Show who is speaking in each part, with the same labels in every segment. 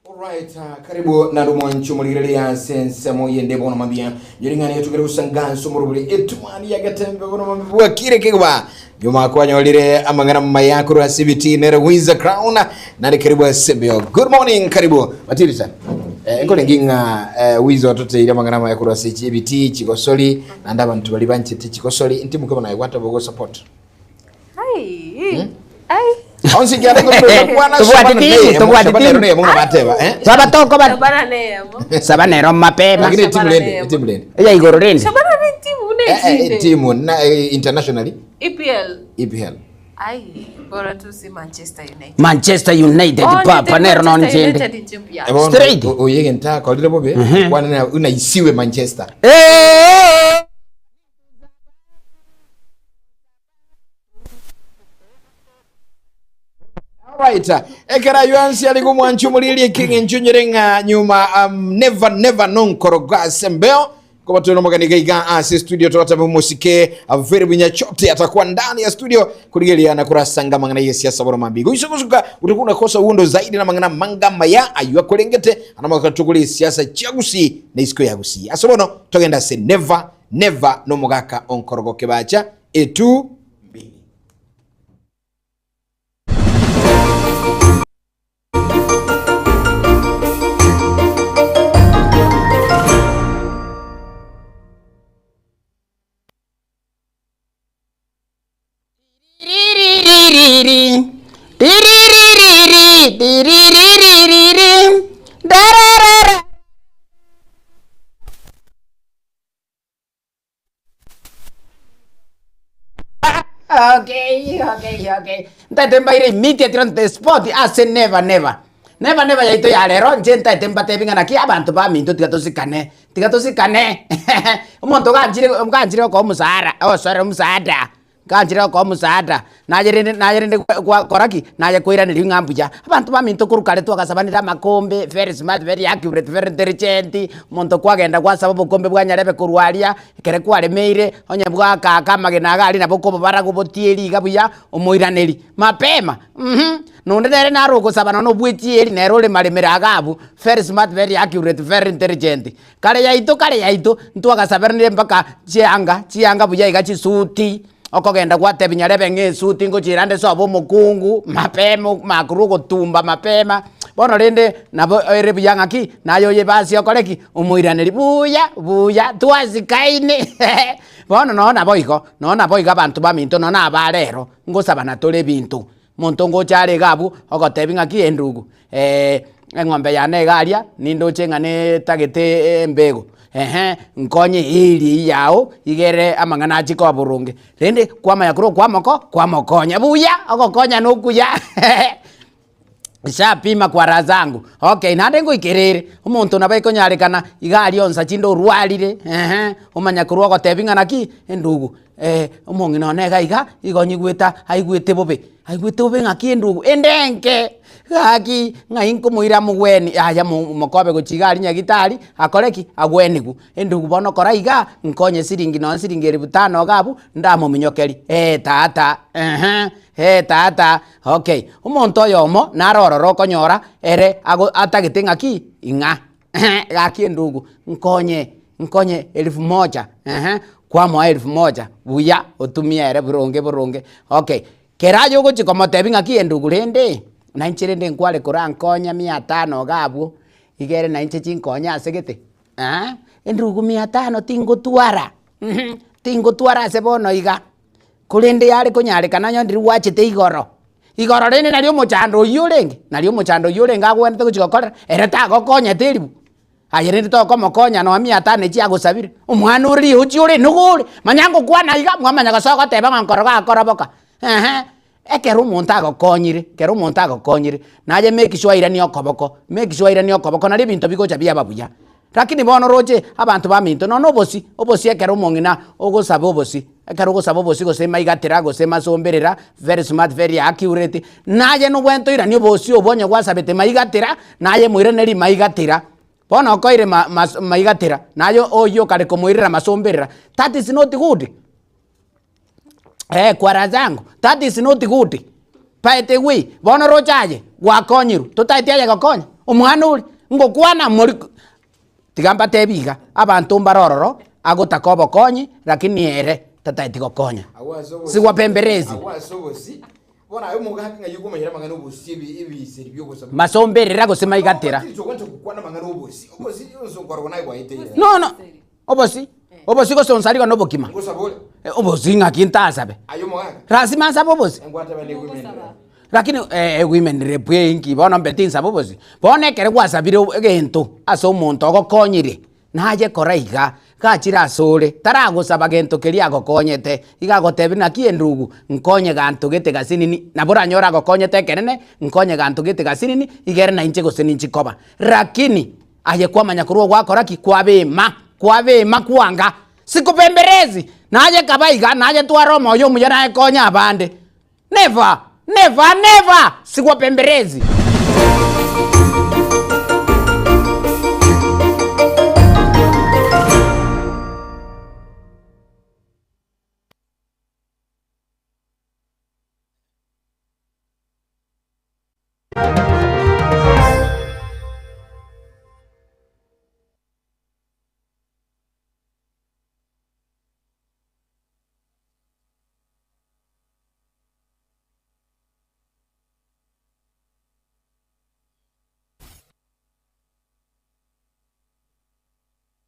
Speaker 1: Alright, ah, karibu naende omwanchi omorigereria ase ensemo yende bono mambia nyoring'ana etugere gosangansa omorobori etumani ya getembe bono mambia bwakire kegwa nyuma kwanyorire amang'ana maya korwa ase ebiti nere Windsor Crown nare karibu ase embeo good morning karibu matirisa eh, nkorenge ng'a eh, Windsor ototeire amang'ana maya korwa ase ebiti chigosori naende abanto baria banchete chigosori intimuke bono aye gwateba ogo support
Speaker 2: Ai. Ai.
Speaker 1: Onsi kiare kwana
Speaker 3: Tobwati timu, tobwati timu.
Speaker 1: timu bateba eh
Speaker 3: Saba tokoba
Speaker 2: Shabana neyemo.
Speaker 3: saba nero mapema
Speaker 1: lakini
Speaker 2: Shabana
Speaker 1: timu lende
Speaker 2: neyemo.
Speaker 1: timu lende
Speaker 3: eya igoro rende
Speaker 2: Shabana ni timu
Speaker 1: eh eh
Speaker 2: nechinde.
Speaker 1: timu na eh, internationally
Speaker 2: EPL.
Speaker 1: EPL
Speaker 2: Ai, bora tu si Manchester United.
Speaker 3: Manchester United
Speaker 2: Oh,
Speaker 3: papa
Speaker 2: nite
Speaker 3: nero
Speaker 2: Manchester
Speaker 3: nonchende
Speaker 2: United nchimbi ya.
Speaker 1: Ebono,
Speaker 3: Straight.
Speaker 1: o- oyege ntakorire bobe kwana na unaisiwe Manchester
Speaker 3: Eh!
Speaker 1: Alright. Ekero aywo ansi ari gomwancha omoriri ekeng'encho nyere ng'a nyuma um, never never nonkorogo ase embeo koba tore nomogani iga iga ase studio togoteba omosike avere bunyachote atakuwa ndani ya studio kurigeria na kurasanga amang'ana yesiasa boro mambi goise gosuka utakuwa unakosa uondo zaidi na mang'ana manga maya aywo akorengete anamagaka esiasa chiagusi na isiko yagusi ase bono togenda ase never never nomogaka onkorogo kebacha etu mbili.
Speaker 3: Riririririri, riririririri, riririririri, dararara. Okay, okay, okay. Ntaete mbaire immediately on the spot ase never never. Never never yaito ya rero inche ntaete mbatebi ng'a naki abanto baminto tiga tosikane, tiga tosikane. Omonto ganchire ganchire gokoa omosara, oh sorry omosaada, ganchire gokoa omosaada, naye rende naye rende gwakora ki? Naye koiraneria ng'a mbuya. Abanto baminto korwa kare twagasabanire amakombe, very smart, very accurate, very intelligent, omonto kwagenda gwasaba obokombe bwa nyarebe korwa aria, ekere kwaremeire, onye bwakaaka amagena iga aria nabo okobobara gobotieri iga buya, omoiraneri mapema mh, nonde nere naro ogosaba nonya obwetieri nere ore maremero iga abwo, very smart, very accurate, very intelligent. Kare yaito kare yaito, ntwagasaberanire mpaka chianga, chianga buya iga chisuti, okogenda gwatebia nyarebe ng'a esuti ngochira nde sobo omokungu, mapema makorwa ogotumba mapema, bono rende nabo ere buya ng'aki, naye oyebasi okore ki? Omoiraneri buya buya twasikaine bono nonye nabo igo, nonye nabo igo abanto baminto nonye na aba rero, ngosabana tore ebinto. Omonto ngocha are iga abwo, ogotebi ng'aki endugu eng'ombe yane iga aria, nindoche ng'a netagete embego, ehe, nkonye eeri eywo yago, igere amang'ana achie koba boronge. Rende kwamanya korwa okwamoko, kwamokonya buya, ogokonyana okuya nshapima kwa raha zangu, okay naende ngoikera ere, omonto nabo ekonyarekana iga aria onsa chinde orwarire, ehe, omanya korwa ogotebi ng'a naki, endugu. Omong'ina one iga iga, igo nyigwete aigwete bobe, aigwete bobe ng'aki endugu ende enke, gaki ng'ai nkomoira amogweni yaya mo mokobe gochia iga aria nyagetari akore ki? Agweniwu. Endugu bono kora iga, nkonye siringi nonye siringi elifu tano iga abwo, ndamominyokeria eh tata eeh eh tata okay. Omonto oyomo naro ororo okonyora ere ago atagete ng'aki? Ing'a. Gaki endugu, nkonye, nkonye elfu moja, eeh, kwamoa elfu moja, buya, otumie ere boronge boronge, okay. Kera aye ogochia komotebia ng'aki endugu rende, na inche rende nkware korankonya mia tano iga abwo, iga ere nainche chinkonye ase gete, endugu mia tano tingotwara, tingotwara ase bono iga. Korende yare konyarekana onye ndiri gwachete igoro, igoro rende nario omochando oyio orenge, nario omochando oyio orenge agwenerete gochia gokorera, ere tagokonyete eribu. Aye rende tokomokonya nonya mia tano echio agosabire, omwana ore riochi ore nigo ore, manya ngokwana iga, mwamanya gose ogoteba ng'a nkoroga akoroboka, eeh. Ekero omonto agokonyire, ekero omonto agokonyire, naye make sure airanie okoboko, make sure airanie okoboko nario ebinto bigocha biaba buya. Lakini bono roche abanto baminto nonya obosie, obosie ekero omong'ina ogosaba obosie, ekero ogosaba obosie gose maigatera gose masomberera, very smart very accurate, naye nobwenerete oiranie obosie obwo onye gwasabete maigatera, naye moiranerie maigatera. Bono okoire ma- mas maigatera, naye oyio okare komoirera masomberera, that is not good. Eh, kwa raha zangu, that is not good. By the way, bono roche aye, gwakonyirwe, totaeti aye gokonya? Omwana oria, ngokwana mori tiga mbatebi iga, abanto mbare ororo, agotaka obokonyi, lakini ere tataeti gokonya.
Speaker 1: Agwo ase obosi-
Speaker 3: Sigwapemberezi.
Speaker 1: Agwo ase obosi, bono aye omogaka ng'ai okomanyera amang'ana obosi ebi- ebiseri bi'ogosaba.
Speaker 3: Masomberera gose maigatera.
Speaker 1: Tiri togwancha gokwana amang'ana obosi, obosi onsi onkwarwa naye gwaeteire.
Speaker 3: No, no, obosi, obosi gose onsarigo na obokima.
Speaker 1: Ngosaba ore,
Speaker 3: Obosi ng'aki ntasabe?
Speaker 1: aye omogaka,
Speaker 3: Lazima nsabe obosi.
Speaker 1: engwatebe negoimenera.
Speaker 3: Lakini eh, women rep inki bono mbe tinsabe obosi. Bono ekero gwasabire egento ase omonto ogokonyire, naye kora iga, gachire asore, taragosaba gento keria agokonyete, iga agotebia naki endugu, nkonye ganto gete gasinini, nabo oranyore agokonyete ekenene, nkonye ganto gete gasinini, iga ere nainche gose ninchi koba. Lakini, aye kwamanya korwa ogwakora ki? Kwabema, kwabema kwanga, sikupemberezi, naye kaba iga, naye twara omoyo omuya naye konya abande. Never! Never! Never! Sigwapemberezi.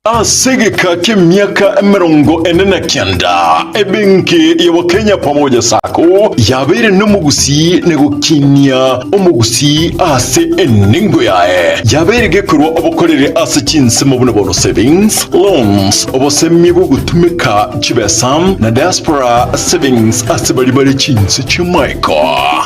Speaker 4: Ase egeka ki'emiaka 49, ebenki ya Wakenya Pamoja Sacco yabeire nomogusii na gokinia omogusii ase enengo yaye. Yabeire gekorwa obokoreri ase chinsemo buna bono savings, loans, Obosemi bw'ogotumeka chibesa na diaspora savings ase baria bare chinse chi'amaiko.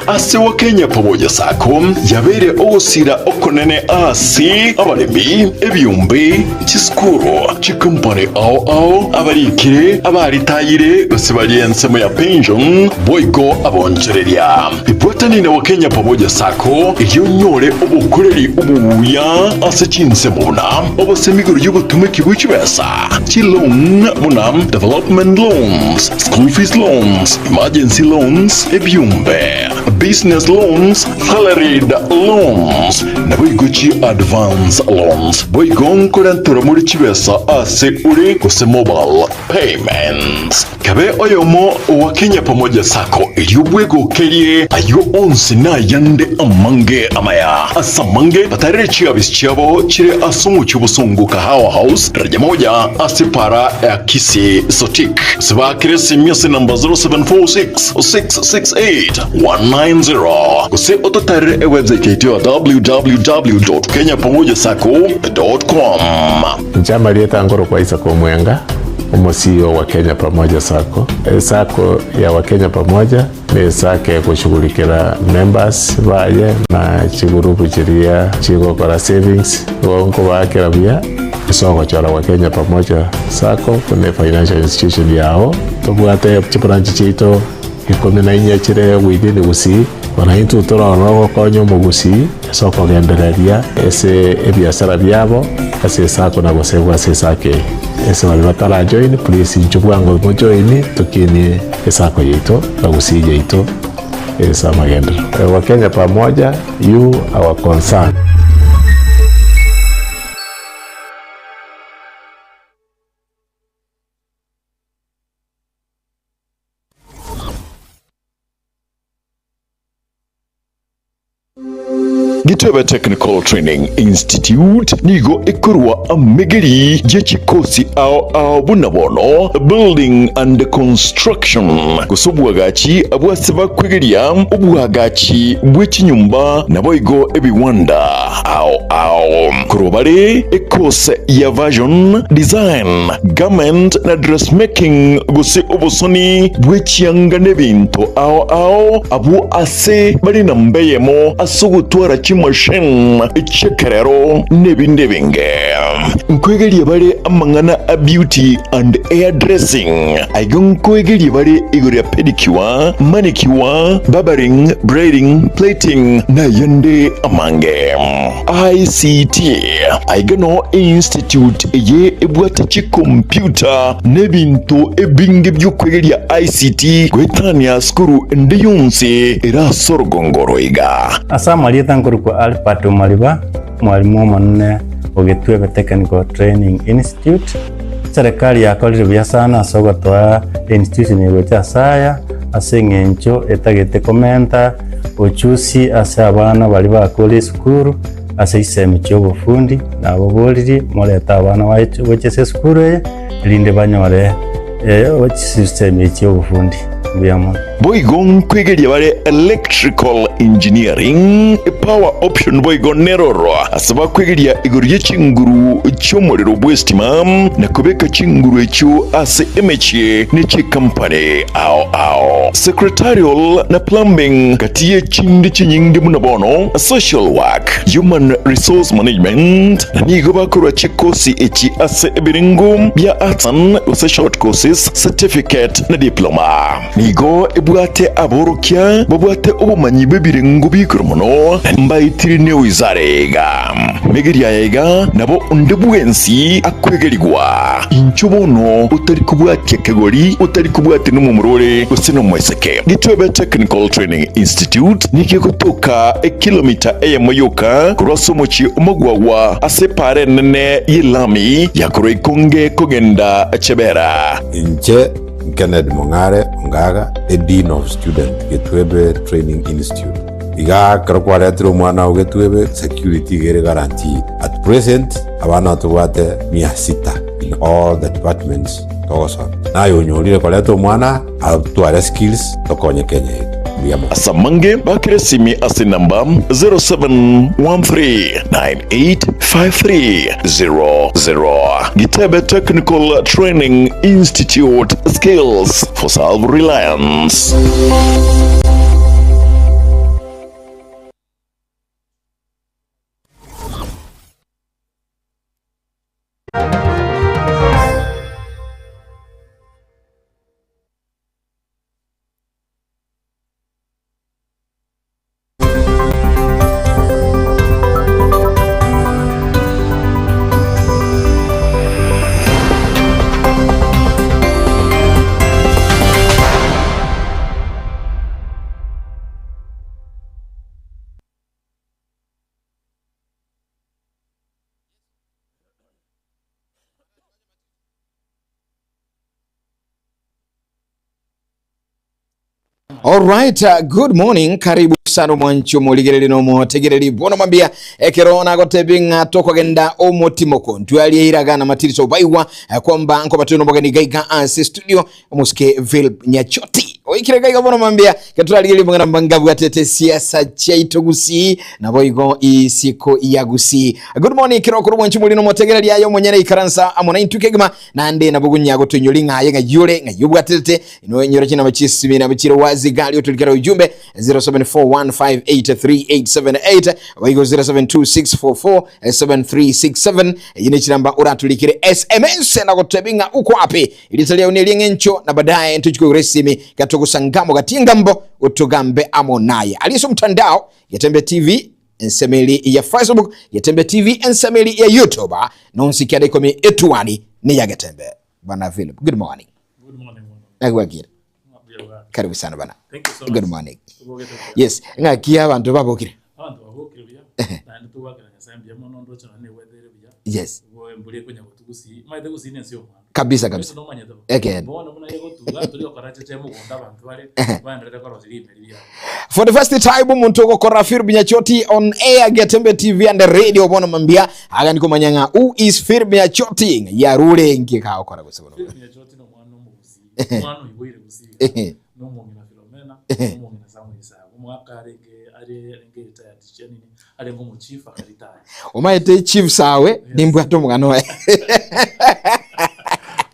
Speaker 4: Ase Wakenya Pamoja Sacco yabeire ogosira okonene ase abaremi, ebiombe, chisukuru, chikompani ao ao, abarikire, abaritayire gose baria ensemo ya pension boigo abonchoreria. Ibwatani na Wakenya Pamoja Sacco erio onyore obokoreri obuya ase chinsemo buna obosemi igoro y'obotumeki bwe chibesa, chiloan buna development loans, school fees loans, emergency loans, ebiombe, business loans, salaried loans, naboigo chi advance loans. Boigo nkorenterwa more chibesa ase ore gose mobile payments. Kabe oyomo owa Kenya Pamoja Sacco erio bwegokerie ayio onsi na ayande amange amaya. Ase amange batarere chiabisi chiabo chire ase omochie obosongo Kahawa House, daraja moja ase para ya Kisii Sotik. Gose baakere esimi ase namba 0746 668 190 gose ototarere ewebsite yaito ya www.kenyapamojasacco.com.
Speaker 5: Inche amarieta nkorokwa Isaac Omwenga, omo-CEO wa Kenya Pamoja Sacco. Esacco ya Wakenya Pamoja ne esacco egoshughulikera members baye na chigurupu chiria chigokora savings, igo nkobaakera buya ase ogochora Wakenya Pamoja Sacco buna efinancial institution yao. Tobwate chibranch chiaito Ikomi na inye chire within Gusii, bono intwe tore ororo gokonya omogusii ase okogendereria ase ebiasara biabo ase esako na gosegwa ase esako eye. Ase baria batara join please inchuo bwango mojoini tokinie esako yaito na Gusii yaito ase amagenderero. Wakenya pamoja, you our concern.
Speaker 4: Gitebe Technical Training Institute nigo ekorwa amegeri ye chikosi ao ao buna bono Building and Construction gose obwagachi bw'ase bakwegeria obwagachi bwe chinyomba naboigo ebiwanda ao ao. Korwa bare ekose ya Fashion Design Garment na dressmaking gose obosoni bwe chianga n'ebinto ao ao, abwo ase bare namba eyemo ase ogotwara chimachine chi'ekerero n'ebinde ebinge. Nkoegeria bare amang'ana a beauty and hair dressing, aiga nkoegeria bare igoro ya pedicure, manicure, barbering, braiding, plaiting nayande amange. ICT, Aiga noo einstitute eye ebwate chikompyuta na ebinto ebinge bi'okwegeria ICT goetania sukuru ende yonsi ere ase orogongo oro iga.
Speaker 6: Ase amarieta nkorokwa Albert Omariba. Omwalimu omonene o Gitwebe Technical Training Institute. Eserekari yakorire buya sana ase ogotoa einstitution eye gocha ase aya, ase eng'encho etagete komenta uchusi ase abana baria bakure esukuru ase chisemi chi'obofundi, nababoririe morete abana baito gocha ase esukuru eye erinde banyore chisemi echi chi'obofundi. Mbuya mono.
Speaker 4: Boigo nkwegeria bare Electrical Engineering, Power Option boigo neroro ase bakwegeria igoro ye chinguru chi'omorero bw'estima na kobeka chinguru echio ase emechie ne chikampani ao ao. Secretarial na Plumbing gati ye chinde chinyinge buna bono Social Work, Human Resource Management na nigo bakorua chikosi echi ase ebirengo bia Arts and gose Short Courses, Certificate na Diploma. Nigo ebwate aborokia babwate obomanyi bw'ebirengo bi'igoro mono, na mbaetire newizara iga. Megeria aya iga nabo onde bwensi akwegerigwa. Inchuo bono otari kobwatia kegori, otari kobwatia nomomura ore gose nomoiseke. Gitwebe Technical Training Institute nigo egotoka ekilomita eyemo yoka korwa ase omochie omogwagwa ase epaara enene y'elami ya korwa Ikonge kogenda Chebera.
Speaker 7: Inche Kennedy Mong'are Ongaga, a Dean of Student, Getwebe Training Institute. Igaa ekero kwaretire omwana oo Getwebe, security iga ere guaranteed. At present, abana tobwate mia sita in all the departments togosoma. Naye onyorire koreta omwana atware skills tokonye Kenya yaito. Mbuya mono.
Speaker 4: Ase amange bakere esimi ase enamba 0713985300. Gitebe Technical Training Institute, Skills for Self-Reliance.
Speaker 1: Alright, uh, good morning. Karibu sana omwanchi omorigereri na omotegereri bono mambia ekero nagotebi ng'a tokogenda omotimoko ntwarie iraga na matiriso baigwa eh, kwamba nkoba turi nomogeni gaiga ase studio omosike Philip Nyachoti oikire gaiga bono mambia keturarigereria omong'ina mbanga bwatete siasa chiaito gusii naboigo isiko ya gusii. Good morning kero okoro mwanchi omori na omotegereri aye omonyene ikaransa amo naintwe kegima Naende nabo gonya gotoinyori ng'a aye ng'ai ore, ng'ai obwaterete, inwe nyora chinamba chi'esimi nabo chire wazi gari otorikera ujumbe 0741583878 boigo 0726447367 eyio ne chinamba oratorikere sms na gotebi ng'a uko wapi erieta riao ne erieng'encho na baadaye ntochi koigora esimi gatogosangamo gati engambo otogambe amo naye aria ase omotandao Getembe TV Ensemeri ya Facebook, Getembe TV, ensemeri ya YouTube, nonsi kianda ikomi etuani ni ya Getembe. Bwana Philip, good morning.
Speaker 8: Good morning.
Speaker 1: Nagwakire. Karibu sana bana.
Speaker 8: Thank you so
Speaker 1: Good
Speaker 8: much.
Speaker 1: morning.
Speaker 8: Tubogete buya.
Speaker 1: Yes, ng'aki abanto babokire.
Speaker 8: Abanto babokire buya. Naende togwakera Nyasaye mbuya mono ndoche nonye negwethere buya.
Speaker 1: Yes.
Speaker 8: Igo embura ekonya gotugusia. Omanyete gusii nense y'omwando.
Speaker 1: Kabisa kabisa.
Speaker 8: Yeso nomanyete bo.
Speaker 1: Ekeene.
Speaker 8: Bono buna egotuga tori gokora cheche mogondo abanto bare baenderete korosia rimeri riabo.
Speaker 1: For the first time omonto ogokora Philip Nyachoti on air Getembe TV and radio bono mambia agani komanya ng'a who is Philip Nyachoti ng'a yarure nki kagokora gose bono.
Speaker 8: Philip Nyachoti nomwana omogusii, omwana oiboire gusii, nomong'ina Philomena, nomong'ina Samuel Isaac. Omwaka arenge are arenge retired nini arenge omochief akaritaya.
Speaker 1: Omaete chief sawe nimbwate omogano oye.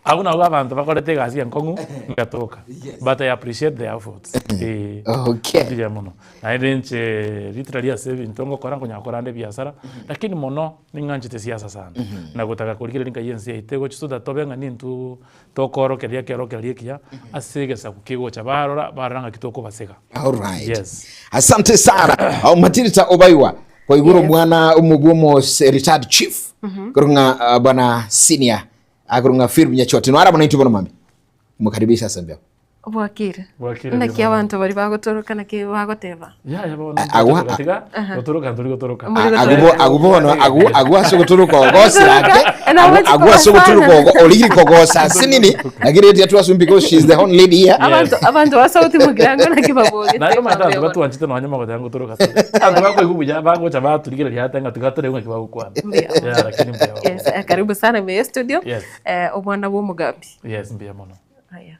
Speaker 8: Abwo nabwo abanto bakorete egasi enkong'u ngatoka but I appreciate their efforts eh
Speaker 1: Okay.
Speaker 8: mbuya mono naende inche literally ase ebinto ngokora nkonyara gokora ande ebiasara lakini mono ning'anchete siasa sana na gotaka korigereria nkai ense yaito egochia so that tobe ng'a nintwo tokoorokereria ekeorokererio ekiya ase egesaku kegocha barora barora ng'aki tokobasega.
Speaker 1: Alright.
Speaker 8: Yes.
Speaker 1: Asante sana. Au Matilda Obaiwa kwaigure
Speaker 2: Yes.
Speaker 1: omwana omobwo omo retired chief. Korwa ng'a ah, bwana senior akorwa ng'a Philip Nyachoti. Nwara bono intwe bono mami. Mukaribisha ase mbeo.
Speaker 2: Bwakire.
Speaker 8: Bwakire
Speaker 2: Naki
Speaker 8: buya mono.
Speaker 2: abanto baria bagotoroka naki bagoteba?
Speaker 8: Yaya bono
Speaker 1: Agwo-
Speaker 8: ntotoroka tiga gotoroka ntori gotoroka.
Speaker 2: Muri
Speaker 1: Agwo bo- agwo bono agwo agwo ase ogotoroka ogosire ake
Speaker 2: Nabo
Speaker 1: agwo agwo ase ogotoroka ogo origire kogosa asinini lakini eti atwassume because she is the only lady here.
Speaker 2: Abanto abanto ba sauti mugirango naki babogete
Speaker 8: Naende omanyete abanto
Speaker 2: mambia bono.
Speaker 8: batwanchete nonya mogoteba ngotoroka tore. Abanto bakoigwa buya bagocha baturigereria ate ng'a tiga tore ng'aki bagokwana.
Speaker 2: Mbuya mono.
Speaker 8: Yeah, lakini mbuya bono.
Speaker 2: Yes, eh, karibu sana ime ye studio.
Speaker 8: Yes.
Speaker 2: Eh, omwana bwa omogambi.
Speaker 8: Yes, mbuya mono.
Speaker 2: Aya.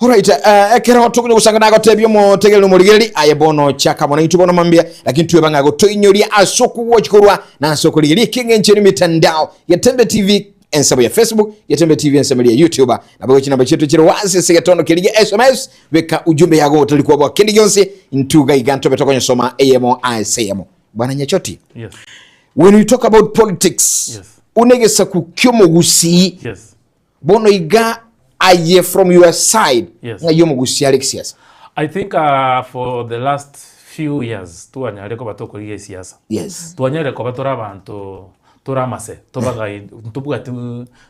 Speaker 1: Alright, ekero tokonya gosanga nagotebia omotegereri omorigereri aye bono chaka mono intwe bono mambia lakini tweba ng'a gotoinyoria ase okogwochi korwa na ase okorigereria ekeng'encho ere mitandao Getembe TV ensemo ya Facebook Getembe TV ensemo ya YouTube nabo gochi namba chietu chire wasi ase getondo keria gia SMS beka ujumbe yago otari kwabwa kende gionsi intuga iga ntobe tokonyosoma eyemo ase eyemo Bwana Nyachoti
Speaker 8: Yes.
Speaker 1: when you talk about politics
Speaker 8: Yes.
Speaker 1: unegesaku kiomogusii
Speaker 8: Yes.
Speaker 1: Bono iga aye from your side
Speaker 8: Yes.
Speaker 1: ng'ai omogusia are gesiasa?
Speaker 8: I think for the last few years twanyarire koba tokorigia esiasa.
Speaker 1: Yes.
Speaker 8: Twanyarire koba tore abanto tore amase tobagai ntobwati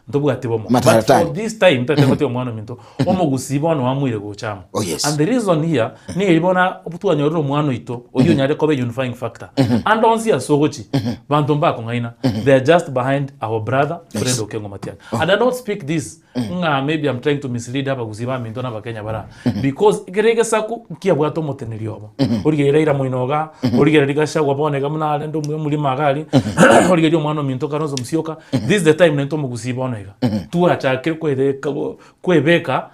Speaker 8: ntobwati bomo. But
Speaker 1: Mataratari.
Speaker 8: for this time totagete gotiga omwana ominto omogusii bono oamuire gocha amo.
Speaker 1: Oh, yes.
Speaker 8: And the reason here neri bono twanyorire omwana oito oyio onyarire koba a unifying factor. Ande onsi ase ogochi banto mbakong'aina they are just behind our brother Fred Okengo Matiang'i. And I don't speak this ng'a maybe I'm trying to mislead abagusii baminto na abakenya bara because ekero egesaku nkiabwate omoteneri obo origereria Raila moino iga origereria Gachagua bono iga buna arende omorimo iga aria origereria omwana ominto Kalonzo Musyoka this is the time naintwe omogusii bono iga twachakire koereka koebeka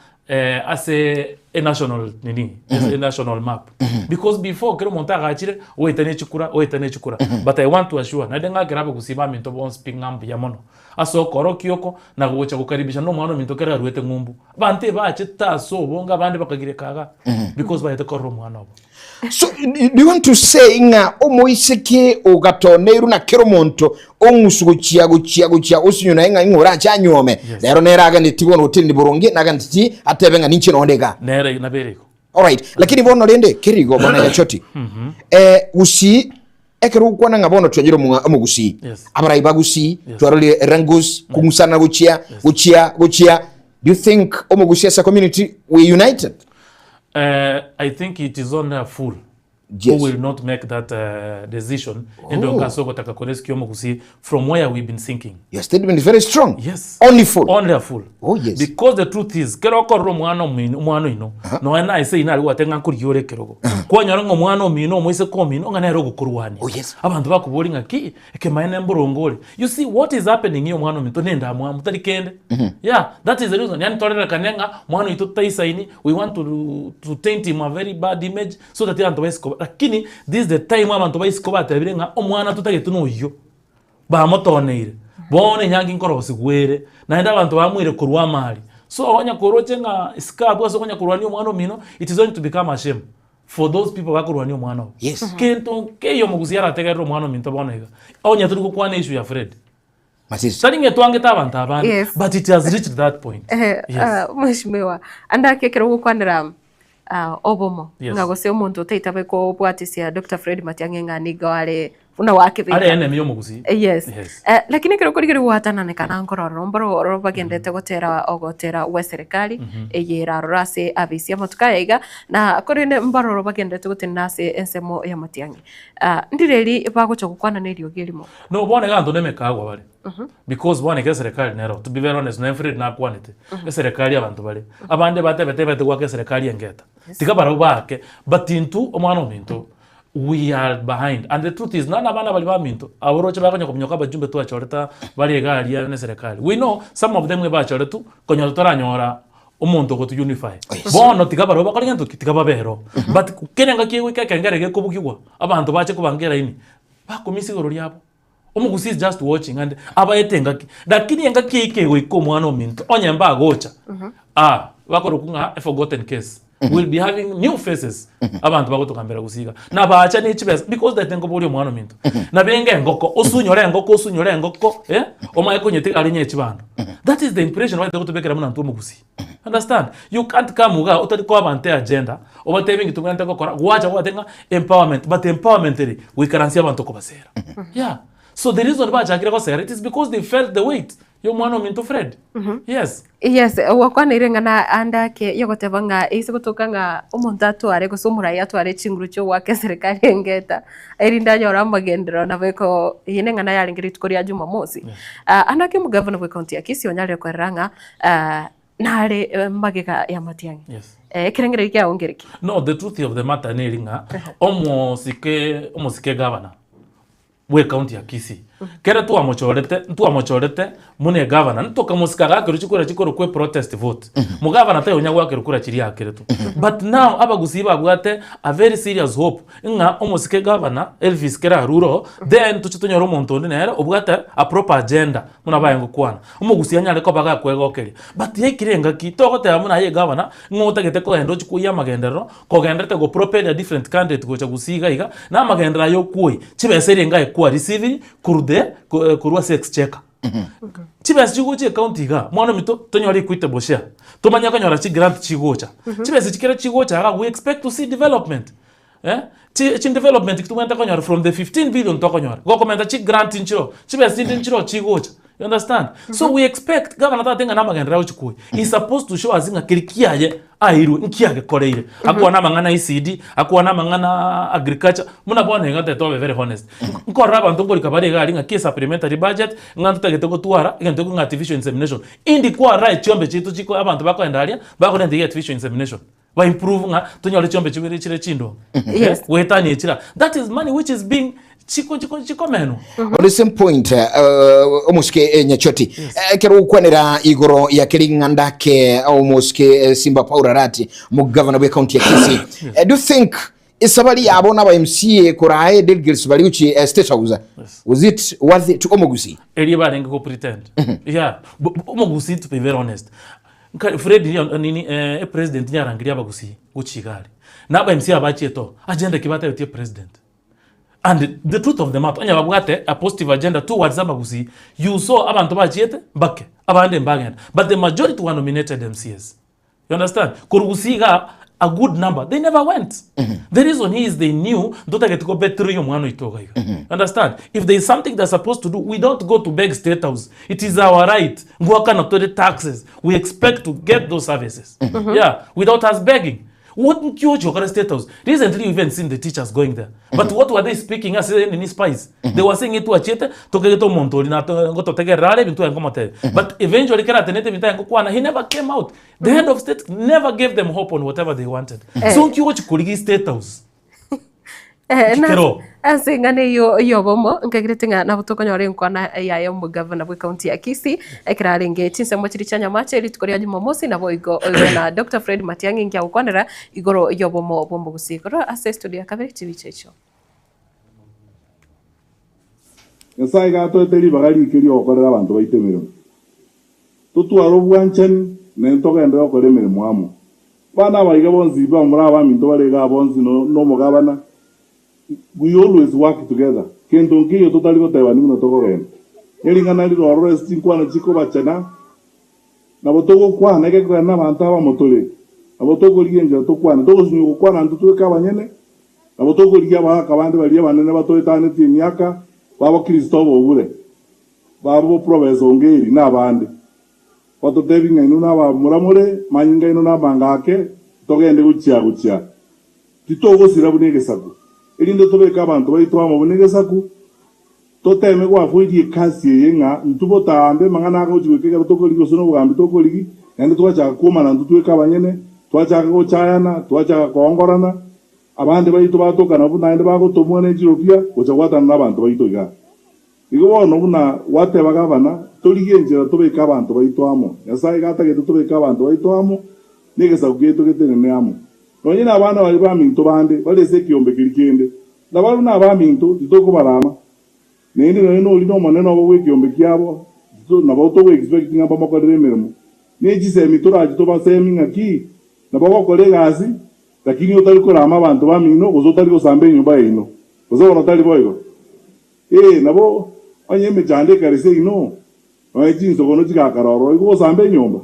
Speaker 8: ase enational nini enational map because before kera omonto agachire oetanie chikura oetanie chikura but I want to assure naende ng'akere abagusii baminto bonsi pi ng'a mbuya mono ase okorokia oko na gocha gokaribisha na omwana ominto kera aruete ng'umbu abanto ebachete ase obonge abande bakagireka iga because bagete korora omwana obo.
Speaker 1: So do you want to say ng'a omoiseke ogatoneirwe na kera omonto ong'usu gochia gochia gochia osinyo naye ng'a ing'o orache anyuome
Speaker 8: Yes.
Speaker 1: rero nere aganeti bono otindi boronge naganeti atebe ng'a ninche nonde iga
Speaker 8: Nere nabere igo.
Speaker 1: Alright, lakini bono rende keri igo bono Nyachoti eh, gusii ekero ogokwana ng'a bono twanyire omong'a- omogusii
Speaker 8: Yes.
Speaker 1: abarai ba gusii
Speaker 8: Yes.
Speaker 1: twarorire rangus kong'usana gochia gochia gochia do you think omogusii as a community we united
Speaker 8: Eh, I think it is only a fool
Speaker 1: Yes.
Speaker 8: who will not make that decision endongo ase ogotaka korescue omogusii from where we've been sinking.
Speaker 1: Your statement is very strong.
Speaker 8: Yes.
Speaker 1: Only fool.
Speaker 8: Only a fool.
Speaker 1: Oh, yes.
Speaker 8: Because the truth is, kero okorora omwana omino, omwana oino, nonya na ase ina aria gwateba ng'a nkorigia ore ekerogo. Kwanyora ng'a omwana omino, omoiseke omino, ng'a nere ogokorwania.
Speaker 1: Oh, yes.
Speaker 8: Abanto bakoboria ng'a ki, ekemaene mboronge ore. You see what is happening here omwana ominto nendamwamu, tari kende. Yeah, that is the reason. Yaani torerekane ng'a omwana oito taisaini, we want to, to taint him a very bad image, so that abanto ba isiko, lakini this is the time abanto ba isiko batebire ng'a omwana totagete noyio. Bamotoneire, bono enyangi nkorosigwa ere, naende abanto bamoire korwa amari. So onye koroche ng'a isiko abwo ase okonya korwania omwana omino, it is going to become a shame for those people bakorwania omwana obo.
Speaker 1: Yes.
Speaker 8: Kento nkeiyo omogusii arategerere omwana ominto bono iga, onye tori gokwana issue ya Fred.
Speaker 1: Masisi.
Speaker 8: Tari ng'a etwangete abanto abande,
Speaker 2: Yes.
Speaker 8: but it has reached that point.
Speaker 2: Eh,
Speaker 8: Yes.
Speaker 2: ah, mheshimiwa ande ake ekero ogokwanera ah, obomo
Speaker 8: Yes.
Speaker 2: ng'a gose omonto otaitabe kobwatisia Dr. Fred Matiang'i ng'a nigo are buna wakebeka
Speaker 8: Are enemy y'omogusii.
Speaker 2: Eh, Yes.
Speaker 8: Yes.
Speaker 2: Eh, lakini ekero okorigereria gwatananekana nkorora mboro oro bagendete gotera ogotera gwe serikali eye erarora ase abisi amatuko aya iga na korende mbaroro bagendete gotenena ase ensemo ya Matiang'i. Ah, ndireri bagocha gokwana na eriogi erimo.
Speaker 8: No bono iga abanto na emekagwa bare because bono iga eserekari nero to be very honest nonye Fred nakwanete, eserekari abanto bare, abande batebete ebete goaka eserekari engeta, tiga barabwo baake but intwe omwana ominto we are behind and the truth is nonye na abana baria baminto abo oroche bakonya kominyoka abajumbe twachorete bare iga aria na eserekari, we know some of them ebachoretwe konyora totaranyora omonto ogotu unify. Bono tiga barabwo bakore gento ki? Tiga babe ero. But kera engaki egoika ekengere gekobugigwa, abanto bache kobanga eraini, bakomisa igoro riabo. Omogusii is just watching and abaete engaki. Lakini engaki eike egoika omwana ominto, onye mbagocha, ah, bakorokwa ng'a a forgotten case. We'll be having new faces, abanto bagotogambera gusii iga. Na bacha ne chibesa, because tete nkoboria omwana ominto, nabenge engoko, osunyore engoko, osunyore engoko, eh, omanye konyetiga aria onye chibando. That is the impression bagete gotobekera buna intwe omogusii. Understand? You can't come igaa otari koa abanto eagenda, obatebie ng'a tobwenerete gokora, gwacha gwateba ng'a empowerment, but empowerment ere, goikaransia abanto kobasera. Yeah. So the reason bachakire gosera it is because they felt the weight ya omwana ominto Fred. Yes.
Speaker 2: Yes, gwakwaneire ng'a na ande ake yogoteba ng'a eise gotoka ng'a omonto atware gose omorai atware chinguru chia ogoaka eserekari engeta erinde anyore amagenderero nabo eko eye neng'ana yarenge rituko ria jumamosi. Ande ake omogavana bwe county ya Kisii onyarire kwerera ng'a nare magega ya Matiang'i.
Speaker 8: Yes.
Speaker 2: Ekerengererio kiago nkereki?
Speaker 8: No, the truth of the matter neri ng'a omosike omosike gavana bwe county ya Kisii kere twamochorete ntwamochorete buna egavana ntokamosika agakerwa chikura chikorokwa eprotest vote mogavana taiyo onya goakerwa kura chiria aakeretwe but now abagusii babwate a very serious hope ng'a omosike gavana Elvis kere arure oo then toche tonyore omonto onde nere obwate a proper agenda buna baye ngokwana omogusii anyare koba gakwegokeria but yaikire engaki togoteba buna aye egavana ng'o otagete kogenda ochie koyia amagenderero Kogenderete go propel a different candidate gocha gusii iga iga, na amagenderero aya okwoi, chibesa eria enga ekwa receiving korwa the korwa ase exchequer. Chibesa chigocha ecounty igaa, mwana ominto tonyore equitable share, tomanye konyora chigrant chigocha. Chibesa echi kere chigocha igaa we expect to see development eh, chi chidevelopment ki tobwenerete konyora from the 15 billion tokonyora, gokomenta chigrant nchiroo, chibesa chinde nchiroo chigocha, you understand? So we expect gavana tagoteba ng'a namagenderero agochi koyia, he supposed to show us ng'a keri kiaye airwe nkiagekoreire akwane amang'ana a ECD akwane amang'ana a agriculture buna bono iga ntagete tobe very honest nkorora abanto nkorika bare iga aria ng'aki esupplementary budget ng'a ntotagete gotwara egento ekio ng'a artificial insemination indi kwarora echiombe chiaito chiko abanto bakoenda aria bakorenta iga artificial insemination ba improve ng'a tonyore chiombe chibere chire chindonge
Speaker 2: Yes.
Speaker 8: goetania echira that is money which is being chiko chiko chikomenwa.
Speaker 1: On the same point, uh, omosike eh, Nyachoti ekero gokwanera igoro ya keri ng'anda ke omosike eh, Simba Paul Arati omogavana bwe county ya Kisii Eh, do you think esabari yabo na aba MCA korae delegates bari gochi eh, state house was it worth it to omogusi
Speaker 8: eria barenge go pretend yeah Bo- bo- omogusii to be very honest Nka- Fred niyo- nini eh, epresident nyarangeria abagusii gochia iga aria na aba MCA abachiete oo agenda ki batebetie epresident And the truth of the matter, onye babwate a positive agenda towards abagusii, you saw abanto bachiete mbake, abande mbagenda, but the majority were nominated MCAs. You understand? Korwa gusii igaa, a good number, they never went. The reason is they knew ntotageti ko betray omwana oito iga iga. You understand? If there is something they're supposed to do, we don't go to beg state house. It is our right. Ngoakana tore taxes. We expect to get those services. Yeah, without us begging. What nki ochi okore state house? Recently you even seen the teachers going there. But what were they speaking ase nini spies? They were saying etwachiete tokegete omonto oria nato ngototegerera are ebinto aye nkomotebia. But eventually kera atenete ebinto aye ngokwana he never came out. The head of state never gave them hope on whatever they wanted. So nki ogochi korigia state house?
Speaker 2: Eh, na-
Speaker 8: Kero.
Speaker 2: ase eng'ana eyio y'obomo nkagerete ng'a nabo tokonyora enkwana yaye omogavana bw'ekaunti ya Kisii ekero arenge chinsemo chiria chia Nyamache rituko ria Jumamosi nabo igo oigwe na Dr. Fred Matiang'i inki agokwanera igoro y'obomo bw'omogusii korwa ase estudio ya kabere chibicha echio.
Speaker 9: Nyasae iga atoete ribaga rike ri'ogokorera abanto baito emeremo. Totware obwanchani, naende togenderere gokora emeremo amo. Abana aba iga bonsi bamura abaminto bare igaa bonsi nomogabana, we always work together. Kento nkeiyo totari gotebani buna tokogenda. Nering'ana rire ororo ase chinkwana chikobachana, nabo togokwana egekogera nabanto abamo tore, nabo tokorigia enchera tokwane. Togosinywa gokwana intwe tweka abanyene, nabo tokorigia abagaka bande baria abanene batoetanetie emiaka, babo Kristo obobure, babo Professor Ongeri nabande. Batotebi ng'a inwe nabamura more, manyinga aino namanga ake, togende gochia gochia. Titogosira buna egesaku, erinde tobeke abanto baito amo buna egesaku, toteme goafoiria ekasi eye ng'a intwe botaambe amang'ana agochia goika ekero tokorigia gose nobogambi tokorigia, naende twachaka kwomana intwe tweka abanyene, twachaka gochayana, twachaka koongorana, abande baito batoka nabwo naende bagotomwa ne chiropia gocha gwatana nabanto baito igaa. Igo bono buna gwateba gavana, torigie enchera tobeke abanto baito amo. Nyasae iga atagete tobeke abanto baito amo, na egesaku giaito getenene amo. Nonye nabana baria baminto bande bare ase ekeombe keria kende, nabarabwo nabaminto, titokobarama. Naende nonye noria nomonene obo bw'ekeombe kiabo, nabo togo-expect ng'a mbamokorere emeremo. Ne chisemi torache tobasemi ng'aki nabo gokora egasi, lakini otari korama abanto bamino, gose otari gosamba enyomba yaino, gose bono tari boigo? Ee, nabo onye emechando ekare seino, nonya chinsogono chigakara ororo, igo ogosamba enyomba,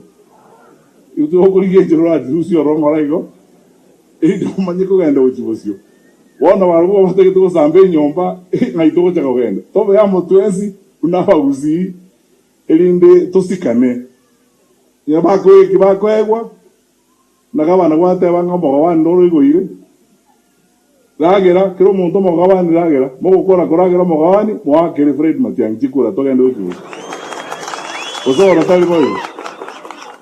Speaker 9: igo okorigia enchera orachirusie ororo ng'ora igo, erinde omanye kogenda gochia bosio. Bono barabwo batagete gosamba enyomba, ng'ai togocha kogenda? Tobe amo twensi buna abagusii, erinde tosikane. Onye bakoegwa bakoegwa, na gavana gwateba ng'a omogabane noro oigoire, ragera, kera omonto omogabane ragera, mogokora koragera omogabane, moakere Fred Matiang'i chikura togende gochia gose. Gose oro tari boigo?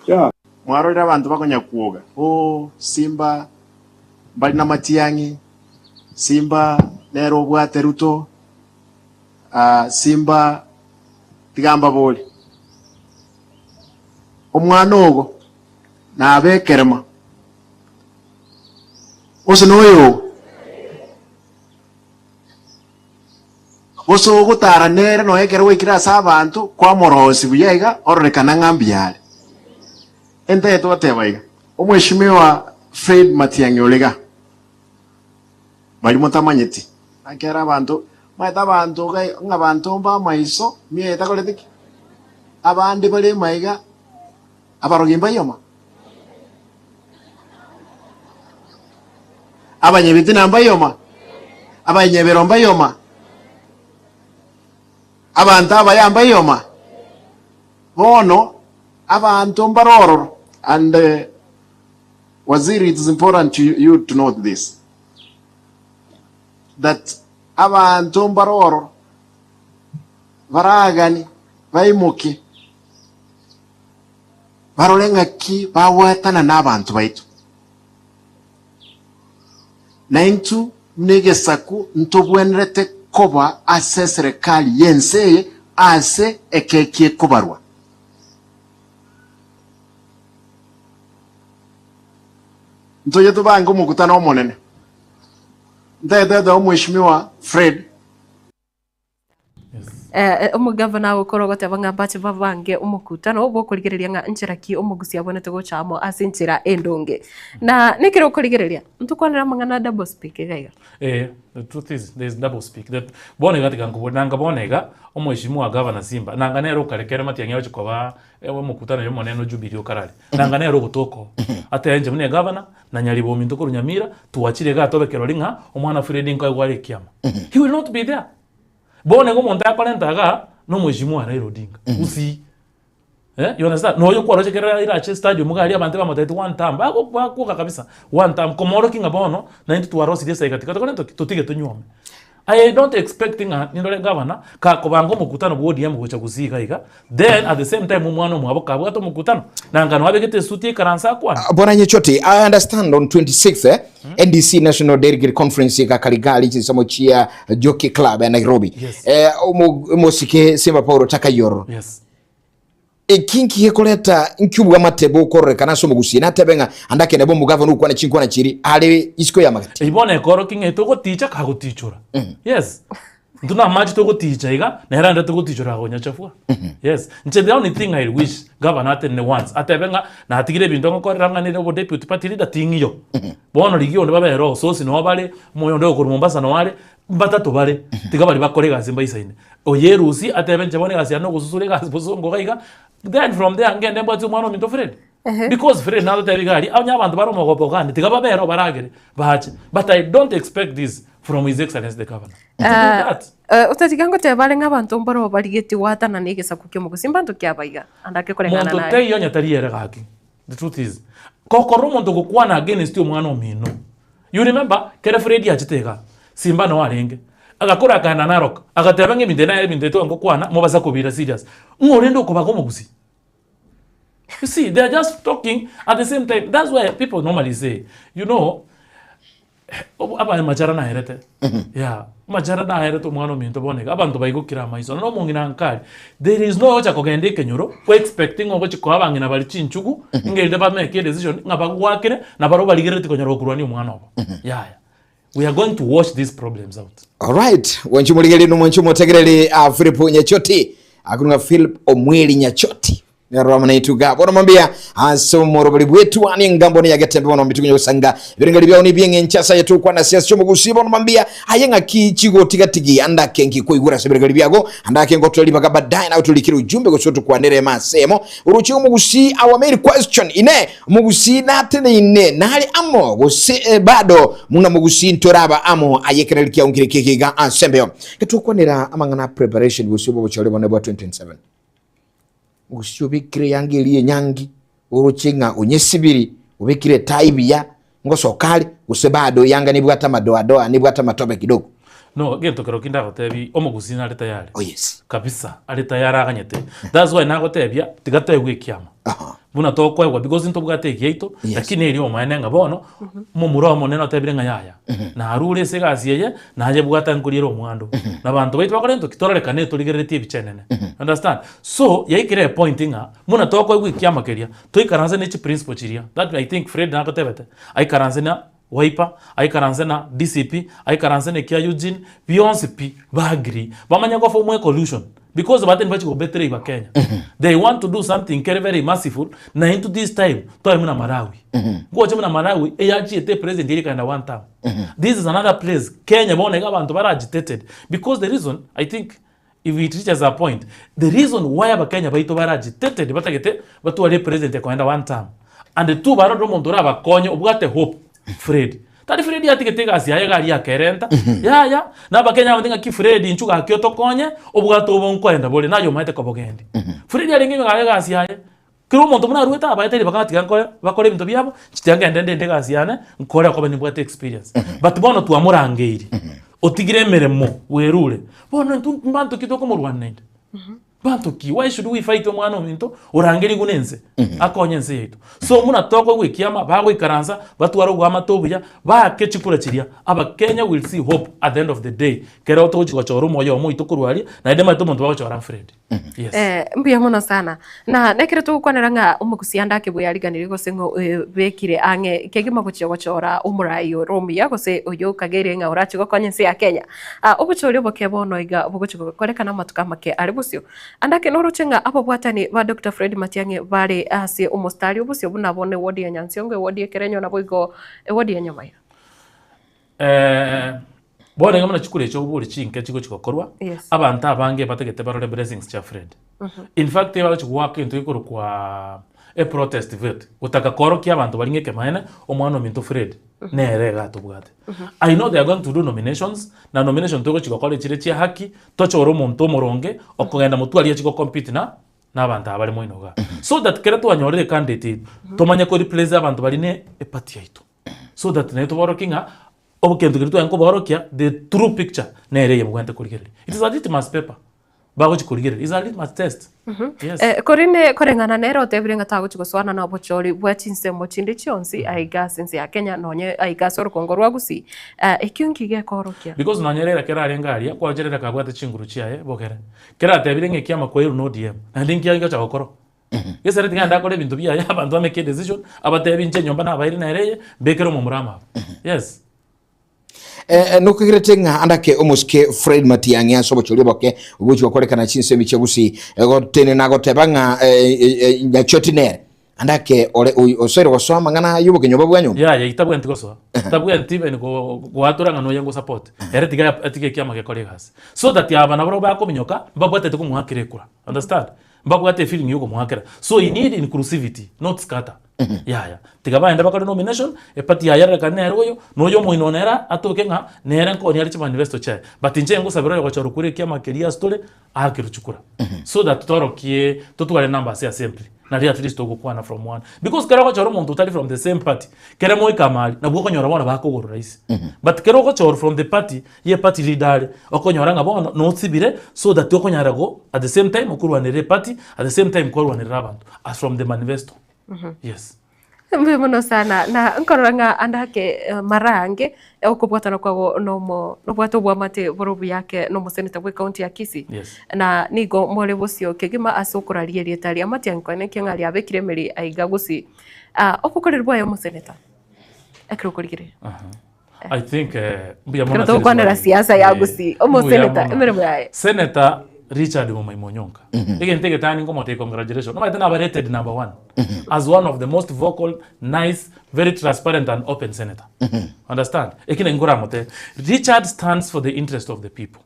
Speaker 9: Yeah.
Speaker 10: Mwarorire abanto bakonyakuoga, Oo, Simba mbari namatiang'i, Simba nere obwate Ruto, ah, Simba tiga mbabore. Omwana ogo nabe ekerema, gose noyo ogo? Gose ogotara nere nonya ekero gwaikire ase abanto, kwamorosia buya iga, ororekana ng'a mbuya are. Entagete goteba iga, Omweshimiwa Fred Matiang'i ore iga, baria motamanyeti, naki ere abanto, omanyete abanto iga ng'a abanto mba amaiso, mioyo etakoreti ki? Abande bare maiga, abarogi mbayoma. Abanyabitina mbayoma, abanyebero mbayoma, abanto abaya mbayoma. Bono abanto mbare ororo. And Waziri it is important to you to note this that abanto mbare ororo baragani baimoke barore ng'aki bagwetana nabanto baito. Na intwe buna egesaku ntobwenerete koba ase eserekari y'ense eye aase ekeki ekobarwa. Ntoche tobange omokutano omonene. Ntaetete Omweshimiwa Fred.
Speaker 2: Eh, omogavana agokora ogoteba ng'a mbache babange omokutano bw'okorigereria ng'a nchera ki omogusi abwenerete gocha amo ase enchera endonge. Na nekero okorigereria, ntokwanere amang'ana a double speak iga iga.
Speaker 8: Eh, the truth is there is double speak that bono iga tiga nkobori nanga bono iga omweshimiwa gavana Simba nanga nere okarekere matiang'i agochi koba omokutano oyo omonene o Jubilee okarare nanga nere ogotoka oo atebe inche buna egavana na Nyaribo ominto korwa Nyamira twachire igaa tobe kerori ng'a omwana Fred nkoegwa are ekiama he will not be there. Bono iga omonto akorenta igaa na omweshimiwa Raila Odinga gusii eh you understand noyo kwaroche kere Raila ache stadium iga aria abanto bamotebetie one term bago bakwoka kabisa one term komorokia ng'a bono naintwe twarosirie esegi tiga tokore ntoki totige tonyuome. I don't expect ng'a nindore gavana kakobanga omokutano bwa ODM gocha gusii iga iga then at the same time omwana omwabo kabwate omokutano nanga nabo abegete esuti aikaranse akwane.
Speaker 1: Bwana Nyechoti, I understand on 26th eh, NDC National Delegate Conference ekakarigari chinsemo chia Jockey Club ya Nairobi.
Speaker 8: Yes.
Speaker 1: Eh, omo- omosike Simba Paulo Takayoro.
Speaker 8: Yes.
Speaker 1: Eki nki gekoreta nki obwamate bokororekana ase omogusie natebe ng'a ande akende bo omogavana okwana chinkwana chiri are isiko y'amagati.
Speaker 8: Eyio bono ekorokia ng'a etogoticha kagotichora. Yes. Intwe namache togoticha iga, nere aende togotichora agonyachafua. Yes. Inche the only thing I wish gavana atenene once, atebe ng'a natigire ebinto ngokorera ng'a nere obo deputy party leader ting'iyo. Bono rigia onde babere oo, Sosi noo bare, omoyo onde okorwa Mombasa noo are, mbatato bare, tiga baria bakore egasi mbaisaine. Oyerusie atebe inche bono egasi yane nogosusura egasi bosongo iga iga, then from there ngende mbwatie omwana ominto Fred. Because Fred natotebi iga aria, onye abanto bare omogopo gani, tiga babere oo baragere, bache. But I don't expect this from his excellency the governor. To do that.
Speaker 2: Otatiga ngoteba are ng'a abanto mbaro barigetie goatanana egesaku ki'omogusi, mbanto ki aba iga? Ande ake koreng'ana
Speaker 8: Monto
Speaker 2: naye.
Speaker 8: taiyo onye tari ere gaki. The truth is, gokorora omonto ogokwana against omwana omino, you remember kere Fred achete igaa, Simba noo arenge, agakora akaenda Narok, agateba ng'a ebinto ebi naye ebinto ebi twangokwana mobasa kobira serious. Ng'o orende okobaga omogusii? You see, they are just talking at the same time. That's why people normally say, you know, Amachara naerete, yeah, amachara naerete omwana ominto bono iga, abanto baigokire amaiso, nonya omong'ina nkare, there is no ogocha kogenda ekenyoro, ko expecting ng'a ogochi koa abang'ina baria chinchugu, ng'a erinde ba make edecision, ng'a bagoakere, na barobwo barigereretie konyora gokorwania omwana obo, yaya. We are going to wash these problems out.
Speaker 1: Alright, mwanchi omorigereria na omwanchi omotegereri ah, Philip Nyachoti akorwa ng'a Philip Omweri Nyachoti. Nero amo naintwe iga bono mambia ase omorobori bw'etuani engambo ne yagetembe bono mambia tukonye gosanga ebirengeri biao nebi'eng'encho ase aye tokwana ase ase omogusii bono mambia aye ng'aki chigotigatigi ande ake nkikoigwera ase ebirengeri biago ande ake ngotoe ribaga baadaye nawe torikere ujumbe gose otokwanere ime ase emo oroche omogusii our main question ine omogusii nateneine nare amo gose eh, bado muna mogusii ntoraba amo aye ekereri kiao nkire keke iga ase embeo getokwanera amang'ana preparation gose obochore bone bwa 2027 Gose obekire yanga eria enyangi, oroche ng'a onyesibiri, obekire etai buya, ngosoka are, gose bado eyanga nebwate amadoadoa, nebwate amatobe kidogo.
Speaker 8: No, egento kero ki ndagotebi, omogusii nare tayari.
Speaker 1: Oh yes.
Speaker 8: Kabisa, are tayari aganyete. That's why nagotebia, tiga toegwe ekiama.
Speaker 1: Aha.
Speaker 8: Buna tokoegwa because ntobwate egiaito,
Speaker 1: Yes.
Speaker 8: lakini erio omaene ng'a bono, momura omonene otebire ng'a yaya, narure ase egasi eye, nayebwate nkoriere omwando. Na abanto baito bakore ntoki? Tororekane torigereretie ebicha enene. Understand? So, yaikire epoint ng'a, buna tokoegwa ekiama keria, toikaranse ne chiprinciple chiria, that I think Fred nagotebete, aikaranse na Wiper, aikaranse na DCP, aikaranse na ekia Eugene, bionsi pi, ba agree, bamanye go form a coalition, because baria tibachia go betray bakenya. They want to do something kere very merciful, na intwe this time, twaye buna Malawi. Ngoche buna Malawi, eyachiete epresident eria ekaenda one term. This is another place, Kenya bono iga abanto bare agitated, because the reason, I think, if it reaches a point, the reason why abakenya baito bare agitated batagete batware epresident ekoenda one term, and two barorire omonto orabakonye obwate hope, Fred. Tari Fred atigete egasi yaye iga aria akerenta, yaya, na abakenya bagotebi ng'aki Fred inchuo gaki otokonye, obwate obo nkoenda bore, naye omanyete kobogendi. Fred arenge ime iga egasi yaye, kera omonto buna arwete abaete ribaga ng'a tiga nkore bakore ebinto biabo, inche tiga ngende ndende egasi yane, nkore okoba nimbwate experience. But bono twamorangeirie, otigire emeremo, bwerure, bono intwe mbanto ki tokomorwania naende? Mbanto ki? Why should we fight omwana ominto orangerigwe na ense, akonye ense yaito? So buna tokoigwa ekiama, bagoikaransa, batware oboamate obuya, baake chikura chiria, abakenya will see hope at the end of the day, kero togochia gochora omoyo omo oito korwa aria, naende omanyete omonto bagochora Alfred. Yes.
Speaker 2: Eh, mbuya mono sana. Na nekero togokwanera ng'a omogusia ande akebweariganirie gose ng'a obekire ang'e kegima gochia gochora omorai ore omuya gose oyo okageire ng'a orache gokonya ense ya Kenya. Ah, obochori oboke bono iga bogochia gokorekana amatuko amake are bosio. Ande ake noroche ng'a ababwatani ba Doctor Fred Matiang'i bare ase omostari obosio buna bono ewodi ya Nyansiongo, ewodi ya Ekerenyo naboigo ewodi ya Nyamaira.
Speaker 8: Eh, bono iga buna chikura echio obori chinke chigochi gokorwa,
Speaker 2: Yes.
Speaker 8: abanto abange batagete barore blessings chia Fred. In fact ebagochi goaka egento gekorokwa eprotest vote, gotaka koorokia abanto baria ng'a ekemaene, omwana ominto Fred nere iga atobwate. I know they are going to do nominations, na nomination togochi gokora echire chia haki, tochore omonto omoronge, okogenda motwe aria achi gocompete na na abanto aba bare moino igaa. So that kere twanyorire ecandidate yaito, tomanye koreplace abanto baria ne eparty yaito. So that naye toborokie ng'a egento keria twarenge koborokia the true picture nere eye mobwenerete korigereria. It is a litmus paper bagochi korigereria, it's a litmus test. Yes.
Speaker 2: Eh, korende koreng'ana nere otebire ng'a tagochi gosoana na obochori bwa chinsemo chinde chionsi aiga ase ense ya Kenya nonye aiga ase orokongo rwa Gusii, eh, ekio nki gekorokia?
Speaker 8: Because nonye rera kera arenge aria, kwaroche rera kabwate chinguru chiaye bogere. Kera atebire ng'a ekiama kwairwe na ODM, naende nki agocha gokora? Gesere tiga ndakore ebinto biaye abanto bameke edecision, abatebi inche enyomba nabaeire nere eye, mbekere omomura amabo. Yes.
Speaker 1: Eh, eh, nokagerete ng'a andake omosike Fred Matiang'i ase obochori oboke ogochi gokorekana chinsemi chia Gusii egotenena goteba ng'a eh, eh, eh, Nyachoti nere andake ore oy- osoire gosoa amang'ana y'obokenyoba bwa nyomba
Speaker 8: Yaya eyio tabwenti gosoa, tabwenti even go goatora ng'a noyo ngosupport, ere tiga atige ekiama gekore egasi. So that aba nabarabwo bakominyoka, mbabwatete komoakera ekura, understand? Mbabwate efeeling yokomoakera so he need inclusivity not scatter yaya tiga baende bakore nomination eparty yaye erorekane nere oyo na oyo omoino one nere atoke ng'a nere nkonya are chimanifesto chiaye but inche ngosabera oyo gochora okure ekiama keria ase tore aakerwe chikura so that torokie totware numbers ya assembly nario at least togokwana from one because kero ogochora omonto otari from the same party kere moike amari nabwo okonyora bono bakogora rahisi but kero ogochorwa from the party Ye party leader are, okonyora ng'a bono nosibire so that okonyara go at the same time okorwanerera eparty at the same time kwarwanerera abanto as from the manifesto. Yes.
Speaker 2: Mbuya mono sana na nkorora ng'a ande ake mara ange okobwatana kwago nomo nobwate obwamate bore obuya ake nomoseneta bwe county ya Kisii
Speaker 8: Yes.
Speaker 2: na nigo more bosio kegima ase okoraria erieta ria Matiang'i koene ekiagera ng'a riabekire emeri aiga gusii. Obokoreri bwaye omoseneta ekero okorigereria.
Speaker 8: I think eh, mbuya mono
Speaker 2: Ekero
Speaker 8: ase
Speaker 2: togokwanera
Speaker 8: riswali.
Speaker 2: siasa ya
Speaker 8: Eh,
Speaker 2: Gusii,
Speaker 8: mbuya
Speaker 2: omoseneta,
Speaker 8: mono.
Speaker 2: emeremo yaye.
Speaker 8: Senator Richard Momaima Onyonka. Egento egetani nkomotebia congratulations. Nomanyete naba rated number one as one of the most vocal, nice, very transparent and open senator. Understand? Eki naki nkoramotebie. Richard stands for the interest of the people.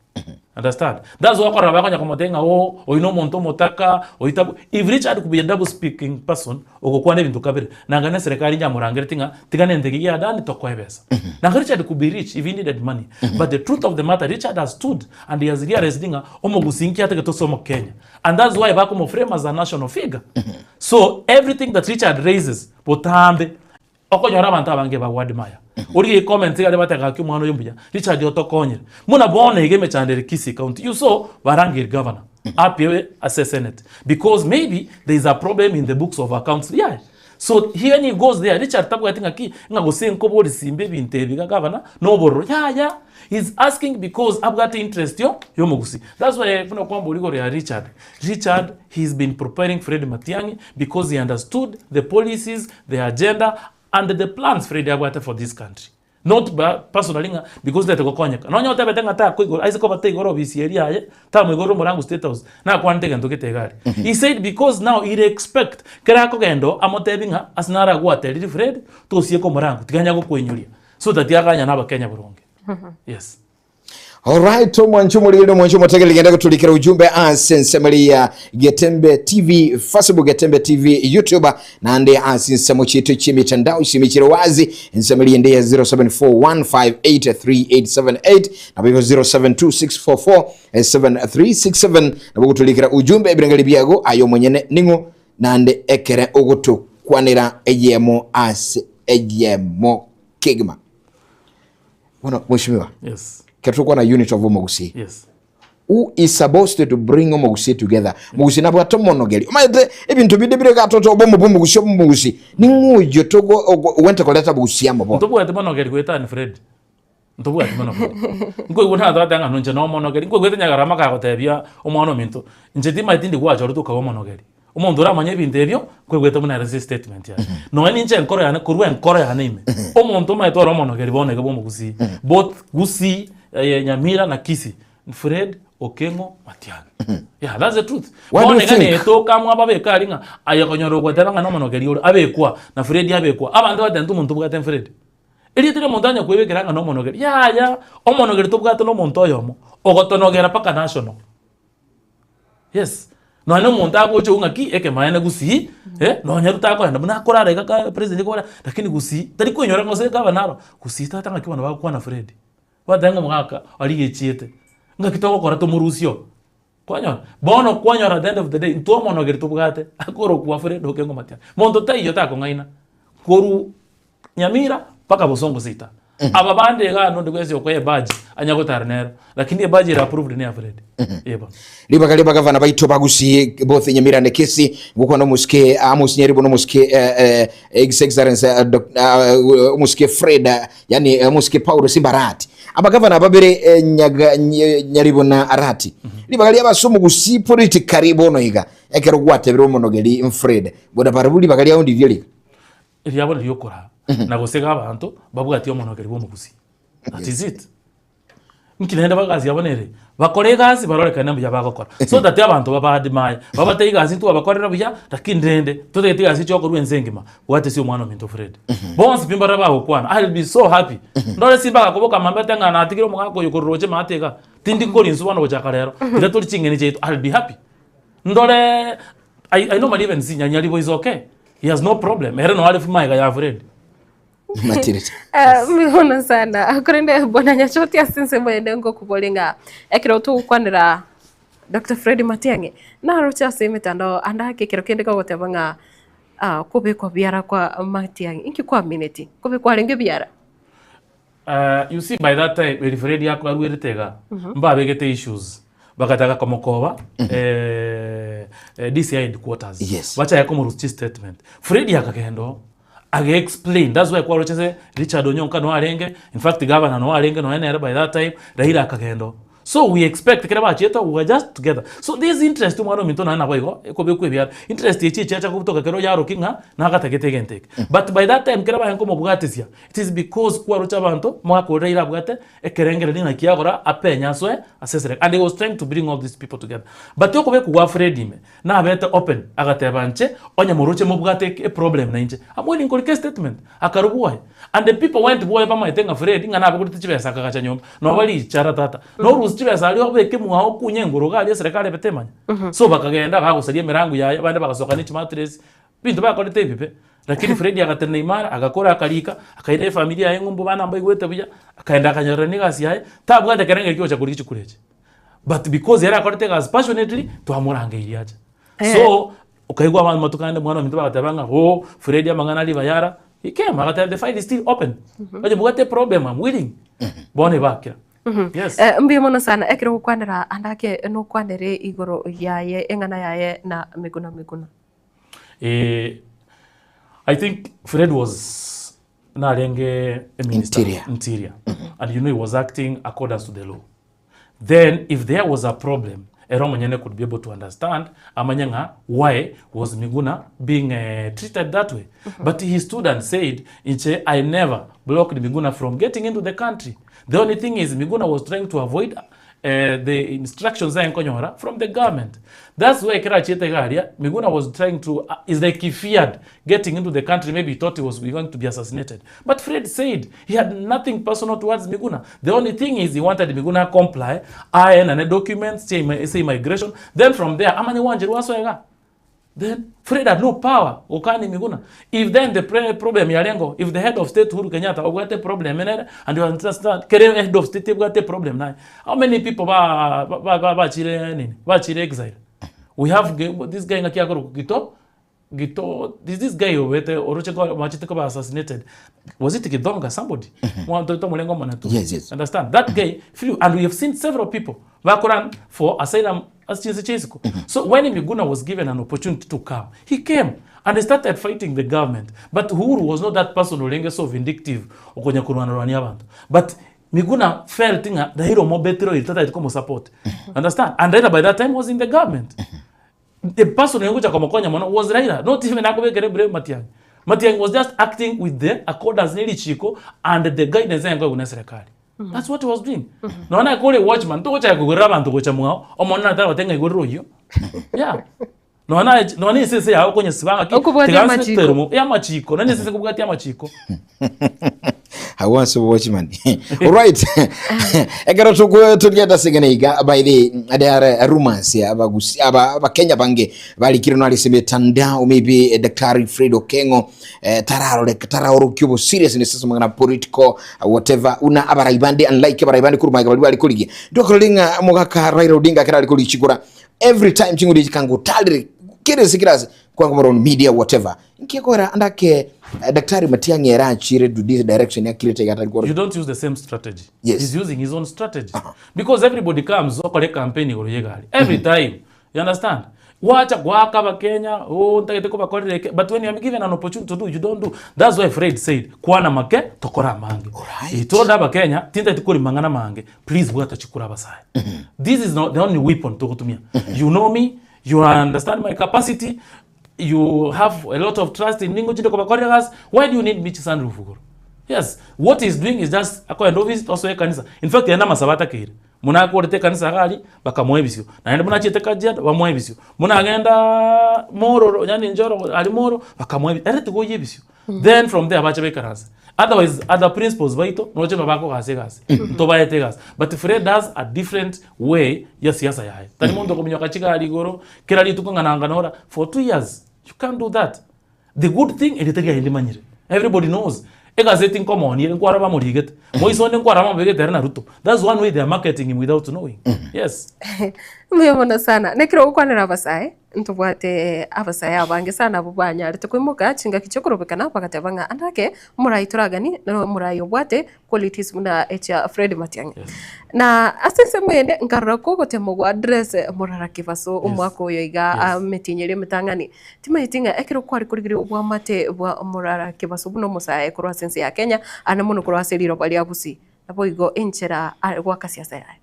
Speaker 8: Understand? That's why okorora bakonya komotebia ng'a oo oyo na omonto omotaka, oyo tabu if Richard could be a double speaking person, ogokwana ebinto kabere, nanga na eserekari nyamorangereti ng'a tiga nente eke gia Adani tokoe ebesa. Nanga Richard could be rich if he needed money. But the truth of the matter, Richard has stood and he has realized ng'a omogusii nki atagete ase omokenya. And that's why bakomoframe as a national figure. So everything that Richard raises, botambe, Okonyora abanto abange bagoadmire. Origie comments iga aria bateba gaki omwana oyo mbuya, Richard otokonyire. Buna bono iga emechando ere Kisii county, you saw barangeri governor appear ase senate because maybe there is a problem in the books of accounts yaye. So he when he goes there, Richard tabwati ng'aki ng'a gose nkobori simba ebinto ebi iga governor na obororo yaya. He is asking because abwate interest yo yomogusii. That's why buna kwambori igoro ya Richard, Richard he has been preparing Fred Matiang'i because he understood the policies, the agenda and the plans Fred abwate for this country. Not ba personally ng'a because tagete gokonyeka. Nonye otebete ng'a takoigora aise koba taigora ofisi eria yaye, tamoigorera omorango state house, nakwanete egento gete iga aria. He said because now he expect kera akogenda oo amotebi ng'a ase naro agwateriri Fred, tosieke omorango tiga anya gokoinyoria so that aganye na abakenya boronge. Yes.
Speaker 1: Alright, omwancho omorigeri omwancho omotegereri genda goturikera ujumbe ase ensemo ya Getembe TV, Facebook Getembe TV, YouTube nande ase ensemo chiaito chi'emitandao chimichire wazi ensemo ende ya 0741583878 nabo igo 0726447367 nabo goturikera ujumbe ebirengeri biago aye omonyene ning'o nande ekere ogotokwanera eyemo ase eyemo kegima. Bono mheshimiwa.
Speaker 8: Yes.
Speaker 1: Kero tokwana unit of omogusii.
Speaker 8: Yes.
Speaker 1: Who is supposed to bring omogusii together? Mogusii nabwate omonogeri. Omanyete ebinto binde bire gatoto obomo bwa omogusii omogusii. Ning'o oyio togo ogwente koreta obogusii amo bono?
Speaker 8: Ntobwate monogeri goetania Fred. Ntobwati monogeri. Nkoigwa natwate ng'a nonche nomonogeri. Nkoigwete Nyagarama kagotebia omwana ominto, inche timanyeti ndi gwachoretwe okaba omonogeri. Omonto oramanye ebinto ebio, nkoigwete buna ere ase estatement yaye. Nonya ninche enkoro yane, korwa enkoro yane ime, omonto omanyete ore omonogeri bono iga bw'omogusii, both Gusii, Nyamira na Kisii, Fred Okeng'o Matiang'i. Yeah, that's the truth.
Speaker 1: What do
Speaker 8: Bono
Speaker 1: you
Speaker 8: iga
Speaker 1: think?
Speaker 8: netoka amo ababeke aria ng'a aye konyora ogoteba ng'a nomonogeri ore, abekwa, na Fred abekwa. Abanto bateba intwe omonto obwate Fred. Erieta ri'omonto anya kwebekera ng'a nomonogeri, yaya, omonogeri tobwate nomonto oyomo, ogotonogera mpaka national. Yes, nonya na omonto agocha oo ng'aki ekemaene gusii, eh, nonya Ruto akoenda buna akorara iga ka president kore, lakini gusii, tari koinyora ng'a gose gavana aro, gusii tata ng'aki bono bagokwana Fred. Gwateba ng'a omogaka aria echiete, ng'aki togokora tomorusie oo, kwanyora? Bono kwanyora at the end of the day, intwe omonogeri tobwate, akorokwa Fred Okengo Matiang'i, monto taiyo takong'aina, korwa Nyamira mpaka Bosongo City. Aba bande iga nonde bwensi okoa ebadge anya gotara nero. Lakini ebadge ere approved ne ya Fred. Eh bono.
Speaker 1: Ribaga ria bagavana baito ba Gusii both Nyamira and Kisii ngokwana omosike Amos Nyaribo na omosike eh, eh, His Excellency eh, Dok- ah, omosike Fred eh, yani eh, omosike Paulo Simba Arati abagavana babere eh, Nyaga- Ny- Nyaribo na Arati ribaga ria base omogusii politically bono iga ekero gwatebire omonogeri Fred boda barabwo ribaga riao ndiria riga
Speaker 8: Eriabo riria okoraa na gosega abanto babwatie omonogeri bw'omogusii. That is it. Nki naende egasi yabo nere? Bakore egasi barorekane mbuya bagokora. So that abanto baba admire, babatebie egasi ntwabakorera buya, lakini rende totagete egasi echi okorwa ense engima, bwate ase omwana ominto Fred. Bonsi pi mbarabwo bagokwana, I will be so happy. Ndore simba agakoboka mambia atebe ng'a natigire omogaka oyo korwa roche maate igaa, tindi koria inse bono gochaka rero, tiga torie ching'eni chiaito, I will be happy. Ndore I, I normally even see Nyanyaribo is okay. He has no problem. Ere no are magega ya Fred.
Speaker 1: Matirete.
Speaker 2: Eh, mbono sana korende bwana nyachoti ase ensemo ende ngokobori ng'a ekero togokwanera Dr. Fred Matiang'i naroche ase emetandao ande ake ekero kende kogoteba ng'a ah, kobekwa biara kwa Matiang'i inki kwamineti kobekwa arenge biara
Speaker 8: Uh, you see by that time eri Fred arwerete iga mbabegete issues bagataka komokoba eh, eh, DCI headquarters
Speaker 1: Yes.
Speaker 8: bachake komorusia chistatement Fred akagenda oo age explain that's why kwaroche ase Richard Onyonka no arenge in fact governor no arenge nonya nere by that time Raila akagenda oo. So we expect ekero bachiete we were just together. So this interest omwana ominto naende nabo igo ekobekwa ebiara. Interest echi echiacha gotoka ekero oyarokia ng'a nagatagete egento eke. But by that time ekero baye nkomobwatisia, it is because kwaroche abanto mogakorera ira abwate ekerengererio ng'a kiagora apenye asoe ase eserekari. And he was trying to bring all these people together. But okobekwa gwa Fred ime, nabete open agateba inche onye moroche mobwate eke eproblem nainche, I'm willing korika estatement. Akarwa bwoye. And the people went bwoye bamaete ng'a Fred ng'a nabogoreti chibesa akagacha nyomba. Noba richara tata. Norusia chibesa aria obeke mwao okunye engoro iga aria eserekari ebe temanya. So bakagenda bagosaria emerango yaye abande bagasoka ne chimatress, ebinto bakorete ebibe. Lakini Fred agatenena imara, agakora akarika, akaira efamiri yaye ng'umbu bana mbaigwete buya, akaenda akanyorerania egasi yaye, tabwate kerengerio kia gocha korigia chikura echi. But because ere akorete egasi passionately, twamorangeirie ache. So, okaigwa abanto amatuko ande mwana ominto bagateba ng'a oh, Fred amang'ana aria bayara, he came agateba the file is still open. Onye mbwate eproblem am willing. Bono ebakera. Yes.
Speaker 2: Eh, mbuya mono sana ekero ogokwanera ande ake nokwanere igoro yaye eng'ana yaye na Miguna Miguna.
Speaker 8: Eh, I think Fred was narenge a minister
Speaker 1: Interior.
Speaker 8: interior. And you know he was acting accordance to the law. Then if there was a problem, ere omonyene could be able to understand amanye ng'a why was Miguna being uh, treated that way. But he stood and said, Inche, I never blocked Miguna from getting into the country. The only thing is Miguna was trying to avoid the instructions aye nkonyora from the government. That's why ekero achiete iga aria, Miguna was trying to, is like he feared getting into the country, maybe he thought he was going to be assassinated. But Fred said he had nothing personal towards Miguna. The only thing is he wanted Miguna comply, aye nane documents, say, say immigration, then from there, amanye wanjerwa asoe iga. Then Fred had no power gokani Miguna. If then the pre problem yarengo, if the head of state Uhuru Kenyatta obwate problem nere and you understand kere head of state ebwate problem naye. How many people ba ba ba bachire nini? Bachire exile. We have this guy ngaki akoro Gito Gito this this guy obete oroche ko machete ko ba assassinated. Was it Githonga somebody? Mwanto to mulengo mona tu.
Speaker 1: Yes, yes.
Speaker 8: Understand? That guy flew and we have seen several people bakoran for asylum Ase chinse chia isiko. So when Miguna was given an opportunity to come, he came and he started fighting the government. But Uhuru was not that person orenge so vindictive okonya korwana rwania abanto. But Miguna felt ng'a Raila omobetire oyo tatagete komosupport. Understand? And Raila by that time was in the government. The person orenge gocha komokonya mono was Raila, not even akobekera eblame Matiang'i. Matiang'i was just acting with the accordance ne richiko and the guidance aye nkoegwa ne eserekari. That's what he was doing. Nonya naye kore watchman, togochaka kogorera abanto gocha mwao, omonene ataragotebi ng'a igorera oyio. Yeah. Nonya naye nonya na esese yago okonyesiba ng'aki,
Speaker 2: Okobwatia
Speaker 8: tiga nse
Speaker 2: amachiko.
Speaker 8: teremo, ya amachiko, nonya na esese ekobwatia amachiko.
Speaker 1: Agwo ase watchman. Alright. Ekero tokwe togenda ase egene iga by the there are rumors abagusi aba abakenya bange barikire nari ase emitandao maybe eh, Daktari Fred Okengo eh, tararoreka taraorokia obo seriousness ase amang'ana political whatever una abarai bande unlike abarai bande korwa magega baria bare korigia ntokorora ng'a omogaka Raila Odinga ekero are korigia chikura every time ching'uria echi kangotarire kera ase kera ase kwanga more on media whatever nki ekogera ande ake eh, Daktari Matiang'i ere achire to this direction akirete iga atari
Speaker 8: You
Speaker 1: korokia
Speaker 8: don't use the same strategy.
Speaker 1: Yes.
Speaker 8: He's using his own strategy. Because everybody comes okore campaign igoro y'egari. Every time. You understand? Gwacha goaka abakenya, oh ntagete kobakorera eke, but when you are given an opportunity to do, you don't do. That's why Fred said, kwana make, tokore amange.
Speaker 1: Alright.
Speaker 8: Eh, torore abakenya, tintagete kori mang'ana mange, please bwata chikura abasae. This is not the only weapon togotumia. You know me, you understand my capacity, you have a lot of trust in me ngochinde kobakorera egasi, why do you need me chisanduru igoro? Yes, what he's doing is just akoenda office, osoe ekanisa. In fact, ere namasabo atakeire. Buna akorete ekanisa iga aria, bakamoa ebisio. Naende buna achiete Kajiado, bamoa ebisio. Buna agendaaa Mororo, yaani Njoro aria Moro, bakamoa ebisio. Ere tiga oyie ebisio. Then from there bache baikaranse. Otherwise, other principals baito, noche nabo bakogasa egasi. Ntobaete egasi. But Fred has a different way ya siasa yaye. Tari monto okominyoka chigari igoro, kera rituko ng'a nangana ora, for 2 years, you can't do that. The good thing, erieta riaye ndimanyire. Everybody knows. Egazeti nkomoonia ere nkwara bamorigete. Moise onde nkwara bamobegete ere na Ruto. That's one way they are marketing him without knowing. Yes.
Speaker 2: Mbuya mono sana. Nekero ogokwanera abasae, ntobwate abasae abange sana abwo banyarete koimoka chingaki chi'okorobekana bagateba ng'a ande ake omorai toraganie nere omorai obwate qualities buna echia Fred Matiang'i. Na ase ensemo ende nkarora kogotema go address Morara Kebaso omwaka oyo iga emetienyi eria emetang'ani, timanyeti ng'a ekero kware korigereria obwamate bwa Morara Kebaso buna omosae korwa ase ense ya Kenya ande mono korwa ase riroba ria Gusii, naboigo enchera are goaka siasa yaye.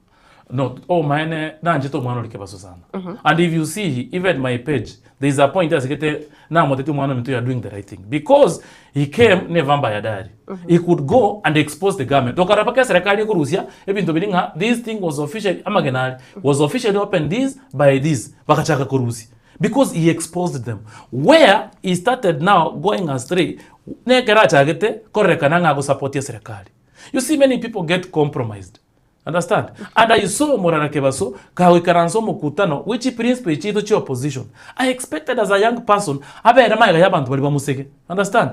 Speaker 8: No, obomaene nanchete omwana oria kebaso sana. And if you see even my page, there is a point asegete namoteti omwana ominto you are doing the right thing because he came ne vampire diary. He could go and expose the government. Okarora mpaka eserekari ekorusia ebinto biria ng'a this thing was officially amagena aria was officially opened this by this bagachaka korusia because he exposed them. Where he started now going astray nekero achagete kororekana ng'a agosupport eserekari. You see many people get compromised. Understand? And I saw Morara Kebaso kagoikaransa omokutano bwe chiprinciple chiaito chia opposition. I expected as a young person abere magega ya abanto baria bamosege. Understand?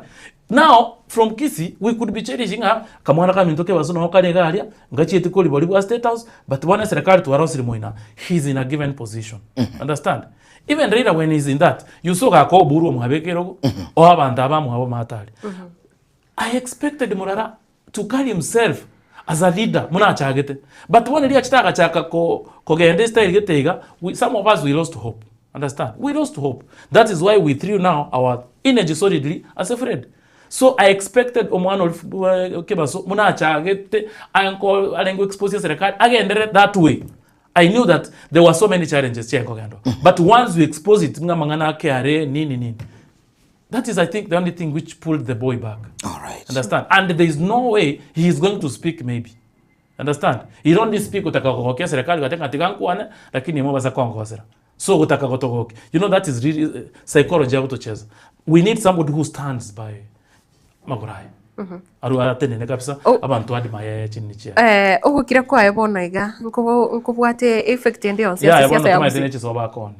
Speaker 8: Now from Kisii we could be cherishing ng'a kamwana kaminto Kebaso noo kare iga aria, ngachieti koribori bwa State House, but bono eserekari twarosire moino aa, he is in a given position. Understand? Even Raila when he is in that, you saw gakoa Oburu omwabe ekerogo, oa abanto aba amwabo amato aria. I expected Morara to carry himself as a leader buna achagete but bono riria achete agachaka ko kogenda estyle gete iga we some of us we lost hope understand we lost hope that is why we threw now our energy solidly ase Fred so I expected omwana oria kebaso buna achagete anko arenge expose eserekari agenderere that way I knew that there were so many challenges chiaye kogendwa but once we expose it ng'a amang'ana ake are nini nini That is I think the only thing which pulled the boy back.
Speaker 1: All right.
Speaker 8: Understand? And there is no way he is going to speak maybe. Understand? He only speak gotaka kogokia serikali goteba ng'a tiga nkwane lakini mobasa kongosera. So gotaka gotogokia. You know that is really eh, psychology ya gotocheza. We need somebody who stands by magoro aye. Arwe atenene kabisa
Speaker 2: Oh.
Speaker 8: abanto admire chinini chiaye.
Speaker 2: Eh, ogokira kwaye bono iga nkobo nkobwate effect ende yonsi
Speaker 8: Yaya
Speaker 2: ase
Speaker 8: bono
Speaker 2: siasa ya
Speaker 8: tomaete
Speaker 2: Gusii.
Speaker 8: nechisobo akone.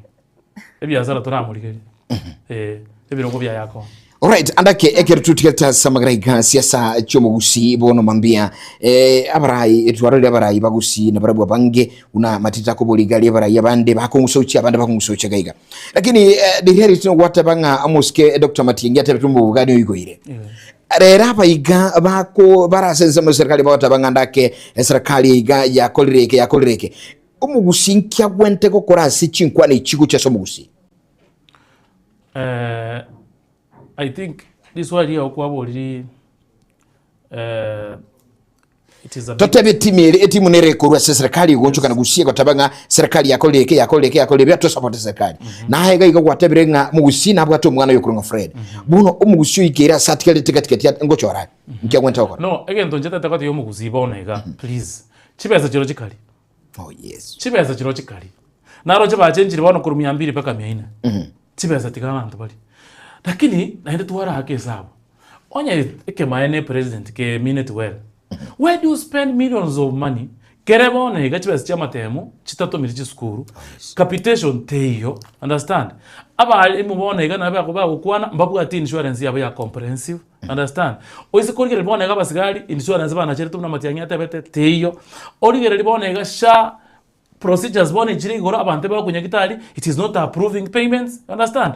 Speaker 8: Ebiasara toramorigerie. Eh, ebirogo biaye akone.
Speaker 1: Alright, andake ekero tutigete ase amagera iga siasa chi'omogusii bono mambia eh, abarai twarorire abarai bagusii na barabwo abange buna matita akobori iga aria abarai abande bakong'usa abande bakong'usa iga iga lakini eh, riria ritino gwateba ng'a omosike Dr. Matiang'i atebete omobogani oigoire rero abaiga bako barase ensemo serikali bagoteba ng'a ndake eserikali iga yakorire eke yakorire eke Omogusii nki agwente gokora ase chinkwana echi gochia ase omogusii?
Speaker 8: Eh, I think riswali riao kwaboriri eh, it is a bit
Speaker 1: Totebe etimu ere etimu nere ekorwa ase serikali egonchokana gusii egoteba ng'a serikali yakorire eke yakorire eke yakorire ebi atosapote serikali. Naye iga iga gwatebire ng'a mogusii nabwate omwana oyo okorwa ng'a Fred. Bono omogusii oikeire ase atigarete gati gati ngochora are? Nki agwente gokora?
Speaker 8: No, egento inche tete gotebia omogusii bono iga, please, chibesa chiro chikari.
Speaker 1: Oh yes.
Speaker 8: Chibesa chiro chikari. Naroche bachenchire bono korwa mia mbili mpaka mia ine. Chibesa tiga abanto barie. Lakini naende twarake esabu. Onye ekemaene president ke mean it well. Why do you spend millions of money kere bono iga chibesa chia amatemo chitatomire chisukuru, capitation teiyo, understand? Abalimu bono iga nabo bagokwana mbabwati insurance yabo ya comprehensive. Understand? Oise korigereria bono iga abasigari, insurance banacherete buna Matiang'i atebete, teiyo. Origererie bono iga SHA, procedures bono echire igoro abanto ebakonya gitari, it is not approving payments, you understand?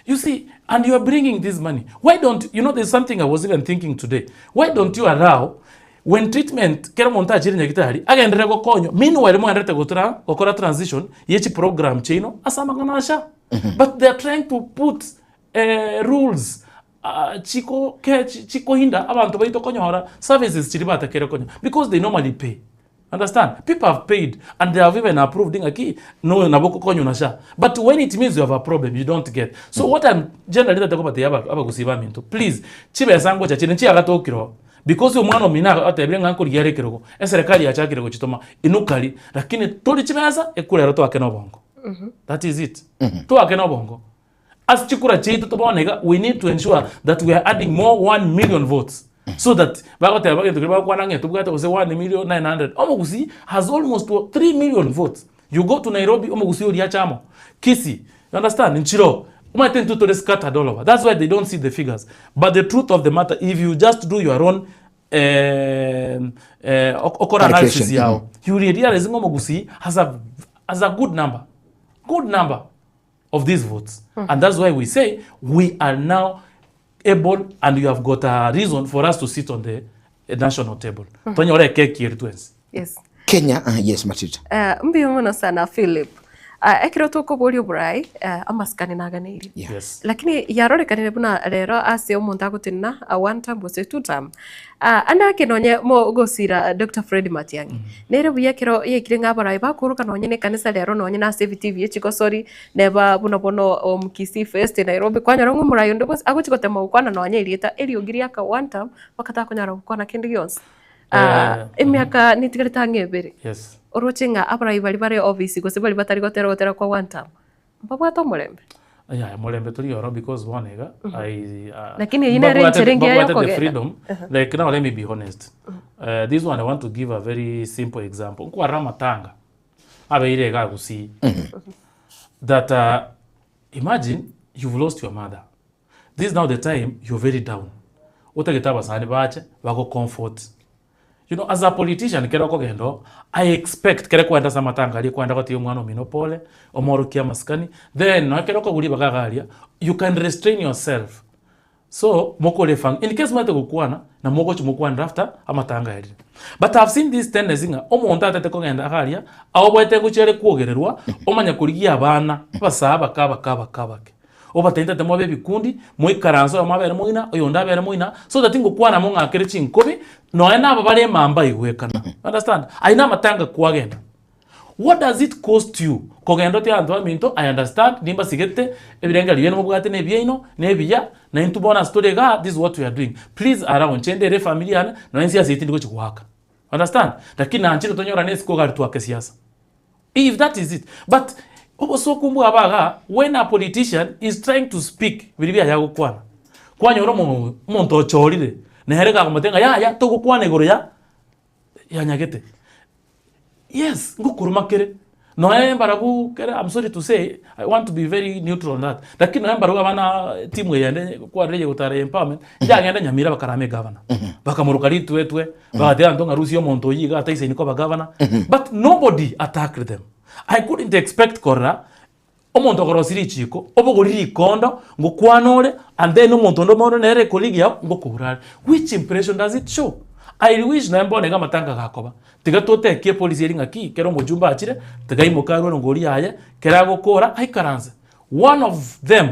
Speaker 8: You see, and you are bringing this money. Why don't, you know there's something I was even thinking today. Why don't you allow when treatment kera omonto achire nyagitari agenderere gokonywa meanwhile mogendererete gotura gokora transition ye chiprogram chiaino ase amang'ana a SHA. But they are trying to put eh, rules chiko ke chikohinda abanto baito konyora services chiria batakere konyora because they normally pay understand people have paid and they have even approved ng'aki no nabo okokonywa na SHA but when it means you have a problem you don't get so what I'm generally ntagete kobatebia aba abagusii baminto please chibesa ngocha chire nchiagatokire oo because omwana omino atebire ng'a nkorigia are ekerogo eserekari yachakire gochitoma inwe karia lakini tori chibesa ekura ero toake na obongo that is it toake na obongo. Ase chikura chiaito tobono iga, we need to ensure that we are adding more 1 million votes so that bagoteba egento keria bagokwana ng'a tobwate gose 1 million 900. Omogusii has almost 3 million votes. You go to Nairobi, omogusii oria ache amo, Kisii, you understand, nchiroo. Omanyete intwe tore scattered all over. That's why they don't see the figures. But the truth of the matter, if you just do your own eh, eh, okore analysis
Speaker 1: Calculation,
Speaker 8: yao, you will realize ng'a omogusii has a, has a good number. Good number. of these votes and that's why we say we are now able and you have got a reason for us to sit on the national table tonyore ekeki eri twensi
Speaker 2: Yes.
Speaker 1: Kenya, ah, yes Matita.
Speaker 2: Eh, mbuya mono sana Philip. Ah, ekero tokoboria oborai, eh, amasikani naganeirie.
Speaker 8: Yes.
Speaker 2: Lakini yarorekanire buna rero ase omonto agotenena a one term gose two term. Ah, ande ake nonye mogosira Doctor Fred Matiang'i. Nere buya ekero yaikire ng'a abarai bakoroka nonye na ekanisa rero nonye na ase ebitii bie chigosori neba buna bono Omukisii Fest Nairobi kwanyora ng'a omorai onde bwensi agochi gotema gokwana nonye erieta eriogi riaka one term mpaka takonyara gokwana kende gionsi. Ah, emiaka netigarete ang'e ebere.
Speaker 8: Yes.
Speaker 2: Oroche ng'a abarai baria bare ofisi gose baria batari gotera ogotera kwa one term, mbabwate omorembe?
Speaker 8: Yaya morembe tori oro because bono iga I ah,
Speaker 2: Lakini eyio nere
Speaker 8: mbabwate
Speaker 2: enchera engiya
Speaker 8: mbabwate the
Speaker 2: yokogenda.
Speaker 8: freedom like now let me be honest this one I want to give a very simple example nkwarora amatanga abeire iga Gusii that imagine you've lost your mother This is now the time you're very down otagete abasani bache bago comfort you know as a politician kero okogenda oo I expect kere kwenda ase amatanga aria kwenda gotiga omwana omino pole omorokie amasikani then nonya kero okogwa ribaga iga aria you can restrain yourself so mokore efang in case omanyete gokwana na mogochi mokwanere after amatanga aerire. But I have seen this tendency ng'a omonto atete kogenda iga aria aoboete ngochia are kwogererwa omanye korigia abana abasae abake abake abake abake. Obatebi tata mwabe ebikundi, moikaranse oyomo abere moina, oyonde abere moina, so that ngokwana mong'akere chinkobi, nonya na aba bare emamba igwekana. Understand? Ayio namatanga kwagenda. What does it cost you kogenda otie abanto baminto, I understand, nimbasigete, ebirengererio biaino mobwate na ebiaino, na ebiya, na intwe bono ase tore igaa, this is what we are doing. Please allow inche ndere efamiri yane, nonya ensiasa eye tindi gochi goaka. Understand? Lakini nanchire tonyorane isiko iga aria twake siasa. If that is it but obosoku mbwabo igaa when a politician is trying to speak biria biaye agokwana, kwanyora omo omonto ochorire nere gakomotebia ng'a yaya togokwana igoro ya ya nyagete. Yes, ngokoruma kere, nonya mbarabwo kere am sorry to say I want to be very neutral on that, lakini nonya mbarabwo abana timu eye yende kwarora eye gotara ya empowerment, yagenda Nyamira bakarama egavana, bakamoroka ritwetwe. Bagateba abanto ng'a rusia omonto oyio iga ataisaini koba gavana, but nobody attacked them. I couldn't expect korora omonto okorosia richiko, obogori rikondo, ngokwana ore, and then omonto onde bono nere colleague yao ngokobura are. Which impression does it show? I wish naye bono iga amatanga gakoba, tiga totekie epolicy eria ng'aki, kera omojumbe achire, tiga aimoke arwe erongori yaye, kera agokora aikaranse. One of them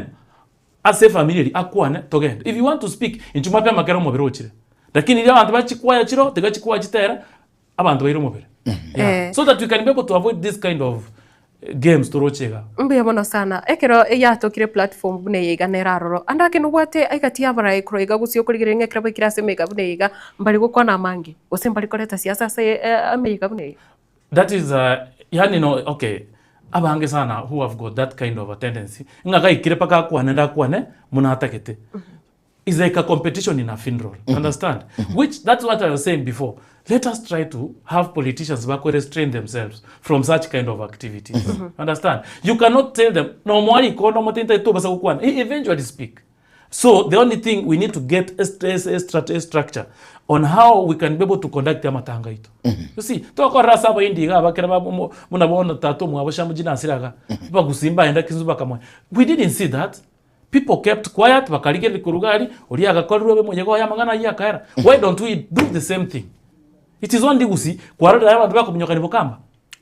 Speaker 8: Ase efamiri eria akwane togende. If you want to speak, inchuo mapema kera omobere ochire. Lakini riria abanto bachikwaya chiroo, tiga chikwaya chitere, abanto baire omobere. Yeah.
Speaker 2: Eh.
Speaker 8: So that we can be able to avoid this kind of games toroche igaa.
Speaker 2: Mbuya mono sana. Ekero yatokire platform buna eye iga nere aroro. Ande ake nobwate egati y'abarai korwa iga gose okorigereria ng'a ekero baikire ase emeyega buna eye iga, mbari gokwana amange, gose mbari koreta siasa ase emeyega buna eye.
Speaker 8: That is uh, yani no okay abange sana who have got that kind of a tendency ng'a gaikire mpaka akwane ndakwane muna atagete is like a competition in a funeral understand which that's what I was saying before let us try to have politicians bako restrain themselves from such kind of activities understand you cannot tell them no mwari kondo motente tobasa gokwana he eventually speak So the only thing we need to get a, st- a, strat- a structure on how we can be able to conduct amatanga aito. You see, tokorera ase abaindi iga abakera ba mo- buna bono tata omwabo Shamu Nasira iga, bagusimba aenda kinsu bakamoa. We didn't see that. People kept quiet, bakarigereria korwa iga aria, oria agakorerwa obe moyega oye amang'ana ayio akaera. Why don't we do the same thing? It is only gusii, kwarorire abanto bakominyokania bokamba?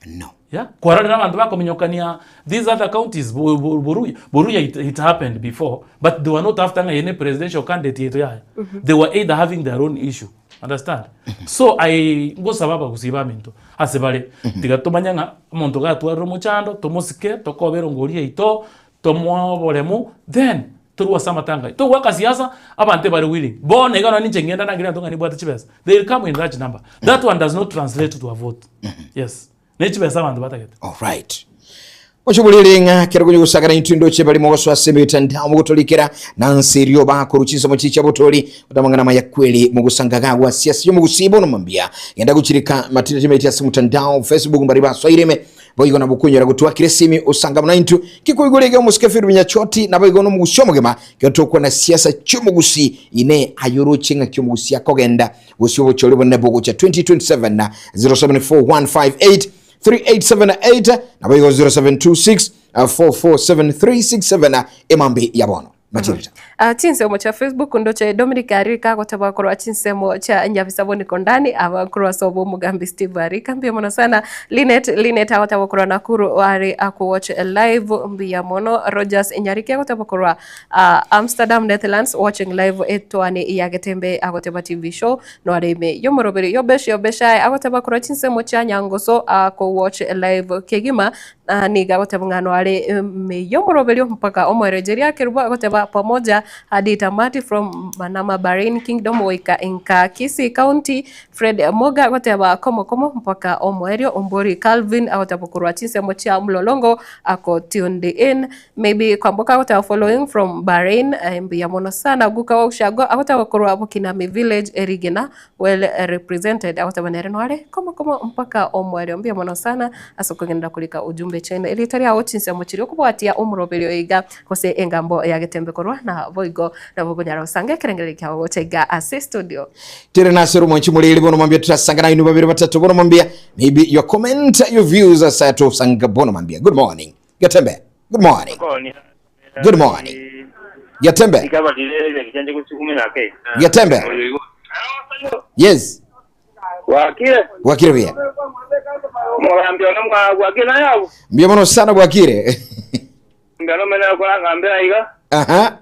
Speaker 1: No.
Speaker 8: Yeah? Kwarorire abanto bakominyokania these other counties, Bu- Bu- Buruya, Buruya it, it happened before, but they were not after ng'a eye ne presidential candidate yaito yaya. They were either having their own issue. Understand? So I ngosaba abagusii baminto ase bare tiga tomanye ng'a omonto gatwarire omochando tomosike tokobe erongori yaito tomoe oboremu then torwe ase amatanga aya. Togoaka siasa abanto ebare willing. Bono iga nonye ninche ngenda nangire abanto ng'a nibwate chibesa, they will come in large number. That one does not translate to a vote. Yes. Ne chibesa abanto batagete.
Speaker 1: Alright. Ochoborere ng'a kero konye gosagara intwe ndoche bari mogosoa ase emitandao mogotorikera nanse erioba korwa chinsemo chicha botori otamang'ana maya kweli mogosanga gagwa siasa yomogusii bono mambia genda gochirika matinda chimaeti ase mtandao Facebook mbari basoireme Boigo nabo okonyora gotwakire esimi osanga buna intwe kikoigora iga omosike Philip Nyachoti naboigo nomogusi omogima kero tokwana siasa chiomogusi ine aye oroche ng'aki omogusi akogenda gose obochori obonene bogocha 2027 na 074158 3878 naboigo 0726 447367 emambi ya bono. Machirita.
Speaker 2: Ah, chinsemo chia Facebook ndoche Dominic Arika agoteba korwa chinsemo chia Nyabisaboni Kondani aba korwa sobo omogambi Steve Arika mbuya mono sana Linet Linet agoteba korwa Nakuru are akuwatch live mbuya mono Rogers Nyariki agoteba korwa ah, Amsterdam Netherlands watching live etwani ya Getembe agoteba TV show noare ime yomoroberi Yobesh Yobeshae agoteba korwa chinsemo chia Nyangoso akuwatch live kegima Na nigo agoteba ng'a noare ime y'omoroberio mpaka omoerecheria akerubwa agoteba pamoja hadi tamati from Manama Bahrain Kingdom goika inka Kisii County Fred Moga agoteba komo komo mpaka omoerio Ombori Calvin agoteba korwa chinsemo chia Mlolongo ako tuned in Maybe Kwamboka agoteba following from Bahrain mbuya mono sana Guka wa Ushago agoteba korwa Bokinami Village Erigena Well represented agoteba nere noare komo komo mpaka omoerio mbuya mono sana ase okogenderera korika ujumbe chiaino erieta riao chinsemo chiria okobwatia omoroberio iga gose engambo ya getembe korwa na boigo nabo okonyara gosanga ekerengererio kiao gocha iga ase studio.
Speaker 1: Tere nase rumonchi muriri bono mambia turasanga nainu babere batatu bono mambia maybe your comment your views asa tusanga bono mambia good morning getembe good morning Good morning. Getembe. Getembe. Yes.
Speaker 11: Wakire.
Speaker 1: Wakire buya.
Speaker 11: Mugambi ono mwa wakire naye abo.
Speaker 1: Mbuya mono sana bwakire.
Speaker 11: Mbuya no mena kola ngambira iga.
Speaker 1: Aha.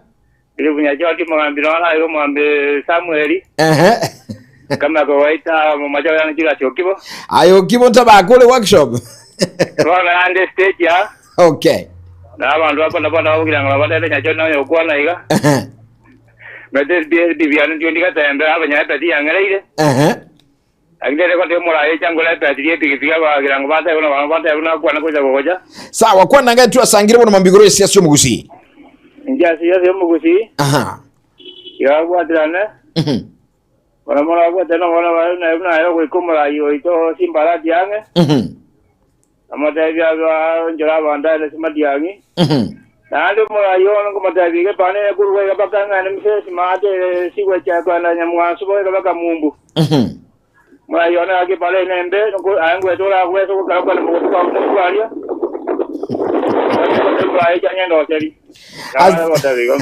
Speaker 11: Ile bunyacho ati mugambi no ala igo mugambi Samueli.
Speaker 1: Aha.
Speaker 11: Kama kawaida mumacha yana chira chokibo.
Speaker 1: Ayo kibo ntabakole workshop.
Speaker 11: Bono ande stage ya.
Speaker 1: Okay.
Speaker 11: Na abanto ba boda boda babugira ng'a babatebe nyacho nonya okwana iga. Mete ebi biane ntio ndigatembe abanyene epeti yang'ereire. Lakini ere goteba omoraia changore epeti ri'epigipigi abagira ng'a batebe buna barabwo batebe buna akwane gocha gocha.
Speaker 1: Sawa, kwana ngai twasangire bono mambia igoro y'esiasi y'omogusii.
Speaker 11: Inche ase esiasi y'omogusii,
Speaker 1: Aha.
Speaker 11: iga babwaterane, Bono morabwate nomwana baye naye buna aye ogoika omoraai oito chimbarati ang'e, amoteebie aonchore abanto aye ase matiang'i. Naende omoraai one nkomoteebia iga, Epana eye korwa iga mpaka ng'ende Misiri, maate sigwecha kogenda nyamwanso boigo mpaka mumbu. Omoraai one gaki epara eye nembe, aye ngoeta oragwese gokera kogenda mogondo kwao mumbu aria. Omoraai chang'ende oseri.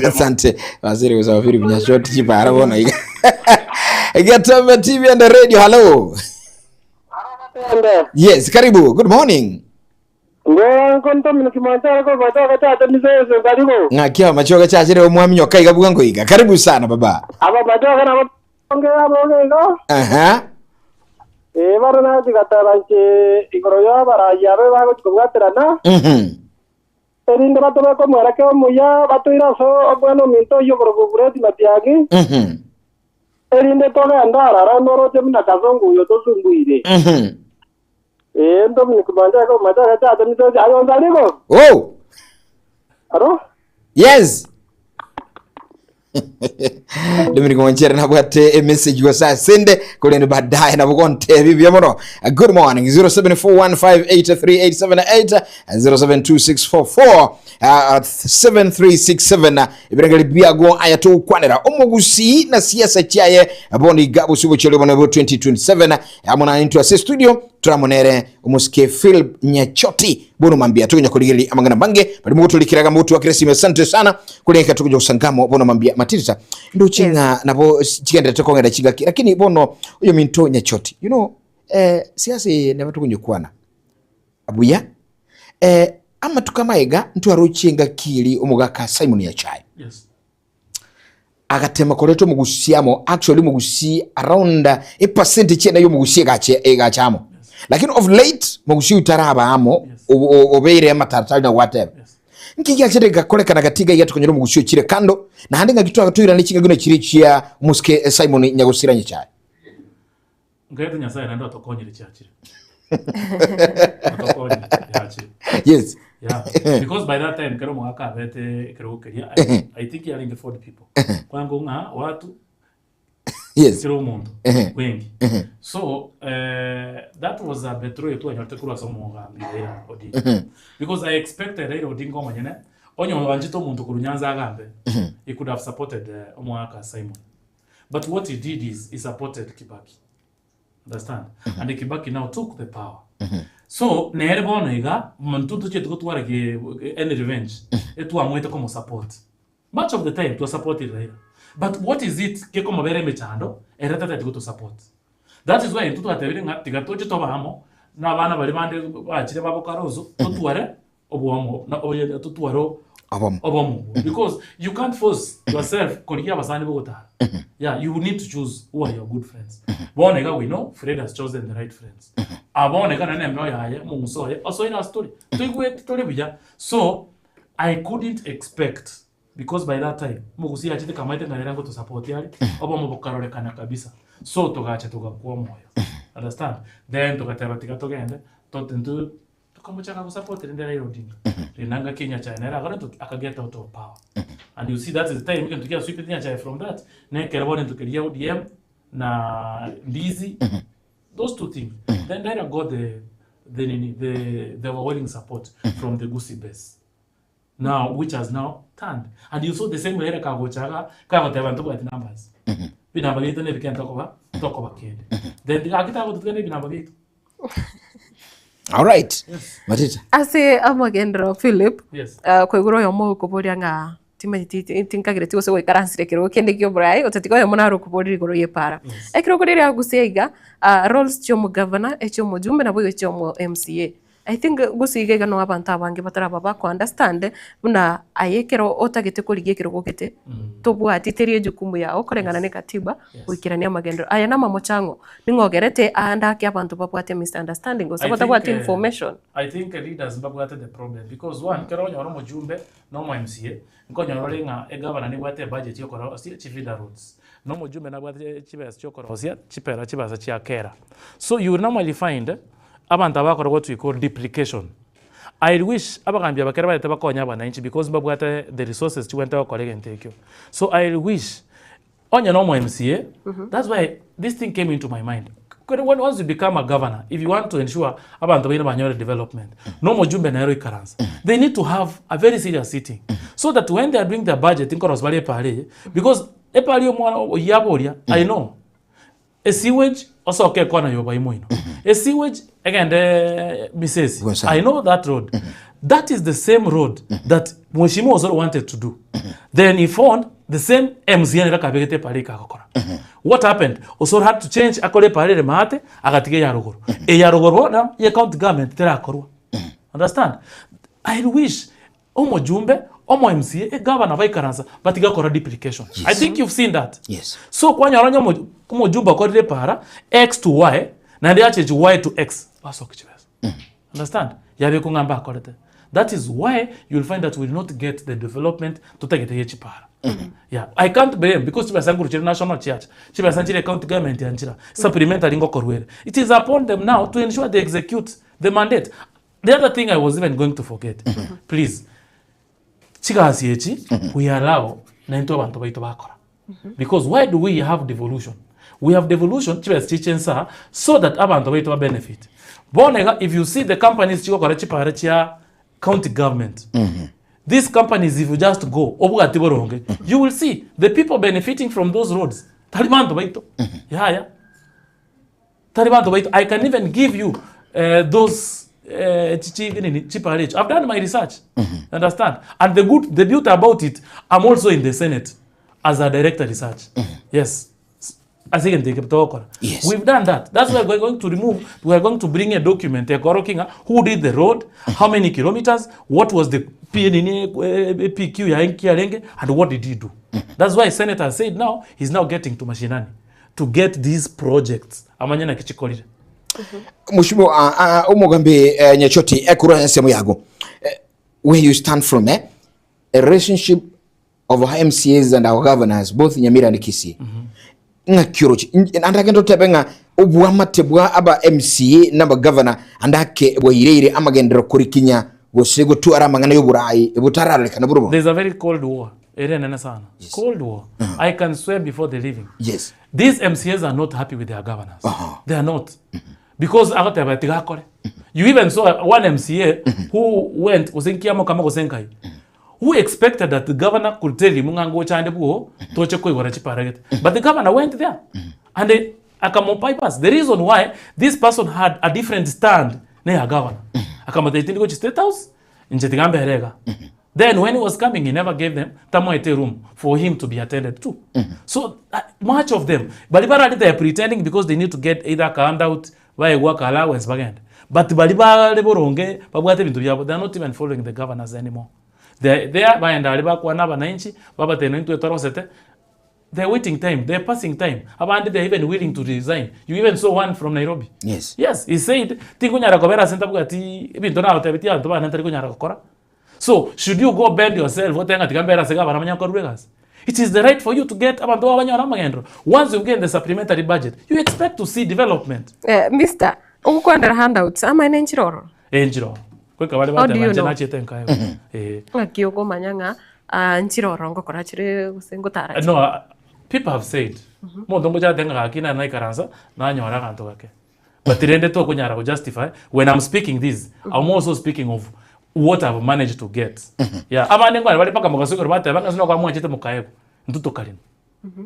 Speaker 1: Asante waziri usafiri bunyashoti chipara bono iga Getembe TV and radio hello yes karibu good morning ng'aki amachoga chachire omwami nyoka iga bwango iga karibu sana baba aha
Speaker 12: Eh, bono nachigateba inche igoro y'abarai abe bagochia kobwaterana, Erinde batobeke omwerekeo omuya, batoire ase omwana ominto oyio okorokwa Fred Matiang'i, erinde togende aroro noroche buna Kasongo oyo tosunguire. Ee, Dominic Mwanjaka Mwanjaka chacha misosi aye onzariko.
Speaker 1: Oh.
Speaker 12: Aro?
Speaker 1: Yes. Dominic Mwanchere nabwate emessage gose asende korende baadaye nabo gontebi buya mono. Good morning 0741583878 072644 7367 ebirengeri biago aya togokwanera omogusii na siasa chiaye bono iga bosio bochore bono bo 2027 amo na intwe ase studio toramonere omosike Philip Nyachoti bono mambia tokonya korigereria amang'ana mange bari mogotorikeraga mogotwakera esime asante sana koreka tokonya gosangamo bono mambia matirisa ndoche ng'a nabo chigenderete kong'era chingaki lakini bono oyo minto Nyachoti you know eh, siasa eye nabo tokonya kwana buya eh, amatuko amaega ntwarochie engaki eri omogaka Simon Nyachae
Speaker 8: Yes.
Speaker 1: agatema koreta omogusi amo actually omogusi around a percentage ena yomogusi egache egacha amo lakini of late mogusi oyo taraba amo obeire amataratari na gwateba nki giachete gakorekana gatiga iga tokonyora omogusi ochire kando naende ng'aki twagatoirane chingaki buna chiria chia omosike Simon Nyagosira Nyachae.
Speaker 8: Nkaete Nyasaye naende otokonyire chiachire. Otokonyire chiachire.
Speaker 1: Yes.
Speaker 8: Yeah. Because by that time kero omogaka abete ekerogo keria I, I think yarenge 40 people. Kwango ng'a watu kera omonto wengi. So eh, that was a betrayal twanyorete korwa ase omogambi Raila Odinga. Because I expected Raila Odinga omonyene onye oanchete omonto korwa Nyanza agambe he could have supported eh, omogaka Simon. But what he did is he supported Kibaki. Understand? And Kibaki now took the power. So nere bono iga monto ntochieti gotwara ki any revenge etwamwete komosupport. Much of the time twasupportire Raila but what is it gekomobera emechando ere tatageti gotosupport. That is why intwe twatebire ng'a tiga toche tobe amo na abana baria bande bachire babo Kalonzo totware obwomo na oye totware
Speaker 1: Obomo.
Speaker 8: obomo obwo because you can't force yourself korigia abasani bogotara yeah you need to choose who are your good friends. Bono iga we know Fred has chosen the right friends. Bono iga nonye na embeo yaye omong'uso oye osoire ase tore toigwete tore buya so I couldn't expect because by that time omogusii achete kamaete ng'a nere ngotosupport are, obomo bokarorekana kabisa. So togacha togakwa omoyo, understand? Then togateba tiga togende tote intwe tokamochaka gosupport rende Raila Odinga. Rende ngaki Nyachae nere akore ntoki aka get out of power. And you see that is the time egento giasweepete Nyachae from that, nekero bono egento keria ODM na Ndizi, those two things. Then Raila got the the nini the the overwhelming support from the Gusii base. Now which has now turned and you saw the same Raila kagocha iga kagoteba ntobwati numbers. Ebinamba biaito nebike ntokoba ntokoba kende. Then gaki tagototiga na ebinamba biaito.
Speaker 1: Alright. Matita.
Speaker 2: Ase amagenderero Philip,
Speaker 8: Yes.
Speaker 2: ah, kwaigure oyomo okoboria ng'a timanyeti ti- tinkagereti gose goikaransire ekerogo kende kia oborai, gose tiga oyomo nare okoboria igoro y'epaara. Ekerogo riria agusia iga, ah, roles chia omogavana, echia omojumbe naboigo echia omo MCA. I think gose iga iga noo abanto abange bataraba bako understand buna aye ekero otagete korigia ekerogo gete, tobwati teri ejukumu yago koreng'ana na ekatiba goikerania amagenderero. Aya namamochango, ning'o ogerete aande ake abanto babwate misunderstanding gose
Speaker 8: I think,
Speaker 2: batabwati
Speaker 8: eh,
Speaker 2: information.
Speaker 8: I think leaders mbabwate the problem because one, ekero onyora omojumbe na omo MCA, nkonyora ore ng'a egavana nebwate ebudget ya okorosia chifeeder roads, na omojumbe nabwate chibesa chia okorosia chipera chibesa chia kera. So you will normally find, abanto aba bakora what we call duplication. I wish abagambi aba ekero barete bakonye abananchi because mbabwate the resources chibwenerete gokora egento ekio. So I wish, onye na omo MCA, that's why this thing came into my mind. Kore when once you become a governor, if you want to ensure abanto baino banyore development, na omojumbe nere oikaransa, they need to have a very serious sitting so that when they are doing their budget nkorosia bare epara eye, because epara ya omwana oyio aboria, I know, A sewage osoke ekona yoba imoino. A sewage egende Misesi.
Speaker 1: Bwesana.
Speaker 8: I know that road. That is the same road that Mheshimiwa Osoro wanted to do. Then he found the same MCA nere akabegete epara ekagokora. What happened? Osoro had to change akore epara ere maate agatiga eya rogoro. Eya rogoro bono ye county government terakorwa. Understand? I wish Omojumbe, omo MCA, egavana baikaransa batige gokora duplication. I think you've seen that.
Speaker 1: Yes.
Speaker 8: So kwanyora onye omo- omojumbe okorire epara x to y naende yachengi y to x basokia chibesa. Understand? Yabekwa ng'a mbakorete. That is why you'll find that we'll not get the development totagete ye chipara. Yeah, I can't blame because chibesa nkuru chire national chiacha, chibesa nchire county government yanchira, supplementary ngokorwa ere. It is upon them now to ensure they execute the mandate. The other thing I was even going to forget, please, chigasi echi we allow naintwe abanto baito bakora. Because why do we have devolution? We have devolution chibesa chiche nsa so that abanto baito ba benefit. Bono iga if you see the companies chigokora chipara chia county government, these companies if you just go obwati boronge, you will see the people benefiting from those roads tari banto baito. Yaya. Tari banto baito I can even give you eh, those eh, chi- chi- nini, chipara echo. I've done my research. Understand? And the good, the beauty about it, I'm also in the Senate as a director research. Yes. Ase egento eke togokora.
Speaker 1: Yes.
Speaker 8: We've done that. That's why we're going to remove, we are going to bring a document ekoroki ng'a who did the road, how many kilometers, what was the P, nini, eh, PQ ya kiarenge, and what did he do. That's why Senator said now, he's now getting to mashinani. to get these projects amanye naki chikorire.
Speaker 1: Mheshimiwa uh, uh, omogambi uh, Nyachoti ekorwa ensemo yago eh, where you stand from eh, a relationship of our MCAs and our governors both Nyamira and Kisii mm -hmm. ng'a kiorochi andake ndotebe ng'a obwamate bwa aba MCA na aba governor andake bwaireire amagenderero korikinya gose gotwara amang'ana y'oborai ebotararorekana borobo
Speaker 8: There's a very cold war ere enene sana cold war I can swear before the living
Speaker 1: Yes.
Speaker 8: these MCAs are not happy with their governors they are not because agoteba tiga akore you even saw one MCA who went gose nkiamo kama gose nkai who expected that the governor could tell him ng'a ngochande bwo toche koigora chipara gete but the governor went there and they, akamo bypass the reason why this person had a different stand ne ya governor akamotebia tindi gochia state house inche tiga mbere iga. Then when he was coming he never gave them tamoete eroom for him to be attended to. So much of them baria barari they are pretending because they need to get either aka handout baegwe aka allowance bagende. But baria bare boronge babwate ebinto biabo they are not even following the governors anymore. They are there baenda aria bakwana abananchi babatebia nonye intwe torosete they are waiting time they are passing time abande they are even willing to resign you even saw one from Nairobi.
Speaker 1: Yes.
Speaker 8: Yes he said tinkonyara kobera ase ntabwati ebinto nagotebetie abanto bane ntari konyara gokora. So should you go bend yourself otebe ng'a tiga mbere ase gavana manye nkorure egasi? It is the right for you to get abanto bao banyore amagenderero. Once you get the supplementary budget, you expect to see development.
Speaker 2: Eh, Mister, ogokwandera handouts amaene nchire ororo?
Speaker 8: Eh, nchire ororo. Goika bare
Speaker 2: How do
Speaker 8: bateba
Speaker 2: you
Speaker 8: inche
Speaker 2: know?
Speaker 8: nachete nkaegwa. Eh.
Speaker 2: Ng'aki okomanya ng'a ah, nchire ororo ngokora chire gose ngotara chire?
Speaker 8: No, ah, people have said, omonto ngocha atebe ng'a gaki nare naikaransa, nanyora aganto gake. But rende tokonyara go justify when I'm speaking this I'm also speaking of what I've managed to get. Yeah, abande nkonyora bare mpaka mogaso igoro bateba ng'a ase nokoba mwanchete mokaegwa, intwe tokarema.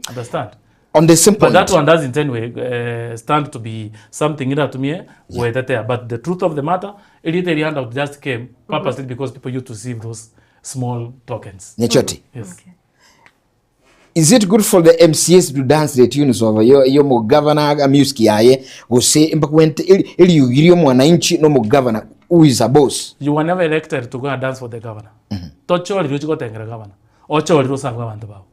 Speaker 8: Understand?
Speaker 1: On the same
Speaker 8: But that
Speaker 1: point,
Speaker 8: one doesn't anyway stand to be something iratumie goetetea. But the truth of the matter, erieta eri handout just came purposely because people used to receive those small tokens.
Speaker 1: Nyachoti.
Speaker 8: Yes.
Speaker 1: Is it good for the MCAs to dance the tunes of yo yo mugavana a music yaye gose mbakwente eriogi ria omwananchi no mugavana who is a boss?
Speaker 8: You were never elected to go and dance for the governor. Tochoriri ochie gotengera governor. Ochorire osabwe abanto bao.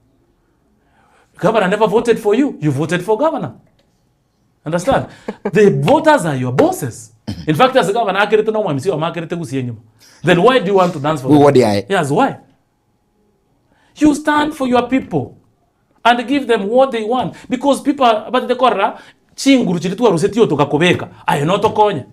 Speaker 8: Governor never voted for you. You voted for governor. Understand? The voters are your bosses. In fact, as governor akerete no MC omakerete gusia enyuma. Then why do you want to dance for them?
Speaker 1: Wodi yaye.
Speaker 8: Yes, why? You stand for your people and give them what they want because people are batete korora chinguru chiria twarusetie togakobeka aye notokonye.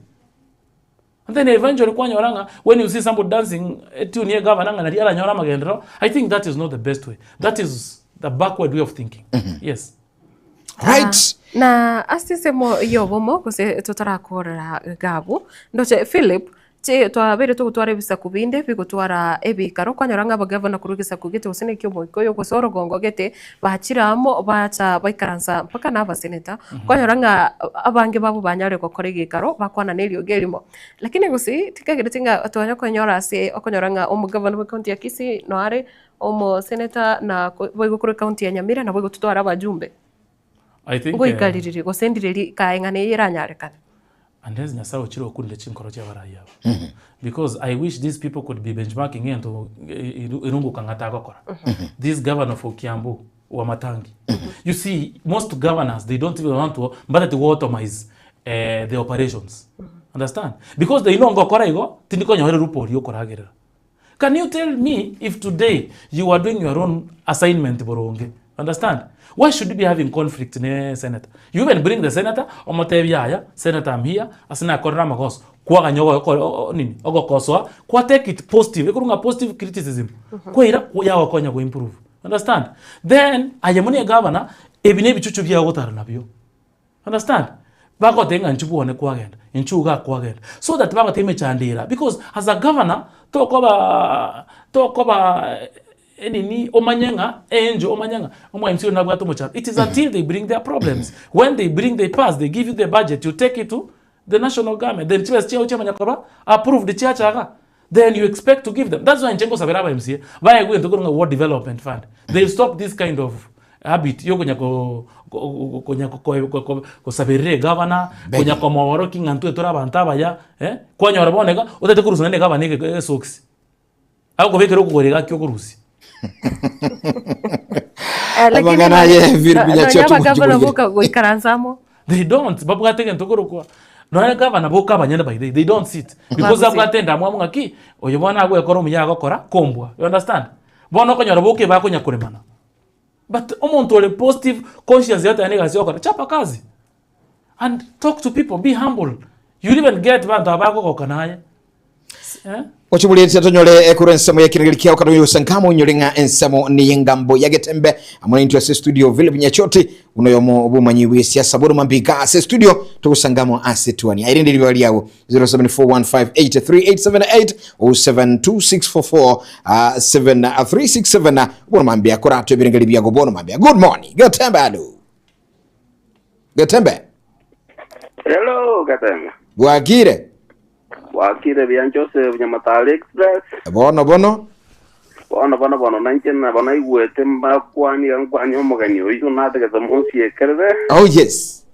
Speaker 8: And then eventually kwanyora ng'a when you see somebody dancing etune ya egavana ng'a naria aranyore amagenderero, I think that is not the best way. That is the backward way of thinking. Yes.
Speaker 1: Right.
Speaker 2: Na ase ensemo y'obomo gose totarakorera gabu, ndoche Philip, chi twabeire togotwara ebisaku binde bigotwara ebikaro, kwanyora ng'a abagavana korwa egesaku gete gose na eki'omoika oyo gose orogongo gete, bachire amo bacha baikaransa mpaka na abaseneta, kwanyora ng'a abange babo banyare gokora egekaro bakwana na eriogi erimo. Lakini gose tikagereti ng'a twanya konyora ase okonyora ng'a omogavana bwe county ya Kisii noare Omoseneta na boigo korwa ecounty ya Nyamira naboigo totware abajumbe.
Speaker 8: I think
Speaker 2: Ngoika ririri gose ndiriri kae ng'a neye eranyarekane.
Speaker 8: Unless Nyasaye ochire okunire chinkoro chia abarai aba. Because I wish these people could be benchmarking egento Irungu Kang'ata agokora. This governor for Kiambu Wamatangi. You see, most governors they don't even want to mbatati go automize the operations. Understand? Because they know ngokora igo tindikonyora erupori yokoragerera. Can you tell me if today you are doing your own assignment boronge? Understand? Why should you be having conflict ne senator? You even bring the senator, omotebi yaya, senator I'm here, ase nakorire amagoso. Kwaganya ogo- oko- o- o- nini? Ogokosoa, kwa take it positive, ekorwa ng'a positive criticism. Kwaira yagokonya go improve. Understand? Then aye buna egavana, ebi na ebichuchu biago ogotara nabio. Understand? Bagoteba ng'a inchuo bwane kwagenda, inchuo iga kwagenda. So that bagoteba emechando era because as a governor, tokoba tokoba enini omanye ng'a angel omanye ng'a omo MC oyo nabwate omochando. It is until they bring their problems. When they bring they pass, they give you the budget, you take it to the national government. Then chibesa chiago chiamanya koba approved chiacha iga. Then you expect to give them. That's why inche ngosabera aba MCA baegwe egento korwa ng'a ward development fund. They'll stop this kind of habit yokonya ko ko- konya ko- ko- ko- gosaberera egavana, konya komoorokia ng'a ntwe tore abanto abaya eh, kwanyora bono iga otagete korusia naende egavana ege esocks, agokobekera okogoro iga aki okorusia.
Speaker 2: Eh, lakini
Speaker 1: Amang'ana aye, Philip
Speaker 2: nonya
Speaker 1: Nyachoti
Speaker 2: abagavana
Speaker 1: Mwingi.
Speaker 2: boka goikaransa amo.
Speaker 8: They don't, babwate egento korokwa nonya gavana boka abanyene by the way, they don't sit because
Speaker 2: Bagosit.
Speaker 8: abwate endamwamu ng'aki, oyo bono agwekora omuya agokora kombua, you understand? Bono okonyora boka ebakonya koremana. But omonto ore positive conscious yoteba negasi ogokora, chapa kazi and talk to people, be humble, you'll even get banto aba bakogoka naye. Eh?
Speaker 1: Ochiburetie tonyore korwa ensemo y'ekeregeri kiao kare oyosa nkamo onyore ng'a ensemo ney'engambo ya Getembe amo naintwe ase studio Philip Nyachoti buna oyomo bw'omomanyi bw'esiasa boroma mbiga ase studio togosangamo ase tuani airende ribaga riago 0741583878 072644 7367 boroma mbiga koratwe ebirengeri biago boroma mbiga good morning Getembe alo Getembe
Speaker 13: Hello, Getembe.
Speaker 1: Bwakire
Speaker 13: Bwakire buya Joseph Nyamataro Express.
Speaker 1: Bono bono.
Speaker 13: Bono bono bono nainche nabo naigwete mbakwani iga nkwanie omogeni oyio natagete monsiekerere.
Speaker 1: Oh yes.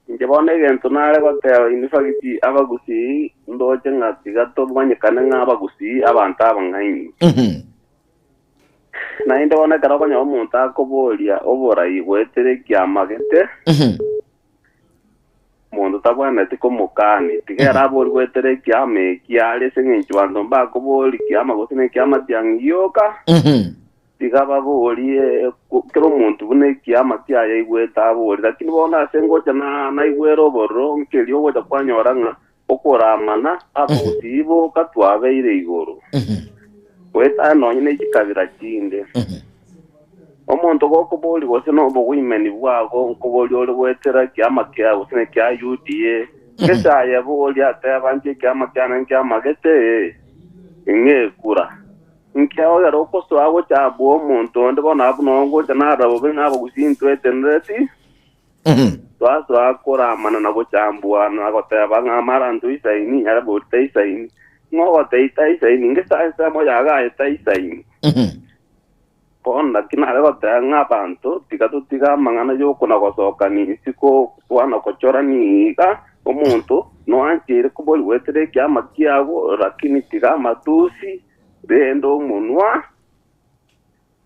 Speaker 13: Inche bono egento nare goteba in fact abagusii ndoche ng'a tiga tomanyekane ng'a abagusii abanto abang'aini. Naende bono ekero okonyora omonto akoboria oborai goetera ekiama gete, omonto tabwenereti komokania, tiga ere aborie goetera ekiama eki are ase eng'encho banto mbakoboria kiama gose na ekiama tiang'i gioka, tiga baborie kera omonto buna ekiama kiaye aigwete aborie. Lakini bono ase ngocha na naigwere obororo, nkeria ogocha kwanyora ng'a okoramana abagusii boka twabeire igoro, goetania nonye ne chikabira chinde. Omonto gokoboria gose nobogoimeni bwago, nkoboria ore goetera ekiama kia gose nekia UDA, gese aye boria ateba inche ekiama kiane nkiamagete, ing'e ekura. Nkiaogera okosoa gocha abwo omonto onde bono abwo noo ngocha narora bobe ng'a abagusii ntwetenereti, Twasoa koramana na gochambuana na goteba ng'a mara ntoisaini, ere bori taisaini. Ng'a ogotei taisaini, ngesa ensemo yago aye taisaini. Bono naki nare goteba ng'a abanto tiga totige amang'ana y'okona gosokania isiko kwana gochorania iga, omonto noancheire kobori goetera ekiama kiago, lakini tiga amatusi, rende omonwa.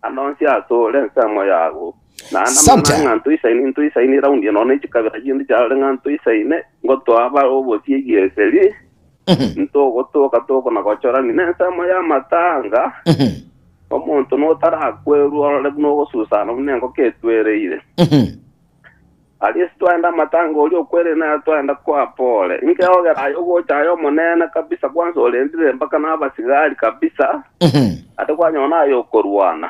Speaker 13: Ande onsi asore ensemo yago. Naende
Speaker 1: Sante.
Speaker 13: amang'ana ng'a ntoisaine, ntoisaine eraundi eye nonya ne chikabira chinde chiarore ng'a ntoisaine, ngotoa bare obosie egieseri, ntogotoka tokona gochorania. Na ensemo y'amatanga, omonto notarakwerwa orore buna ogosusana buna engoko etwereire. Aria ase twaenda amatanga oria okwereire nere twaenda koa pole. Nkeogera aye ogocha aye omonene kabisa kwanza orendire mpaka na abasigari kabisa, ate kwanyora naye okorwana.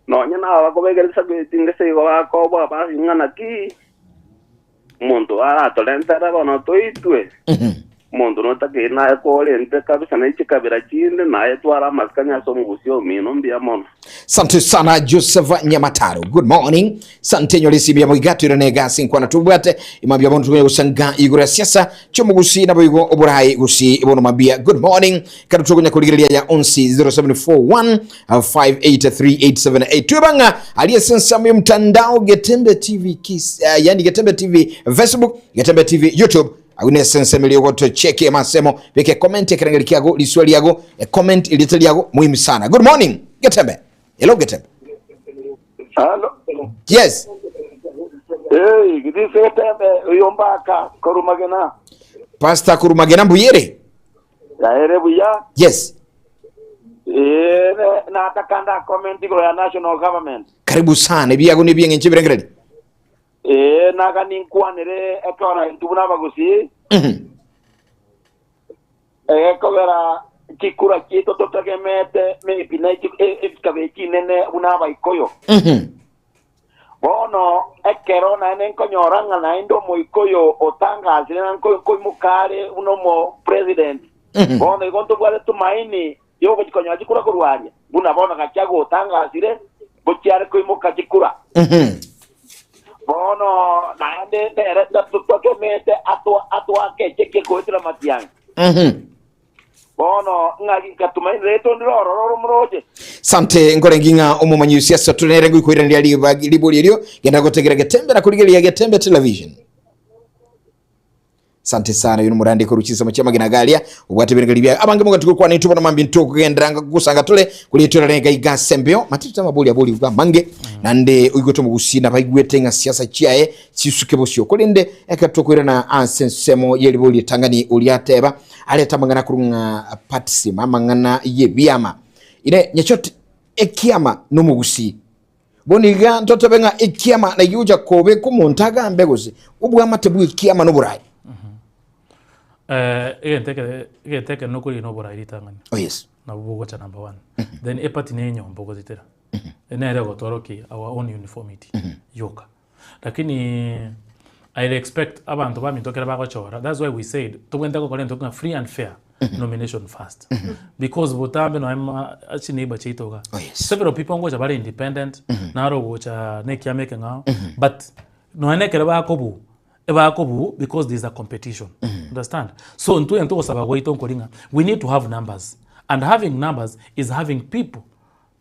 Speaker 13: Nonye nabo bakobekera chisabeti ngese igo bakoboa basi ng'a naki omonto aratorentere bono toitwe. Omonto notakeire naye korente kabisa ne chikabira chinde, naye twara amasikani ase omogusia omino mbuya mono.
Speaker 1: Sante sana Joseph Nyamataro. Good morning. Sante nyore sibi ya moiga twire ne gasi nkwana tubwate imambia bono tukonya gosanga igoro ya siasa chomugusi nabo igo oborai gusi bono mambia. Good morning. Karo tukonya kurigereria ya onsi 0741 583878 twebanga ali sensamu ya mtandao Getembe TV Kiss, yani Getembe TV Facebook, Getembe TV YouTube Agwo nese ensemo eria ogotocheki amasemo beka ecomment ekerengeri kiago riswa riago ecomment erieta riago muhimu sana good morning getembe hello getembe
Speaker 11: Halo.
Speaker 1: yes
Speaker 11: Hey, gidise getembe uyo mbaka korumagena.
Speaker 1: pastor kurumagena mbuyere
Speaker 11: Yaere buya.
Speaker 1: yes
Speaker 11: Eh, natakanda comment igoro ya national government.
Speaker 1: karibu sana ebiago nebieng'encho ebirengereri
Speaker 11: Ee, naga ninkwanere ekero intwe buna abagusii, egekogera chikura chiaito totegemete maybe ne chi- e- echikaba echinene buna abaikoyo. Bono ekero naende nkonyora ng'a naende omoikoyo otangasire na nko- nkoimoka are buna omo president, bono igo ntobwate tumaini yogochia konyora chikura korwa aria, buna bono gachia gotangasire, gochia are koimoka chikura. Bono naende nere twatomete atwake echekie goetera matiang'i. Bono ng'a gatumaini rito ndire ororo oromoroche.
Speaker 1: Sante nkorengi ng'a omomanyi siasa tore nere ngoikoiraneria ribori erio genda gotegera Getembe na korigereria Getembe Television. Sante sana uyu nomorandi korwa chinsemo chia amagena garia obwate ebirengererio biaye abange mogati gokwana intwe bono mambia intwe okogenderanga gosanga tore kori tore iga ase embeo matete amabori abori iga amange nande oigwete omogusii nabaigwete ng'a siasa chiaye chisuke bosio korende ekero tokoirana ase ensemo yeribori ritang'ani oria ateba arete amang'ana korwa ng'a patism amang'ana yebiama ine nyachoti ekiama nomogusii Bono iga ntotebe ng'a ekiama naki gocha kobeka omonto agambe gose obwamate bw'ekiama noborai.
Speaker 8: Eh, egento eke egento eke nokoria noborai ritang'ani.
Speaker 1: Oh yes.
Speaker 8: Nabo bogocha number one. Then eparty na enyomba ogositera. Nere egotorokia our own uniformity yoka. Lakini I expect abanto baminto ekero bagochora, that's why we said tobwenerete gokora egento ng'a free and fair nomination first. Because botambe nonya ma chineighbour chiaito igaa,
Speaker 1: Oh, yes.
Speaker 8: several people ngocha bare independent, naro ogocha na ekiama ekeng'ao, but nonya na ekero bakobuu, ebakobuu because there is a competition, understand? So intwe egento togosaba gwaito nkori ng'a we need to have numbers. And having numbers is having people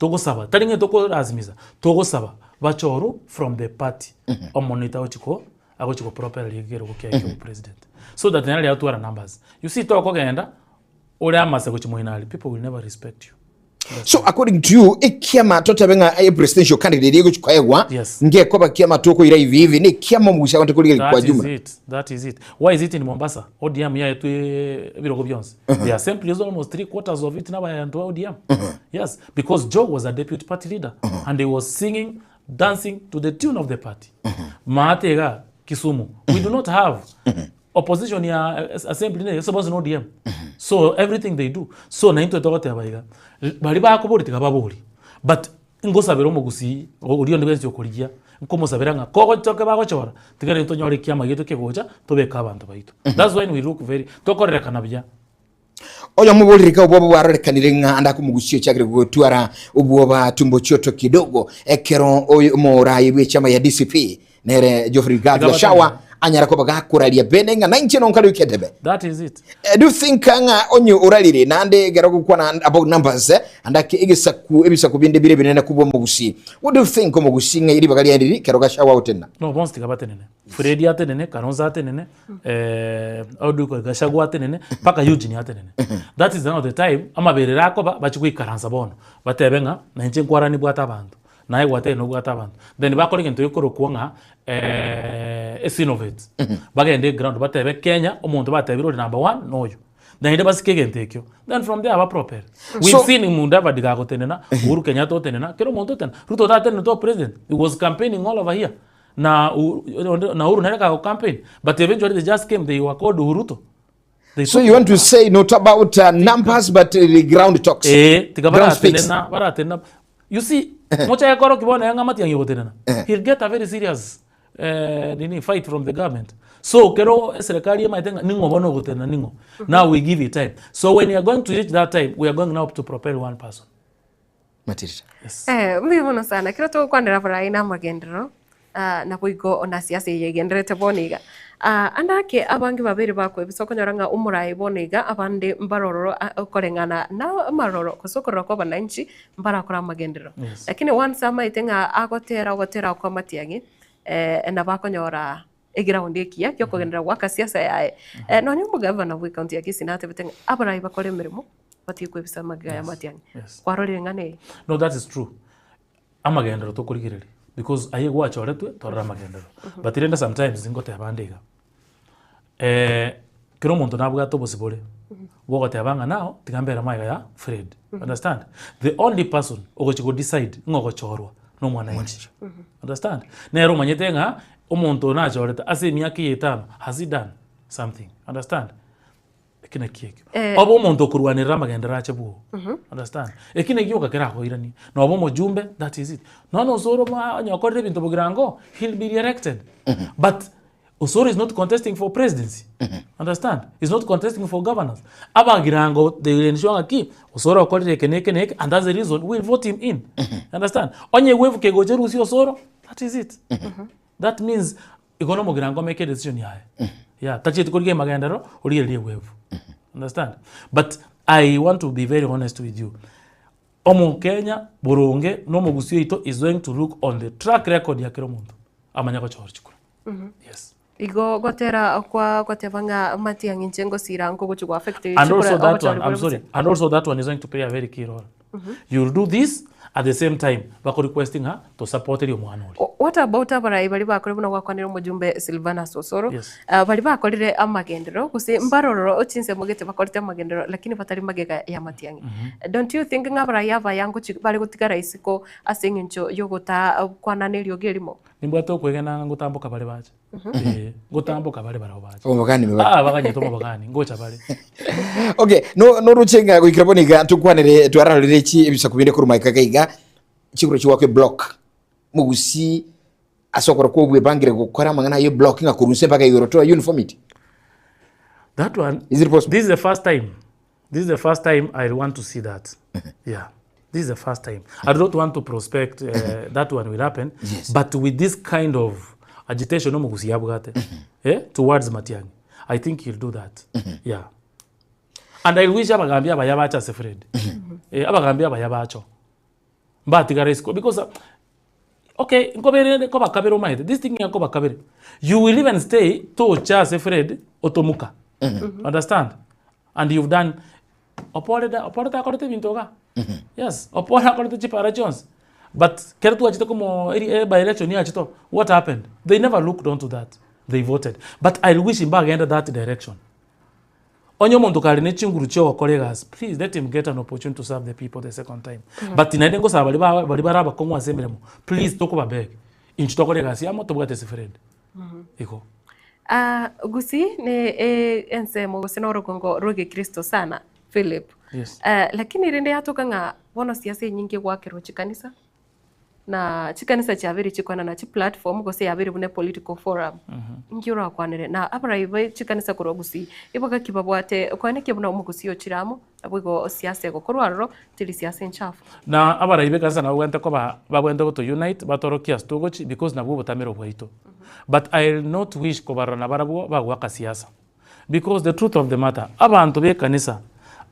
Speaker 8: togosaba, tari ng'a tokorasimisa, togosaba bachorwe from the party omonto agochi ko agochi kopropel ekerogo kiaye kia obopresident. So that nere atwara numbers. You see tokogenda ore amase gochia moino aria, people will never respect you.
Speaker 1: So according to you, ekiama totebe ng'a a presidential candidate egochi koegwa
Speaker 8: Yes.
Speaker 1: ngekoba kiama tokoira hivi hivi ne kiama omogusi agonte korigereria kwa
Speaker 8: That is
Speaker 1: jumla.
Speaker 8: it. That is it. Why is it in Mombasa? ODM yaetwe ebirogo bionsi. The assembly is almost 3 quarters of it n'abantu ba ODM. Yes, because Joe was a deputy party leader and he was singing, dancing to the tune of the party. Maate iga Kisumu, we do not have opposition ya assembly ne suppose no ODM. So everything they do. So na intwe togoteba iga. Bari bakobori tiga babori. But ngosabera omogusii oria onde bwensi okorigia nkomosabera ng'a kogochoka bagochora tiga rero tonyore ekiama gieto kegocha tobeke abanto baito. That's when we look very tokorerekana buya.
Speaker 1: Oyo moborire ka obwoba bwarorekanire ng'a ande akomogusia ochakire gotwara obwoba tumbo choto kidogo ekero oyo omorayi bw'echama ya DCP nere Geoffrey Rigathi
Speaker 8: Tiga
Speaker 1: Gachagua
Speaker 8: batenene.
Speaker 1: anyara koba gakoraria bene ng'a nainche nonkare oiketebe.
Speaker 8: That is it.
Speaker 1: Do you think ng'a onye orarire naende ekero gokwana about numbers ande ake egesaku ebisaku binde bire ebinene kobua omogusi what do you think omogusi ng'a ribaga riaye riri ekero Gachagua agotenena?
Speaker 8: No bonsi tiga batenene. Fred atenene, Kalonzo atenene, Odwiko Gachagua atenene, mpaka Eugene atenene. That is now the time amaberero akoba bachie goikaransa bono, batebe ng'a nainche nkwarani nibwate abanto, naye gwatebire nobwate abanto. Then bakore egento gekorokwa ng'a esinovate, bagende eground batebe Kenya omonto batebire ore number one noyo. Naende basike egento ekio, then from there bapropel. We've seen Mudavadi gagotenena, Uhuru Kenyatta otenena, kera omonto otenena. Ruto tatenenete obe president, he was campaigning all over here. Na onde na Uhuru nere kago campaign, but eventually they just came, they were called Uhuruto. They
Speaker 1: So
Speaker 8: took
Speaker 1: you want to say not about numbers but the ground talks.
Speaker 8: Eh, tiga
Speaker 1: Ground speaks.
Speaker 8: baratenena, baratenena. You see, mochake korokia bono ng'a Matiang'i ogotenena. He'll get a very serious nini fight from the government. So kero eserekari emaete ng'a ning'o bono ogotenena ning'o. Now we give it time. So when we are going to reach that time, we are going now to propel one person.
Speaker 1: Matirira.
Speaker 8: Yes.
Speaker 2: Mbuya mono sana. Ekero togokwanera abarai na amagenderero, naboigo ona siasa eye egendererete bono iga. Ande ake abange babere bakoebisa okonyora ng'a omorai bono iga abande mbarororo okoreng'ana na amaroro gose okorora kwa abananchi mbarakore amagenderero. Lakini once amaete ng'a agotera ogotera okwa amatiang'i, nabo akonyora eground ekiya giokogenderera goaka siasa yaye. Nonya omogavana bwe county ya Kisii natebete ng'a abarai bakore emeremo batige koebisa amagega ya amatiang'i. Kwarorire eng'ana eye?
Speaker 8: No that is true. Amagenderero tokorigereria because aye gwachoretwe torora amagenderero. But rende sometimes ngoteba ande iga, kera omonto nabwate obosibore bogoteba ng'a now tiga mbere magega ya Fred. Understand? The only person ogochi go decide ng'a ogochorwa na omwananchi. Understand? Nere omanyete ng'a omonto oyo nachorete ase emiaka eye etano has he done something? Understand? Eki naki ekio. Obe omonto okorwanerera amagenderero ache bwogo. Understand? Eki naki gioka kerakoiranie. Noba omojumbe, that is it. Nonya Osoro ba onye okorire ebinto bogirango, he'll be re-elected. But Osoro is not contesting for presidency. Understand? He's not contesting for governors. Abagirango they will ensure ng'a ki, Osoro okorire eke na eke na eke and that's the reason we'll vote him in. Understand? Onye ewave kegocha erusie Osoro, that is it. That means igo na omogirango amake edecision yaye. Yeah, tachieti korigia emagenderero, origereria ewave. Understand? But I want to be very honest with you. Omokenya boronge na omogusii oito is going to look on the track record ya kera omonto amanye gochora chikura. Yes.
Speaker 2: Igo gotera kwa goteba ng'a Matiang'i inche ngosira nkogochi go affect
Speaker 8: And also that one, I'm sorry, and also that one is going to play a very key role. You'll do this at the same time bako requesting ng'a to support eri omwana oria.
Speaker 2: What about abarai baria bakorire buna gwakwanire omojumbe Silvanus Osoro,
Speaker 8: Yes.
Speaker 2: baria bakorire amagenderero gose mbarororo chinsemo gete bakorete amagenderero lakini batari magega ya Matiang'i. Don't you think ng'a abarai abaya ngochi bare gotigara isiko ase eng'encho yogota kwanana eriogi erimo?
Speaker 8: Nimbwate okwegena ng'a ngotamboka bare bache. Eh, ngotamboka bare barabwo bache.
Speaker 1: Omobogani bare.
Speaker 8: Ah, baganyete omobogani, ngocha bare.
Speaker 1: Okay, no noruche ng'a goikera bono iga tokwanere twararorire chi ebisaku binde korwa maika iga iga, chigoro chigoakwa eblock, mogusii ase okora kwa obwebangire gokora amang'ana aye eblock ng'a korwa inse mpaka igoro toa uniformity.
Speaker 8: That one,
Speaker 1: Is it possible?
Speaker 8: this is the first time. This is the first time I want to see that. Yeah. This is the first time. I do not want to prospect that one will happen.
Speaker 1: Yes.
Speaker 8: But with this kind of agitation omogusi yabwate eh, towards Matiang'i, I think he'll do that. Yeah. And I wish abagambi abaya bache ase Fred. Eh, abagambi abaya bache oo. Mbatigare isiko because okay nkobere nkobakabere omanyete this thing nkobakabere you will even stay tocha ase Fred otomuka. Understand? And you've done Opore da Opore takorete ebinto igaa. Yes, Opore akorete chipara chionsi but kero twachete komo eri by election yachete oo what happened? They never looked onto that, they voted. But I wish mbagende that direction. Onye omonto kare ne chinguru chia ogokora egasi, please let him get an opportunity to serve the people the second time. But naende ngosaba baria ba baria bare abakong'u ase emeremo, please tokobabeg, intwe tokore egasi amo tobwate ase Fred. Igo.
Speaker 2: Ah, Gusii ne e- ensemo gose na orogongo rw'egekristo sana, Philip.
Speaker 8: Yes.
Speaker 2: Eh, lakini rende yatoka ng'a bono siasa enyinge egwakerwa chikanisa, na chikanisa chiabeire chikoenana chiplatform gose yabeire buna epolitical forum. Inki orakwanere? Na abarai be chikanisa korwa Gusii, ibagaki babwate koenekia buna omogusii ochire amo, naboigo siasa egokorwa aroro, teri siasa enchafu.
Speaker 8: Na abarai b'ekanisa nabo babwenerete koba babwenerete goto unite batorokie ase togochia because nabwo obotamero bwaito. But I'll not wish kobarora nabarabwo bagoaka siasa. Because the truth of the matter, abanto b'ekanisa,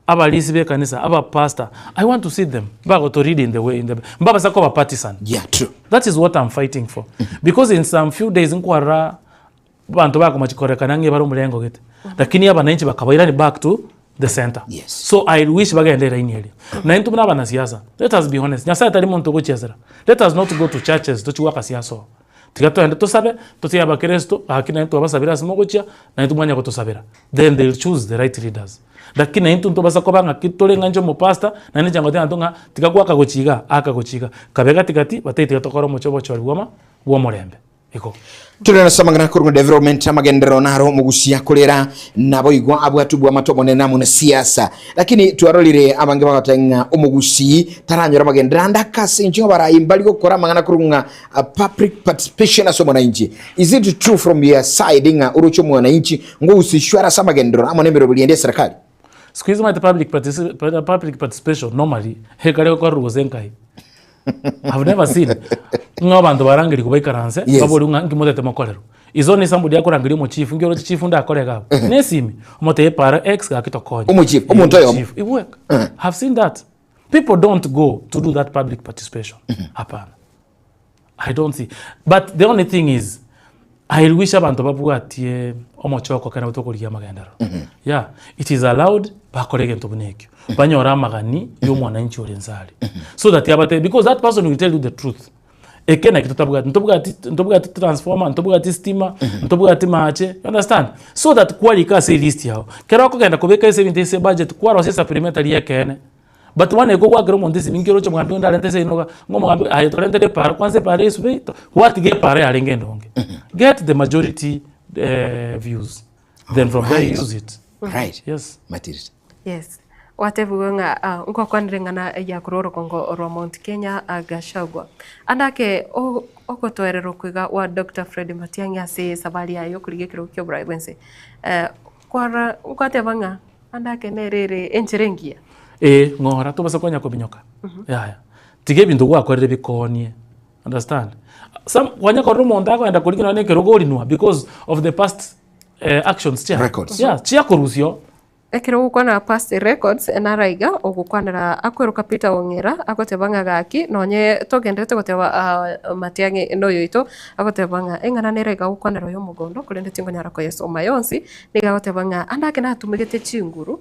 Speaker 8: abarisi b'ekanisa, abapastor, I want to see them bagoto lead in the way in the mbabasa koba partisan.
Speaker 1: Yeah, true.
Speaker 8: That is what I'm fighting for. Because in some few days nkwarora abanto bakomachi korekana ng'a ebare omorengo gete. Lakini abananchi bakabairani back to the center.
Speaker 1: Yes.
Speaker 8: So I wish bagende eraini eria. Na intwe buna abanasiasa, let us be honest, Nyasaye tari monto ogochiesera. Let us not go to churches tochie goaka siasa oo. Tiga togende tosabe, totige abakristo, gaki naintwe twabasabire ase mogochia, naintwe mwanya gotosabera. Then they will choose the right leaders. Lakini naintwe ntobasa koba ng'aki tore ng'a inche omopastor, naende inche ngoteba abanto ng'a tiga goaka gochia igaa, aka gochia igaa. Kabe gati gati, batebie tiga tokore omochie obochori bw'ama bw'omorembe. Igo.
Speaker 1: Tore ase amang'ana akorwa development amagenderero naro omogusia korera naboigo abwate obwamate obonene amo na siasa lakini twarorire abange bagoteba ng'a omogusii taranyora amagenderero ande akase inche ng'a barayi mbari gokora amang'ana korwa ng'a a public participation ase omwananchi is it true from your side ng'a oroche omwananchi ngohusishwa are ase amagenderero amo na emeroberi ende ya serikali?
Speaker 8: Siku hizi omanyete public partici public participation normally ekare gokorerwa gose nkai. I've never seen ng'a abanto barangerigwe baikaranse
Speaker 1: Yes.
Speaker 8: baborigwe ng'a nki motete mokorerwe. Is only somebody akorangeria omochief nki oroche chief ndakore iga abwo. Na esimi, omotebie para X gaki tokonye.
Speaker 1: Omochief,
Speaker 8: Eh,
Speaker 1: omonto oyomo.
Speaker 8: omochief, igweka. I've seen that. People don't go to do that public participation. Hapana. I don't see. But the only thing is, I wish abanto babwatie omochoko ekero tokorigia amagenderero. Yeah, it is allowed bakore egento buna ekio. Banyore amagani ya omwananchi ore inse aria. So that abatebie, because that person will tell you the truth. Eke naki totabwati, ntobwati ntobwati transformer, ntobwati stima, ntobwati mache, you understand? So that kwarika ase elist yago. Ekero okogenda kobeka ase ebinto ase ebudget, kwarosia esupplementary ya ekeene. But bono ekio gwakera omonto esimi nki oroche omogambi onde arente ase inoga, ng'a omogambi aye torentere epara kwanza epara esube to gwatiga epara yarenge endonge. Get the majority views then from there you use it.
Speaker 1: Right.
Speaker 8: Yes.
Speaker 1: Matirita.
Speaker 2: Yes. Gwatebigwe ng'a ah, ngwakwanire ng'ana ya korwa orogongo rwa Mount Kenya ah, Gachagua. Ande ake o- ogotoererwa koiga gwa Doctor Fred Matiang'i ase esabari yaye yokorigia ekerogo kia oborai bwense. Eh, kwara ngwateba ng'a Ande ake nere ere enchera engiya.
Speaker 8: Ee, ng'ora tobasa konya kobinyoka. Yaya. Tiga ebinto gwakorire bikoonie. Understand? Some kwanya korora omonto akoenda korigia nonya na ekerogo orinwa because of the past eh, actions chia.
Speaker 1: Records.
Speaker 8: Yeah, chiakorusia oo.
Speaker 2: Ekero ogokwana past records naro iga ogokwanera akweroka Peter Ong'era agoteba ng'a gaki nonye togenderete goteba Matiang'i noyoito agoteba ng'a eng'ana nere iga agokwanera oyo omogondo korende tingonyara koyesoma yonsi Nigo agoteba ng'a ande ake natumegete chinguru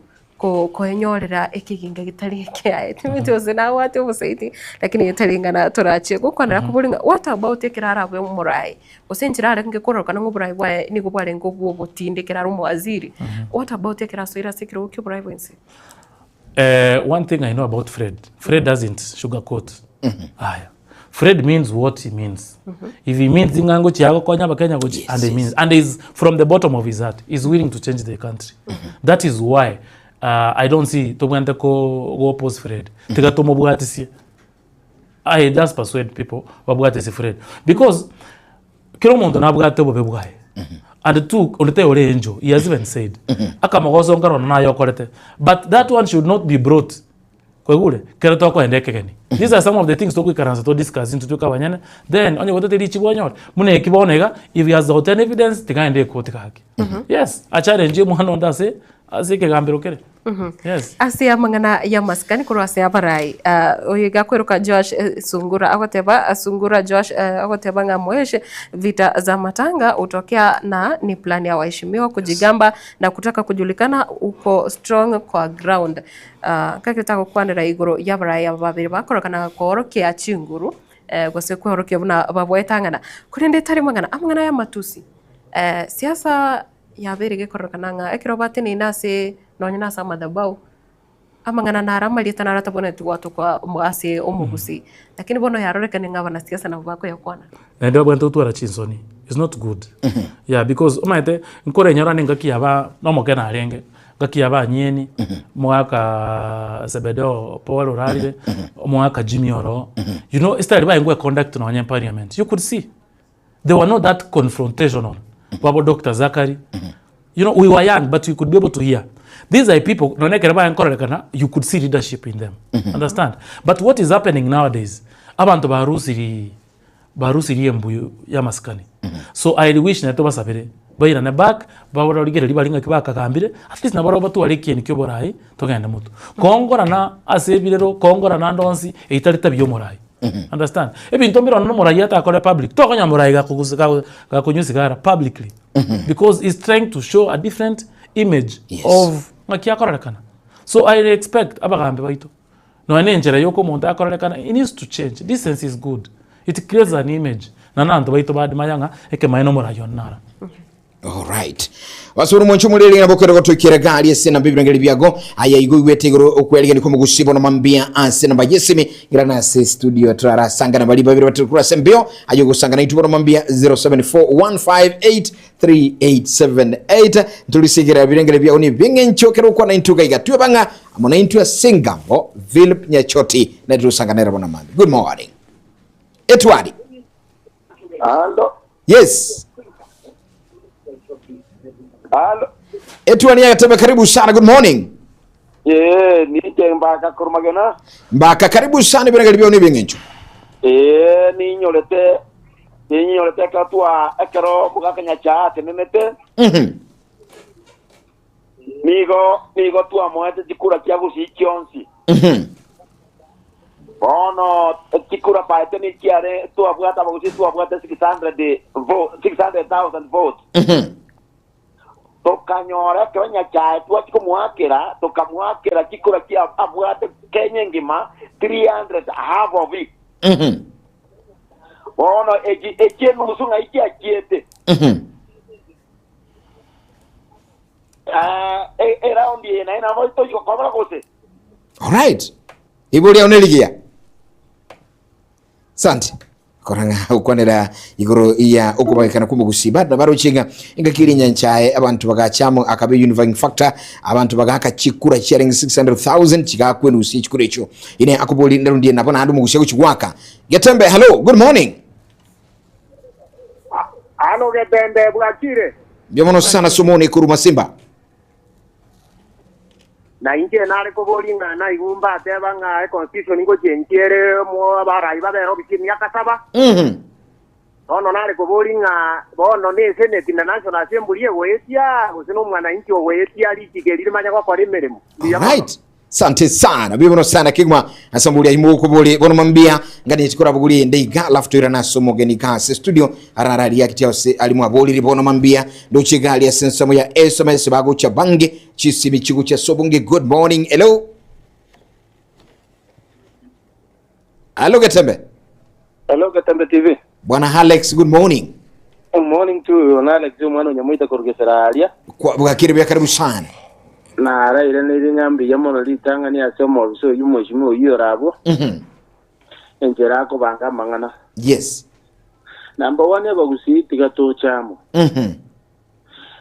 Speaker 2: koenyorera ekeginga getari ekiaye. Timanyeti gose nabwate obosaidi, lakini tari ng'a torachie gokwanera akobori ng'a what about ekero arabe omorai? Gose enchera arenge kororokana ng'a oborai bwaye nigo bwarenge obwo obotindi ekero are omowaziri, what about ekero asoire ase ekerogo kia oborai bwensi?
Speaker 8: One thing I know about Fred, Fred doesn't sugar coat. Aya. Fred means what he means. If he means ng'a ngochia agokonya abakenya gochi and he means and is from the bottom of his heart is willing to change the country. That is why uh, I don't see tobwente ko go oppose Fred. Tiga tomobwatisie. I just persuade people babwatisie Fred because kera omonto nabwate obobe bwaye and two onde taiyo ore angel he has even said akamogoso nkarona naye okorete but that one should not be brought Kwaigure? Kero tokoenda ekegeni. These are some of the things togoikaransa to discuss intwe toike abanyene, then onye gotete richibu onyore, buna eki bono iga, if he has got any evidence, tiga aende ekoti gaki. Yes, a challenge omwana onde ase. Ase ekegambero kere. Yes.
Speaker 2: Ase amang'ana y'amasikani korwa ase abarai, ah, oyo iga akweroka Joash eh, Sungura agoteba, Sungura Joash eh, agoteba ng'a Moeshe vita za matanga hutokea na ni plan ya waheshimiwa kujigamba na kutaka kujulikana uko strong kwa ground. Ah, nkagete agokwanera igoro y'abarai aba babere bakorokana koorokia chinguru eh, gose kweorokia buna babwetang'ana. Korende tari mang'ana, amang'ana y'amatusi eh, siasa Yabeire gekororokana ng'a ekero bateneine ase nonye nase amadhabau, amang'ana naro amarieta naro atabwenereti gwatokwa ase omogusii, lakini bono yarorekane ng'a abanasiasa nabwo bakoyakwana.
Speaker 8: Naende babwenerete gotwara chinsoni, it's not good yeah because omanyete nkorenyora ande engaki yaba na omokene arenge, engaki ya abanyeni, omogaka Zebedeo Paul orarire, omogaka Jimmy oro, you know estyle baye ngoeconduct nonye parliament, you could see. They were not that confrontational. Babo Dr. Zachary. You know, we were young, but we could be able to hear. These are people, nonye ekero baye nkorerekana, you could see leadership in them. Understand? But what is happening nowadays, abanto barusiri barusiri embuyu y'amasikani. So I wish naye tobasabere, bairane back, barorigereria baria ng'aki bakagambire, at least nabo barabwo batware ekieni kia oborai, togende motwe. Kongorana ase ebirero, kongorana ande onsi, eyio tari tabia y'omorai. Understand? Ebinto mbire onye omorai atakore public, tokonya morai gakogusa gago gakonywa esigara publicly. Because he's trying to show a different image
Speaker 1: Yes.
Speaker 8: of ng'aki akororekana. So I expect abagambi baito, nonya na enchera yoka omonto akororekana, he needs to change. Decency is good. It creates an image. Na na abanto baito badmire ng'a ekemaene omorai one naro.
Speaker 1: Alright. Basore omonche omoreri nabo kero gotoikera gari ase namba ebirangeri biago aya igo igwete igoro okwerigani komogusi bono mambia ase namba yesimi irana ase studio turarasangana bari babere batari kura ase mbio ayo gosangana intwe bono mambia 0741583878 ntorisigera ebirengere biago ni bing'encho kero okwana intwe gaiga twe bang'a amo na intwe ase engambo Philip Nyachoti na turosangana bono mambia. Good morning. Etwari.
Speaker 11: Alo.
Speaker 1: Yes.
Speaker 11: Alo.
Speaker 1: Etuani ya Gatebe karibu sana. Good morning.
Speaker 11: Eh, niche mbaka korumagena.
Speaker 1: Mbaka karibu sana ibirageri byao n'ebing'encho.
Speaker 11: Eh, ninyorete ninyorete ekero twa ekero omogaka Nyachae atenenete. Nigo nigo twamoete chikura chia Gusii chionsi. Bono chikura baete nichiare twabwate abagusii twabwate 600 vo 600,000 votes. Tokanyora ekero Nyachae twachia komoakera, tokamoakera chikura chia abwate Kenya engima 300 half of it. Bono echi echi enusu ng'ai chiachiete. Ah, e- eraundi eye naye nabo toigokobora gose.
Speaker 1: Alright. Ibo riao nerigiya. Asante. Korang'a gokwanera igoro ya okobagekana kw'omogusi bado baroche ng'a engaki ere enyanchae abanto bagacha amo akaba unifying factor abanto bagaka chikura chiarenge 600,000 chigakwa enusu ye chikura echio ine akobori ndarundie nabo naende omogusi agochi goaka Getembe hello good morning
Speaker 12: Alo Getembe bwakire.
Speaker 1: Mbuya mono sana Somoni korwa Masimba.
Speaker 12: Na inche nare koboria ng'a naigwe mbateba ng'a econstitution ngochenchia ere mo abarai babere obisi emiaka saba. Bono nare koboria ng'a bono ne Senate na National Assembly egoetia gose nomwananchi ogoetia richiko eri rimanye gokora emeremo. Mbuya mono.
Speaker 1: Alright. Sante sana buya mono sana kegima ase omobori aye mokobori bono mambia nganeti korabogori ende iga alafu toirana ase omogeni iga ase studio arara react ase ari mwaborire bono mambia ndoche iga ari ase ensemo ya sms bagocha bange chisimi chigocha ase obonge good morning hello hello getembe
Speaker 14: Hello Getembe TV.
Speaker 1: bwana Alex good morning
Speaker 14: Good morning to you. Na Alex omwana onyamoita korugesera aria.
Speaker 1: Kwa- bwakire buya karibu sana
Speaker 14: Narairaneirie ng'a mbuya mono ritang'ani ase omobisa oyio omweshimiwa oyio ore abwo, enchera akobanga amang'ana.
Speaker 1: Yes.
Speaker 14: Number one abagusii tiga toche amo.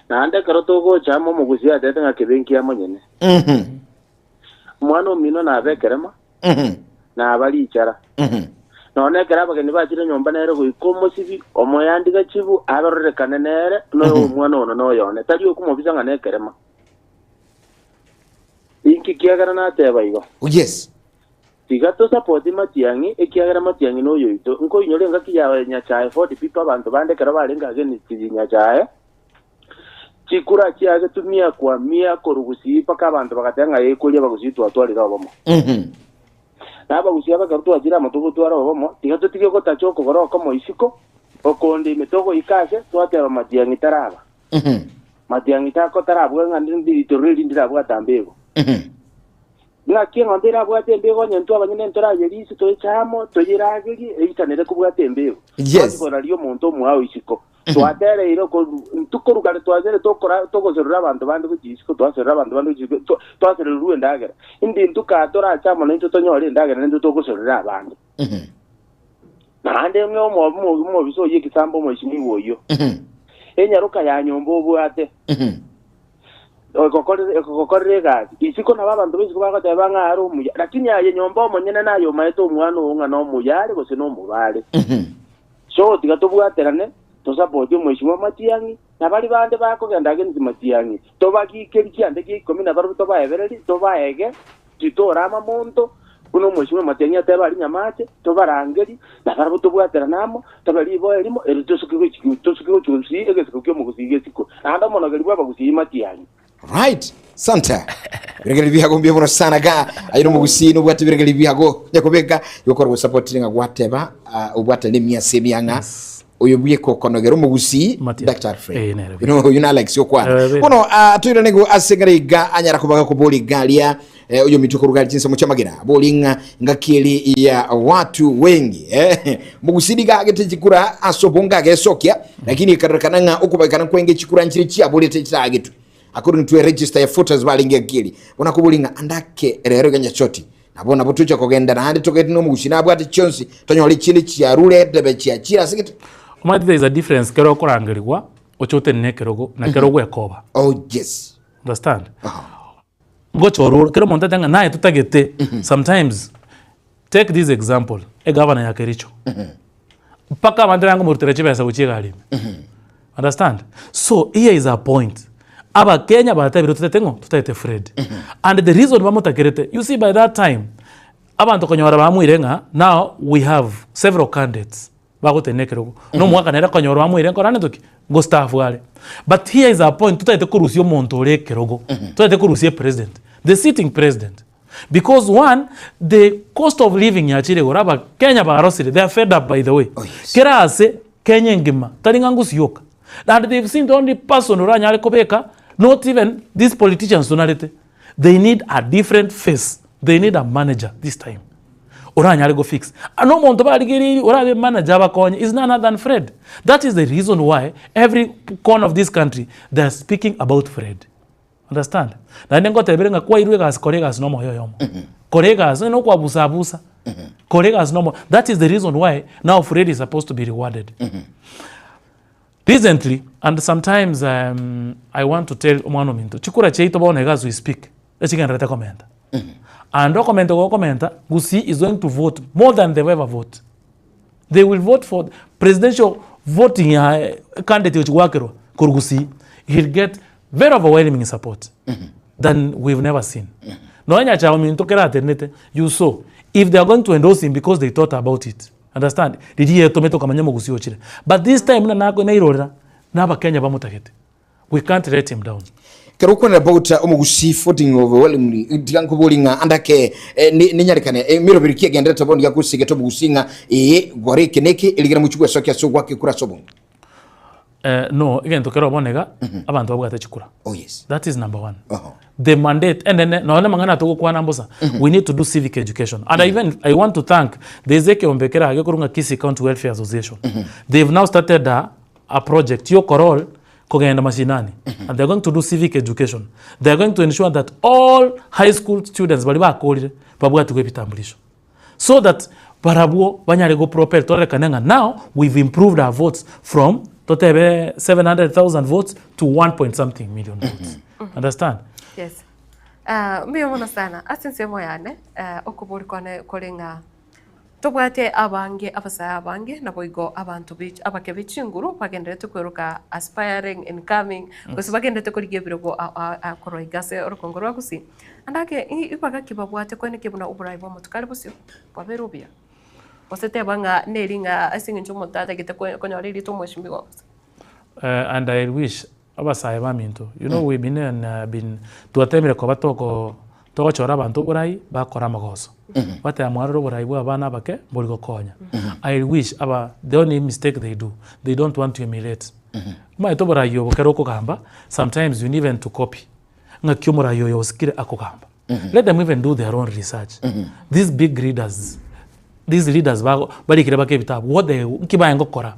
Speaker 14: Naende ekero togocha amo omogusii atebete ng'a kebe nkia monyene. Omwana omino nabe ekerema, naba richara. Nonya ekero abageni bachire nyomba nere goika omosibi, omoyandiga chibu, arorekane nere, noyo omwana ono noyone, tari okomobisa ng'a nekerema. Inki kiagera nateba igo?
Speaker 1: Yes.
Speaker 14: Tiga tosapoti Matiang'i, ekiagera Matiang'i noyoito. Nkoinyore engaki ya Nyachae Ford People abanto bande ekero barenge against Nyachae. Chikura chiagetwe mia kwa mia korwa gusii mpaka abanto bagateba ng'a ee koria abagusii twatwarire obomo. Na abagusii aba ekero twachire amo togotwara obomo, tiga totige gotacha okogoro okomo isiko, okonde ime togoika ase twateba matiang'i taraba. Matiang'i tako tarabua ng'a ritororo eri ndirabwate ambego. Ng'aki eng'ombe erabwate embego onye intwe abanyene ntorayerise toeche amo, toyeragerie, eisanere kobwata embego.
Speaker 1: Yes.
Speaker 14: Twachia koraria omonto omoao isiko. Twatereire oko, intwe korwa kare twachire tokora togoserera abanto bande gochia isiko, twaserera abanto bande gochia isiko, twa- twaserererwa endagera. Indi intwe kaa torache amo naintwe tonyore endagera naintwe togoserera abande. Naende ng'e omo- omo- omobisa oyio egesambo omoisinigwa oyio, enyaroka ya nyomba obwate, egokorera egokorera egasi. Isiko nabo abanto ba isiko bagoteba ng'a are omuya, lakini aye nyomba omonyene naye omaete omwana oo ng'a nomuya are gose nomobe are. So tiga tobwaterane tosapotie omoisimwa Matiang'i na baria bande bakogenda against Matiang'i tobagikerie chiande kia ikomi na barobwo tobaebererie tobaege titorama monto buna omoisimwa Matiang'i ateba aria Nyamache tobarangerie na barobwo tobwaterane amo tobe riboa erimo erio tosuke gochi tosuke gochi gosii egesiko kia omogusii gesiko naende omonogeri bwa abagusii Matiang'i.
Speaker 1: Right. Santa. Biregeri biago mbuya mono sana ga. Aye nomogusii nobwate biregeri biago nyakobeka gokora gosapotire ng'a gwateba ah, obwate nemiase emiang'a oyo bweka okonogera omogusii
Speaker 8: Matia.
Speaker 1: Dr. Fred.
Speaker 8: Eh, nere
Speaker 1: You know, oyo na Alex okwana.
Speaker 8: Eh, bene.
Speaker 1: Bono ah, toirane go ase ng'ara iga anyara kobaga kobori garia eh, oyo mituko rugari chinsemo chiamagena bori ng'a ngaki eri ya watu wengi eh, mogusii niga agete chikura ase obonge agesokia lakini ekarorekana ng'a okobagekana kwenge chikura nchire chiaborete chiragetwe according to a register ya voters barenge ngaki eri bono akobori ng'a andake rero iga nyachoti nabo nabo tocha kogenda naende togete nomogusii nabwate chionsi tonyore chinde chiarure edebe chiachire ase gete.
Speaker 8: Omanyete there is a difference kero okorangerigwa oche otenene ekerogo na kero ogwekoba.
Speaker 1: Oh yes.
Speaker 8: Understand? Ngochora ore kera omonto ateba ng'a naye totagete sometimes take this example egavana ya Kericho mpaka abanto barenge komorutera chibesa gochia egari ime understand so here is a point abakenya batebire totagete ng'o totagete Fred and the reason bamotakerete you see by that time abanto konyora bamoire ng'a now we have several candidates. Bagotenena ekerogo. Na omogaka nere akonyora oamoire nkora nento ki? Ngostaafu are. But here is a point totagete korusia omonto ore ekerogo. Totagete korusia epresident. The sitting president. Because one, the cost of living yachire igoro, abakenya barosire, they are fed up by the way.
Speaker 1: Oh, yes.
Speaker 8: Kera ase, Kenya engima, tari ng'a ngusu yoka. And they've seen the only person oranyare kobeka, not even these politicians tonarete. They need a different face, they need a manager this time oranyare go fix. Na omonto barigereirie orabe manager abakonye is none other than Fred. That is the reason why every corner of this country they are speaking about Fred. Understand? Naende ngotebere ng'a kwairwe egasi kora egasi na omoyo oyomo. Kora egasi onye na okwabusa abusa. Kora egasi na omoyo. That is the reason why now Fred is supposed to be rewarded. Recently and sometimes I want to tell omwana ominto, chikura chiaito bono iga as we speak, echigendererete komenta. And okomenta ogo gokomenta, Gusii is going to vote more than they've ever vote. They will vote for presidential voting ya candidate ochi goakerwa korwa Gusii, he'll get very overwhelming support than we've never seen. Nonya Nyachae ominto kera atenenete, you saw, if they are going to endorse him because they thought about it. Understand? Riria etomete okamanya omogusii ochire. But this time buna nako nairorera, na abakenya bamotagete. We can't let him down.
Speaker 1: Kero okwanera about omogusii voting overwhelmingly tiga nkobori ng'a ande ake eh, ni- ninyarekane eh, emeroberi ki egenderete bono yagosigete omogusii ng'a ee gora eke na eke erigere mochie gwesokia ase ogwaka ekura ase obonge.
Speaker 8: Eh, no, egento kero bono iga, abanto babwate chikura.
Speaker 1: Oh yes.
Speaker 8: That is number one.
Speaker 1: Oho.
Speaker 8: The mandate enene, nonya na amang'ana togokwana mbosa, we need to do civic education. And I even, I want to thank, there is ekeombe kera gekorwa ng'a Kisii County Welfare Association. They've now started a, a project yokorol kogenda mashinani. And they're going to do civic education. They're going to ensure that all high school students baria bakorire, babwatigwe ebitambulisho. So that barabwo banyare go propel torerekane ng'a now we've improved our votes from totebe 700,000 votes to 1 point something million votes. Understand?
Speaker 2: Yes. Ah, mbuya mono sana. Ase ensemo yane, eh, okobori kwane kore ng'a tobwate abange abasae abange naboigo abanto be abake be chinguru bagendererete kweroka aspiring, incoming, gose bagendererete korigia ebirogo a- a- a korwa iga ase orogongo rwa Gusii. Ande ake, ibaga ki babwate koenekia buna oborai bw'amatuko are bosio bwabeire obuya? Gose teba ng'a neri ng'a ase eng'encho omonto atagete konyora erieta omweshimiwa gose.
Speaker 8: And I wish. abasae baminto, you know we been in been twatemire koba toko togochora abanto oborai bakora amagoso. Bateba mwarora oborai bwa abana abake mbori gokonya. I wish aba the only mistake they do, they don't want to emulate. Omanyete oborai obo ekero okogamba, sometimes you need even to copy ng'aki omorai oyo osikire akogamba. Let them even do their own research. These big leaders, these leaders bago barikire baka ebitabu, what they nki baye gokora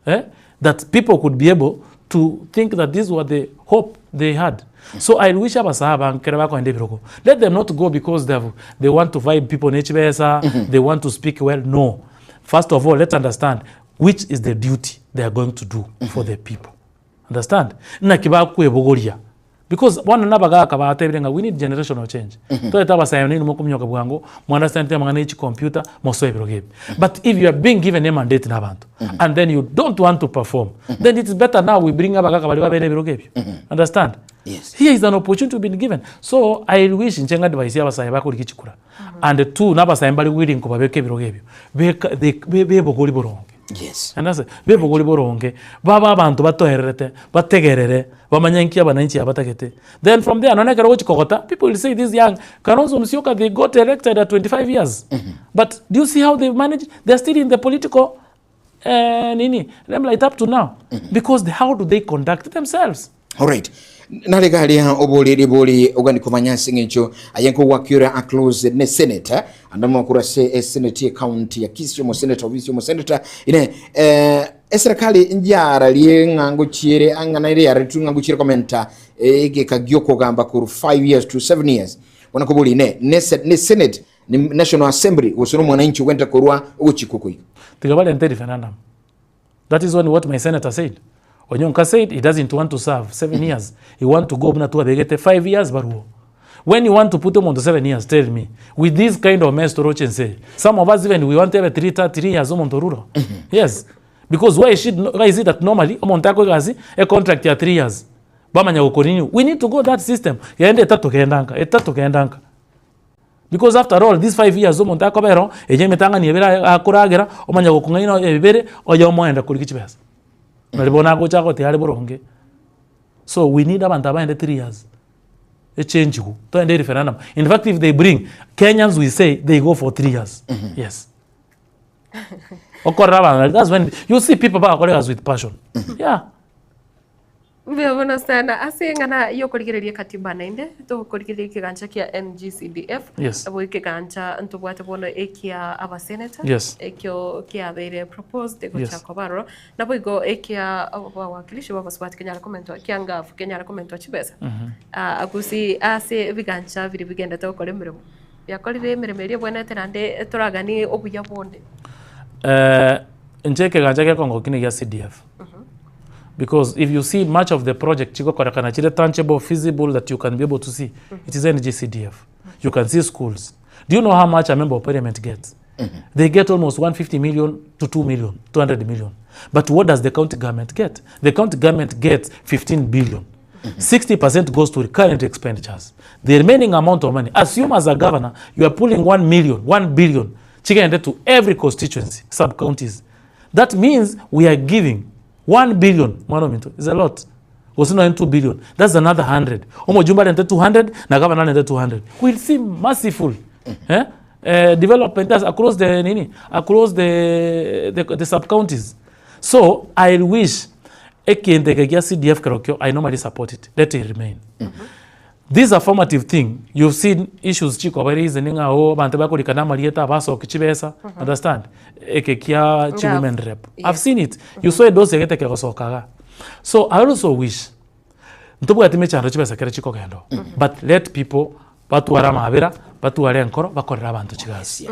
Speaker 8: eh, that people could be able to think that this was the hope they had. So I wish abasae aba ekero bakoenda ebirogo, let them not go because they have, they want to vibe people ne chibesa, they want to speak well, no. First of all, let's understand which is the duty they are going to do for the people. Understand? Naki bakwebogoria because bono na abagaka batebire ng'a we need generational change. Toete abasae nainwe mokominyoka bwango, mo understand amang'ana ya chicomputer, mosoe ebirogo ebi. But if you are being given a mandate na abanto, and then you don't want to perform, then it is better now we bring abagaka baria babere ebirogo ebio. Understand?
Speaker 1: Yes.
Speaker 8: Here is an opportunity we've been given. So I wish inche ng'advise abasae bakorigia chikura. And two, na abasae mbare willing kobabeka ebirogo ebio, beka they bebogori boronge.
Speaker 1: Yes.
Speaker 8: Understand? Bebogori boronge, babe abanto batoererete, bategerere, bamanye nki abananchi aba batagete. Then from there, nonye ekero ogochi kogota, people will say this young Kalonzo Musyoka they got elected at 25 years. But do you see how they managed? They are still in the political eh, nini, limelight up to now. Because the, how do they conduct themselves?
Speaker 1: Alright. Nare garia oboriri bori ogani komanya ase eng'encho aye nkogwakiora a close ne senator ande mokura ase esenate ye county ya Kisii omosenator ofisi omosenator ine eh, eserikali njararie ng'a ngochiere ang'ana ere yaretu ng'a ngochiere komenta egeka giokogamba korwa 5 years to 7 years bono kobori ine ne se- ne senate ne national assembly gose nomwananchi ogwenta korwa ogochikwa koiga
Speaker 8: Tiga barente referendum. That is only what my senator said. Onyonka said he doesn't want to serve 7 years. He want to go buna twabegete 5 years baruo. When you want to put omonto 7 years, tell me, with this kind of mess toroche ense eye, some of us even we want ebe 3 ta 3 years omonto oruro. Yes. Because why should, why is it that normally omonto akoe egasi e contract ya 3 years bamanya gokorenew. We need to go that system. Genda etato genda nka, etato genda nka. Because after all these 5 years omonto akobera oo, eye emetang'ani ebere aye akoragera, omanye gokong'aina ebere, oyomo oenda korigia chibesa. Nari bono agocha agotiga are boronge. So we need abanto abaende 3 years, echenjigu, toende ereferendum. In fact if they bring, Kenyans we say they go for 3 years, yes. Okorora abanto that's when you see people bagokora egasi with passion, yeah.
Speaker 2: Mbuya mono sana ase eng'ana y'okorigereria ekatiba naende tokorigereria ekegancha kia NGCDF
Speaker 8: Yes.
Speaker 2: nabo ekegancha ntobwate bono ekia abaseneta
Speaker 8: Yes.
Speaker 2: ekio kiabeire proposed
Speaker 8: Yes.
Speaker 2: gocha koba aroro naboigo ekia abawakilishi b'abasubati kenyare komentwa kia ngafu kenyare komentwa chibesa Ah, gusii ase ebigancha biria bigendete gokora emeremo biakorire emeremo eria ebwenerete naende toraganie obuya bonde.
Speaker 8: Inche ekegancha gekongokia negia CDF. Because if you see much of the project chigokorekana chire tangible, feasible that you can be able to see, it is NGCDF. You can see schools. Do you know how much a member of parliament gets? They get almost 150 million to 2 million, 200 million. But what does the county government get? The county government gets 15 billion. 60% goes to recurrent expenditures. The remaining amount of money, assume as a governor, you are pulling 1 million, 1 billion, chigende to every constituency, sub-counties. That means we are giving 1 billion, mwana ominto, is a lot. Gose nonya 2 billion, that's another 100. Omojumbe arente 200 na governor arente 200. We'll see merciful eh, eh, development that's across the nini, across the, the, the sub counties. So I wish ekento eke gia CDF kerokio I normally support it. Let it remain. This affirmative thing, you've seen issues chikoba reason ng'a oh abanto bakorikana amarieta abasoki chibesa, understand? Eke kia chi
Speaker 2: Nga-
Speaker 8: women rep.
Speaker 2: Yeah.
Speaker 8: I've seen it. You saw edosi egete kegosoka iga. So I also wish ntobwati mechando chibesa kere chikogenda oo, but let people batware amabera, batware enkoro, bakorere abanto chigasi.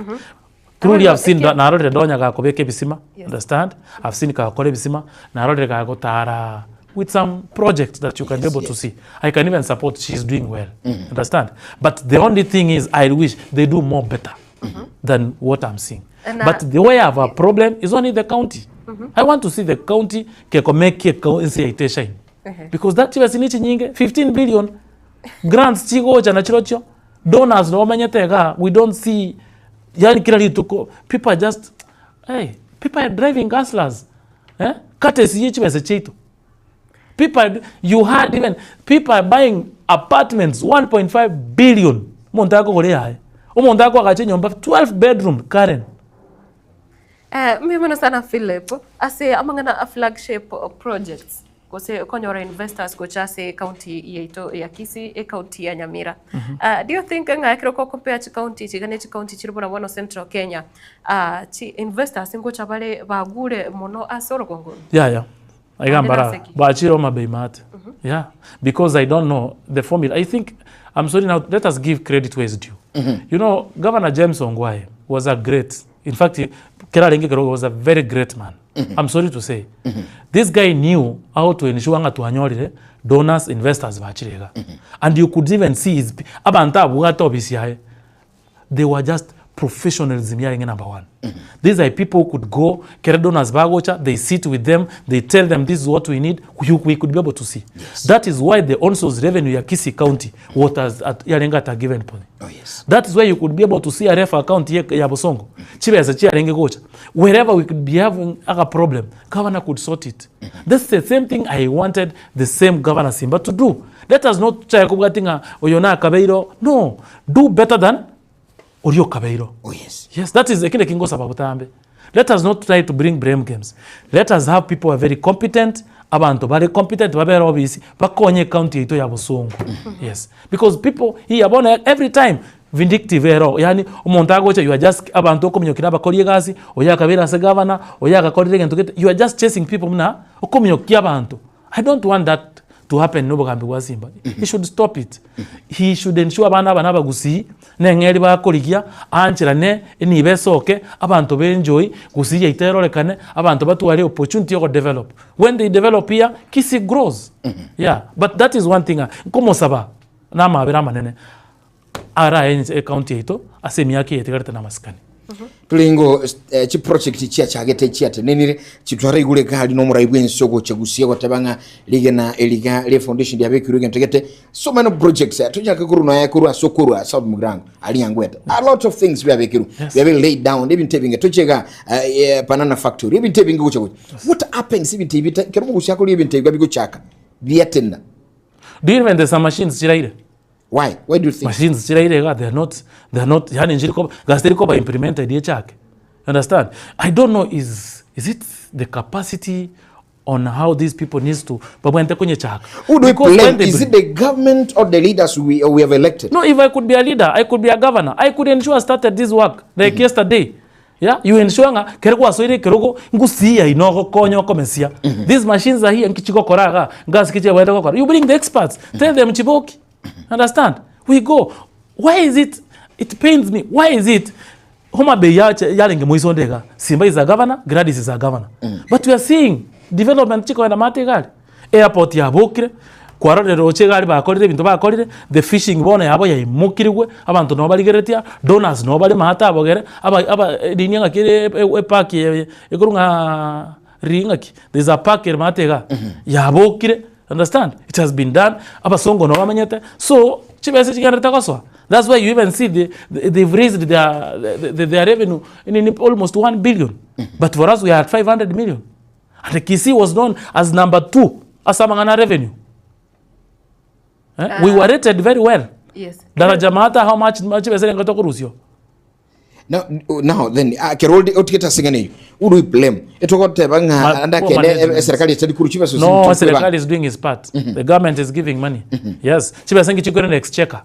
Speaker 8: Truly I've seen
Speaker 2: Eke-
Speaker 8: narorire Donya gakobeka ebisima,
Speaker 2: Yes.
Speaker 8: understand? I've seen kagokora ebisima, narorire gagotara with some projects that you can be able to see. I can even support she is doing well. Understand? But the only thing is I wish they do more better than what I'm seeing.
Speaker 2: And,
Speaker 8: But the way I have a problem is only the county. I want to see the county kekomekie ense yaito eshine. Because that chibesa ni chinyinge 15 billion grants chigocha nachirochio donors nabo bamenyete igaa we don't see yani kera rituko people are just hey, people are driving hustlers eh? Courtesy ye chibesa chiaito. People are, you had even people are buying apartments 1.5 billion omonto akogora eyaye omonto akoagacha enyomba 12 bedroom Karen.
Speaker 2: Eh, mbuya mono sana Philip ase amang'ana a flagship projects gose konyora investors gocha ase ecounty yaito ya Kisii, ecounty ya Nyamira. Ah, do you think ng'a ekero ko compare chicounty echi iga ne chicounty chire buna bono Central Kenya, ah, chi investors ngocha bare bagure mono ase orogongo oro?
Speaker 8: Yaya, iga
Speaker 2: Naende
Speaker 8: mbara
Speaker 2: nase ki?
Speaker 8: bachire Homa Bay maate. Yeah, because I don't know the formula. I think, I'm sorry now, let us give credit where is due. You know, Governor James Ongwae was a great, in fact, kera arenge kerogo was a very great man. I'm sorry to say. This guy knew how to ensure ng'a twanyorire donors, investors bachire iga. And you could even see his, abanto abwate ofisi yaye, they were just professionalism yarenge number one. These are people who could go, kere donors bagocha, they sit with them, they tell them this is what we need, you, we could be able to see. That is why the own source revenue ya Kisii County was at, yarenge at a given point.
Speaker 1: Oh, yes.
Speaker 8: That is why you could be able to see a ref account ye, ya Bosongo. Chibesa chiarenge gocha. Wherever we could be having a problem, governor could sort it. That's the same thing I wanted the same governor Simba to do. Let us not try kubwati ng'a oyo na kabeiro. No, do better than orio kabeiro.
Speaker 1: Oh, yes.
Speaker 8: Yes, that is ekile kingosaba butambe. Let us not try to bring blame games. Let us have people who are very competent, abantu bari competent babere obisi bakonye county yaito ya Bosongo. Yes. Because people here bona every time vindictive ero yani omonto agocha you are just abantu okominyokera abakori egasi oyo akabera ase governor oyo agakorire egento gete you are just chasing people muna okominyokia abanto. I don't want that to happen nobogambi bwa Simba. He should stop it. He should ensure abana aba nabagusii neng'eri bakorigia aancherane enibo esoke abanto benjoy gusii yaito erorekane abanto batware opportunity ya develop. When they develop here Kisii grows. Yeah, but that is one thing nkomosaba na amabera amanene arae ecounty yaito ase emiaka eye etigarete na amasikani.
Speaker 1: Turingo eh, chiproject chiachagete chiatenenire chitwara igure gari nomorai bwensi ogocha gusia goteba ng'a rigena eriga rie foundation riabekirwe egento gete so many projects eh, tochake korwa noe korwa ase okorwa south mugirango ari yangwete a lot of things biabekirwe
Speaker 8: Yes.
Speaker 1: biabe laid down ebinto ebinge tochega eh, eh, banana factory ebinto ebinge gocha gocha what happens ebinto ebi kero mogochaka koria ebinto ebi bigochaka biatena
Speaker 8: Do you even there's some machines chiraire?
Speaker 1: Why? Why do you think?
Speaker 8: Machines chiraire iga they are not they are not yani nchiri koba gasi teri koba implemented echake. You understand? I don't know is is it the capacity on how these people needs to babwente konyechaka.
Speaker 1: Who do we
Speaker 8: Because when
Speaker 1: blame?
Speaker 8: they
Speaker 1: Is
Speaker 8: bring-
Speaker 1: it the government or the leaders we, we have elected?
Speaker 8: No, if I could be a leader, I could be a governor. I could ensure I started this work like yesterday. Yeah, you ensure nga kere kwasoire kerogo ngusiya inogo konyo komesia. These machines are here nkichigokora ga gas kiche waenda gokora. You bring the experts. Tell them chiboki. Understand? We go. Why is it it pains me. Why is it Homa Bay yarenge moisondega. Simba is a governor, Gladys is a governor. But we are seeing development chikoenda matigari. Airport yabokire kwarorire roche egari bakorire ebinto bakorire the fishing bono yabo yaimokirigwe abanto nabo barigereretia donors nabo bare maate abogere aba aba rinia ng'aki ere epark eye ekorwa ng'a ri ng'aki there is a park ere maate igaa yabokire understand it has been done abasongo nabo bamenyete so chibesa chigenderete gosoa that's why you even see the, the they've raised their, the, their revenue in almost 1 billion but for us we are at 500 million And Kisii was known as number 2 ase amang'ana a revenue. Eh? We were rated very well.
Speaker 2: Yes.
Speaker 8: Daraja Maata how much much chibesa renga tokorusio.
Speaker 1: Now, now then uh, kero otigete ase ng'ana eyio who do we blame etogoteba ng'a
Speaker 8: Ma-
Speaker 1: ande
Speaker 8: poor
Speaker 1: akende
Speaker 8: management.
Speaker 1: eserikali etari korwa chibesa
Speaker 8: No, serikali is doing its part. The government is giving money. Yes. Chibesa ngichikwere na exchequer.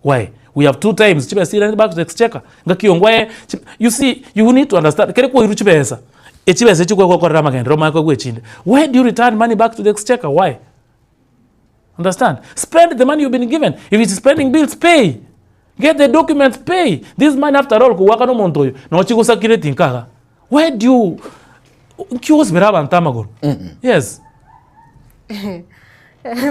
Speaker 8: Why? We have two times chibesa irani back to the exchequer. Ngaki ongwae you see you need to understand kere koiru chibesa. Echibesa echi gwakorera amagenderero omanye kogwa echinde. Why do you return money back to the exchequer? Why? Understand? Spend the money you've been given. If it's spending bills, pay. Get the documents, pay. This money after all kogwakana omonto oyo nochi gosakireti nkaga. Why do you nki ogosibera abanto amagoro? Yes.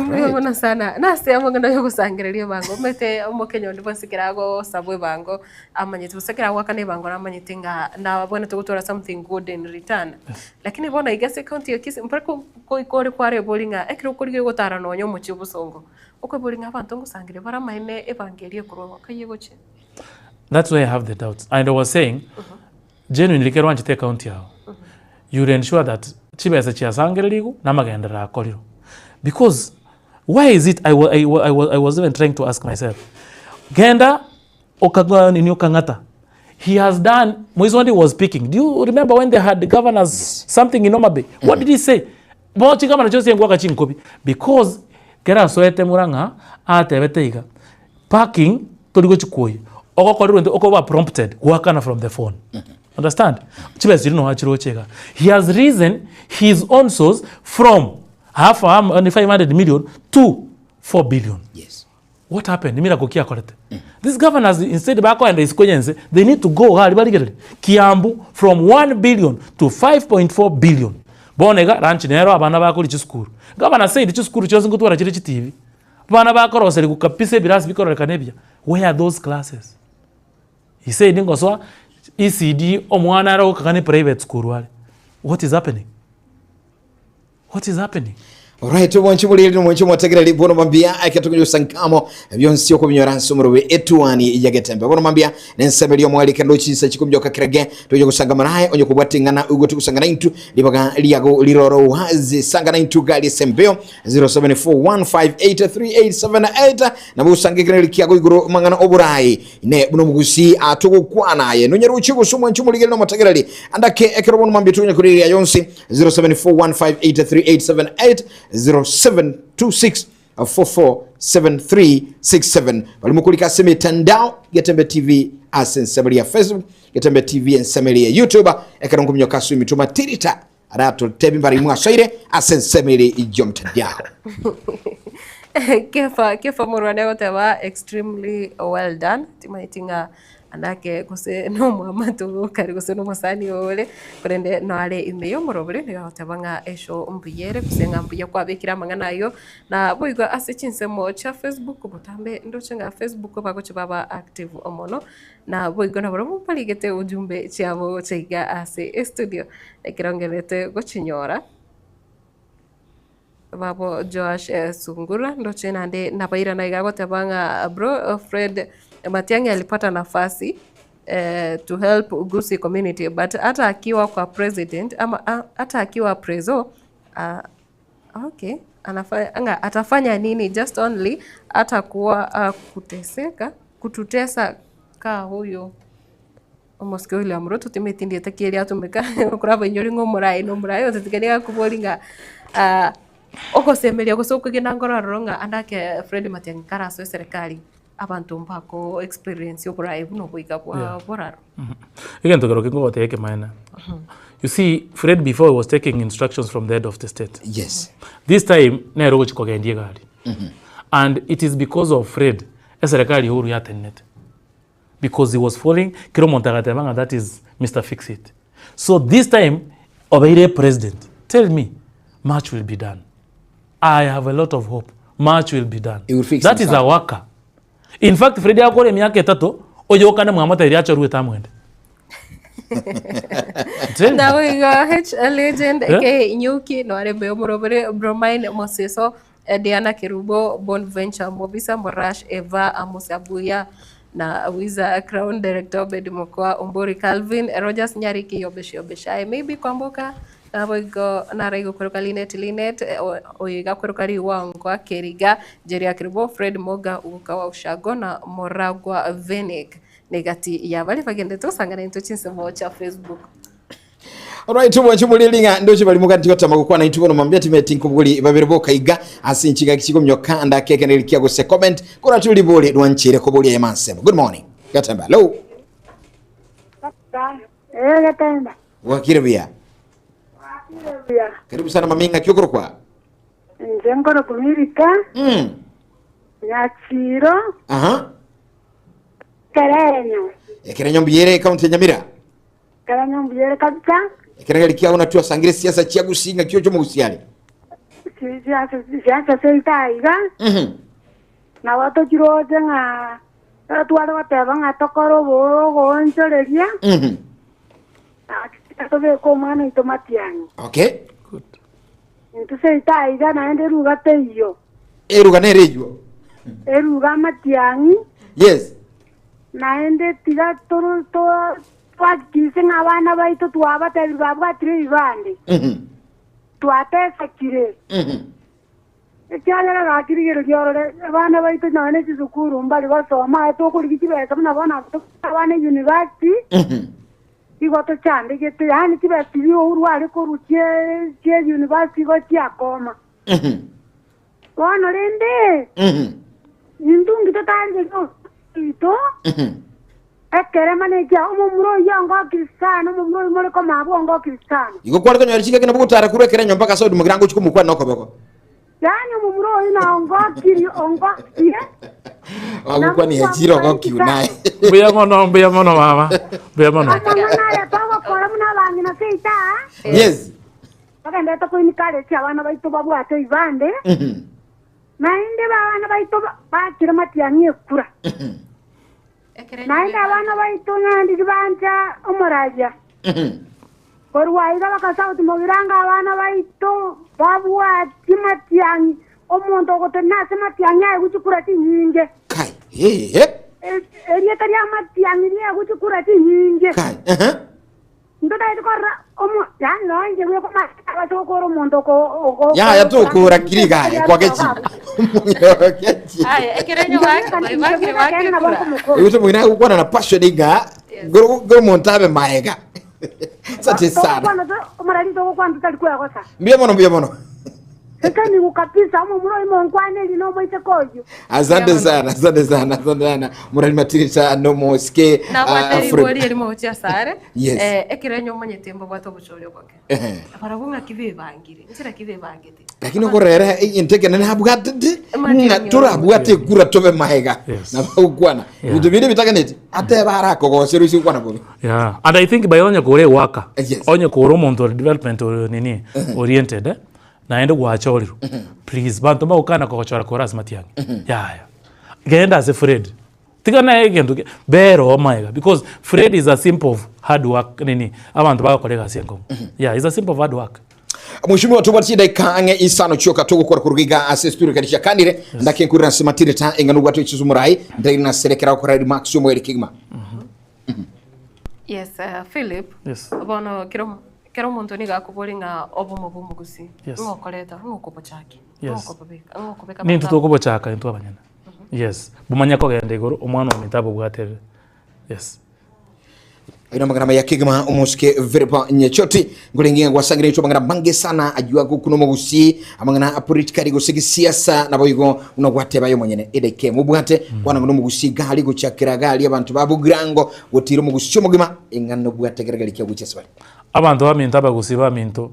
Speaker 2: Mbuya mono sana nase amang'ana ya ogosangereria ebango omanyete omokenya onde bwensi ekero agosabwa ebango amanyete gose ekero agoakana ebango namanyete ng'a nabwenerete gotwara something good in return. Lakini bono iga ase ecounty ya Kisii mpaka goika ore kwarebori ng'a ekero okorigia gotara nonye omochie obosongo, okoeboria ng'a abanto ngosangereria bare amaene ebango eria ekorwa gokayia gochia.
Speaker 8: That's where I have the doubts. And I was saying, genuinely ekero oanchete ecounty yago, you will ensure that chibesa chiasangererigwe na amagenderero akorirwe. Because why is it I, I, I, I was even trying to ask myself. Genda okagwa nini okang'ata. He has done Moise Wandi was speaking. Do you remember when they had the governors yes. something in Homa Bay? Mm -hmm. What did he say? Bo chigavana chionsi engwaka chinkobi because kera asoete Murang'a atebete iga parking tori gochi kwoyia ogokorerwa into okoba prompted goakana from the phone. Mm -hmm. Understand? Chibesa chiria noa chiroche iga. He has risen his own source from half a, 500 million to 4 billion.
Speaker 1: Yes.
Speaker 8: What happened? Miracle ki akorete? These governors instead bakoenda isiko yense, they need to go iga aria barigererie Kiambu from 1 billion to 5.4 billion. Bono iga lunch nero abana bakoria chisukuru. Governor said chisukuru chionsi ngotwara chire chitibi. Abana bakoroserigwa kabisa ebirasi bikororekana ebiya. Where are those classes? He said ngosoa ECD omwana are gokaga ne private school are. What is happening? What is happening?
Speaker 1: Alright, omwanchi omoriri na omwanchi omotegereri bono mambia ekero sankamo byonsi okobinyora nse omorobe etuani ya getembe bono mambia nensemeria omwari kendo chinsa chikomioka kerege toje gosanga naye onye kobwata ing'ana oigwe togosanga naintu ribaga riago riroro wazi sanga naintu gari sembeo 0741583878 nabo osange ekero kiago igoro mang'ana oborai ne buna omogusi atogokwana aye nonyare gochia gose omwanchi omorigeri na omotegereri andake ekero bono mambia tokonya koreria yonsi 0741583878 0726 447367 bali mukulika ase emitandao Getembe TV ase ensemo ya Facebook Getembe TV ensemo ya YouTube ekero nkominyoka ase emitwe matirita aratotebi mbari mwasoire ase ensemo ere ijio mtandao
Speaker 2: Kefa Kefa morwane agoteba extremely well done timaeti ng'a Anake gose nomwamato okare gose nomosani ore, korende noare ime y'omorobori nigo agoteba ng'a esho mbuya ere gose ng'a mbuya kwabekire amang'ana ayio. Na boigo ase chinsemo chia Facebook botambe ndoche ng'a Facebook bagochia baba active mono, na boigo nabarabwo mbarigete ujumbe chiabo gocha iga ase estudio ekero ngendererete gochinyora. Babo Joash Sungura ndoche naende nabairana iga agoteba ng'a bro Fred Matiang'i alipata nafasi to help Gusii community but hata akiwa kwa president ama hata akiwa preso okay ng'a atafanya nini just only atakuwa kuteseka kututesa ka huyo. Omosike William Ruto timeti ndiete ki eria atumeka okora abainyori ng'a omoraai na omoraai otetigani nigo akobori ng'a ogosemeria gose okwegena nkoro aroro ng'a ande ake Fred Matiang'i karasoe eserekari abanto mbako experience oboraai buna obo iga bwa boraro.
Speaker 8: Egento kero kengogotebia ekemanene, you see Fred before he was taking instructions from the head of the state.
Speaker 1: Yes.
Speaker 8: This time nere ogochi kogendia egari and it is because of Fred eserekari ya Uhuru yatenenete. Because he was following kera omonto agateba ng'a that is Mister Fix It. So this time obeire president tell me much will be done. I have a lot of hope much will be done.
Speaker 1: He will fix
Speaker 8: That is
Speaker 1: himself.
Speaker 8: a worker. In fact Fred akore emiaka etato oyokane mwamotebirie achorwete amwende. Tell me.
Speaker 2: Nabo igo H legend
Speaker 8: Eh?
Speaker 2: aka Nyuki noarembe omorobere Bromine Moseso Diana Kerubo, Bonventure Mobisa, Morash Eva, Amos Abuya na Wiza Crown Director Obed Mokwa, Ombori Calvin, Rogers Nyariki, Yobesh Yobeshai, maybe Kwamboka naboigo naraigo kweroka Linet Linet, oyo iga kweroka Riwangwa Keriga, Jeria Kerubo, Fred Moga, Ugoka wa Ushago na Moragwa Venik negati ya baria bagendete gosangana intwe chinsemo chia Facebook.
Speaker 1: Alright, obwancho bore ring'a ndoche bari mugati gotama gokwana intwe bono mambia timeti nkobori babere bokaiga ase enchiga kichikomyoka anda kekeneri kia gose comment kora turi bore rwanchere koboria emansemo. Good morning. Gatemba. Hello.
Speaker 15: Eh, Gatemba.
Speaker 1: Wakire buya.
Speaker 15: Wakire buya.
Speaker 1: Karibu sana mami ng'aki okorokwa.
Speaker 15: Inche nkorokwa Milika. Nyachiro.
Speaker 1: Aha.
Speaker 15: Kerenyo.
Speaker 1: Ekerenyo mbuya ere county ya Nyamira.
Speaker 15: Ekerenyo mbuya ere kabisa.
Speaker 1: Ekerenyo kiago natwo asangire siasa chia Gusii ng'aki oche omogusii are.
Speaker 15: Siasa siasa seito aiga. Nabo tochiroche ng'a tware goteba ng'a tokore oboonchoreria. Tobeke omwana oito matiang'i.
Speaker 1: Okay.
Speaker 15: Intwe seito aiga naende eruga teiyo.
Speaker 1: Eruga nere eywo.
Speaker 15: Eruga amatiang'i.
Speaker 1: Yes.
Speaker 15: Naende tiga toro to twahakikishe ng'a abana baito twabatebirie babwatire ebibande. Twatesakire. Ekiagera gaki rigereria orore, abana baito nonya ne chisukuru mbari gosoma, aye tokorigia chibesa buna bono abwo tobwate abana university, igo tochandegete, yaani chibesa chiria Uhuru are korwa chie chie university igo chiakoma. Bono rende, intwe nki totarigeria oito, ekerema nekia omomura oyio ongokire sana, omomura oyio more koma abwo ongokire sana.
Speaker 1: Igo kware konyora chingaki nabo gotara korwa ekero enyomba mpaka Saudi mogirango ochia komokwana nokoboko.
Speaker 15: Yaani omomura oyio naongokiri ongokie.
Speaker 1: Agokwania
Speaker 15: Na Mungu
Speaker 1: echiro
Speaker 15: amobariki
Speaker 1: ogokiu naye.
Speaker 15: sana.
Speaker 8: Mbuya mono, mbuya mono baba. Mbuya mono.
Speaker 15: Amang'ana aya togokora buna abang'ina seito aa,
Speaker 1: Yes.
Speaker 15: togenderete koencourage abana baito babwate ebibande, naende abana baito bakire matiang'i ekura. Naende abana baito naende tibancha omoraria. Korwa aiga bagasauti mogirango abana baito babwatie matiang'i, omonto ogotenena ase matiang'i aegwe chikura chinyinge. Erieta ria matiang'i riaegwe chikura chinyinge. Ntotagete korora omo, yaani nonya inche bweka omanyete ase gokora omonto oko oko
Speaker 1: Yaya tokora kiri gaye kwagechi.
Speaker 2: Aye, ekero enye wake- wake- wake kura.
Speaker 1: Egute mwina gukwana na passion iga goro goro omonto abe maega. Asante sana.
Speaker 15: Omorari togokwana totari kwegosa.
Speaker 1: Mbuya mono mbuya mono.
Speaker 15: Ekenigo kabisa omomura oyo monkwaneri nomoiseke oyio.
Speaker 1: Asante sana, asante sana, asante sana. Murari matirita no mosike.
Speaker 2: Nabwate
Speaker 1: ah,
Speaker 2: ribori erimo gochia asare.
Speaker 1: Yes.
Speaker 2: Eh, ekero enye omanyete mbabwate obochori oboke.
Speaker 1: Ehe.
Speaker 2: Barabwo ng'aki bebangire, nchera ki bebangete.
Speaker 1: Lakini okorera egento ekene nabwatete
Speaker 2: Matiang'i
Speaker 1: ng'a torabwate ekura tobe maega
Speaker 8: Yes.
Speaker 1: nabagokwana
Speaker 8: Yeah.
Speaker 1: ebinto binde bitaganeti ateba arakogosera ase gokwana bobe
Speaker 8: Yeah. And I think by onye kore ewaka,
Speaker 1: Yes.
Speaker 8: onye kore omonto ore development ore nini oriented eh, naende gwachorirwe, please banto mbagokana kogochora kore ase matiang'i. Yaya. Genda ase Fred. Tiga naye egento ke bera oo maega because Fred is a simple of hard work nini abanto bagokora egasi enkong'u. Yeah, is a simple of hard work.
Speaker 1: Mheshimiwa tobwate chidaika ang'e isano chioka togokora koruga iga ase studio kari chiakanire ndake nkurira ase matirita eng'ana obwate echisu morai ndaire naserekera gokora remarks omoeri kegima
Speaker 2: Yes, Philip.
Speaker 8: Yes.
Speaker 2: Bono kero kero omonto nigo akobori ng'a obomo bwa omogusii,
Speaker 8: Yes.
Speaker 2: ng'o okoreta, ng'o okobochakia, ng'o
Speaker 8: Yes.
Speaker 2: okobobeka, ng'o okobeka
Speaker 8: Nintwe
Speaker 2: abanto amo.
Speaker 8: tokobochaka intwe abanyene. Yes, bomanye kogenda igoro omwana ominto abobwaterere. Yes.
Speaker 1: Aina amang'ana maya kegima omosike Philip Nyechoti nkorenge ng'a gwasangire intwe amang'ana mange sana aywo agokuna omogusii amang'ana a politikari gose gisiasa naboigo buna gwateba aye omonyene edaika emo obwate kwana ng'a nomogusii gari gochakera gari abanto ba bogirango gotira omogusii omogima eng'ana obwate geregeri kia gochia ase bare.
Speaker 8: Abanto baminto abagusii baminto,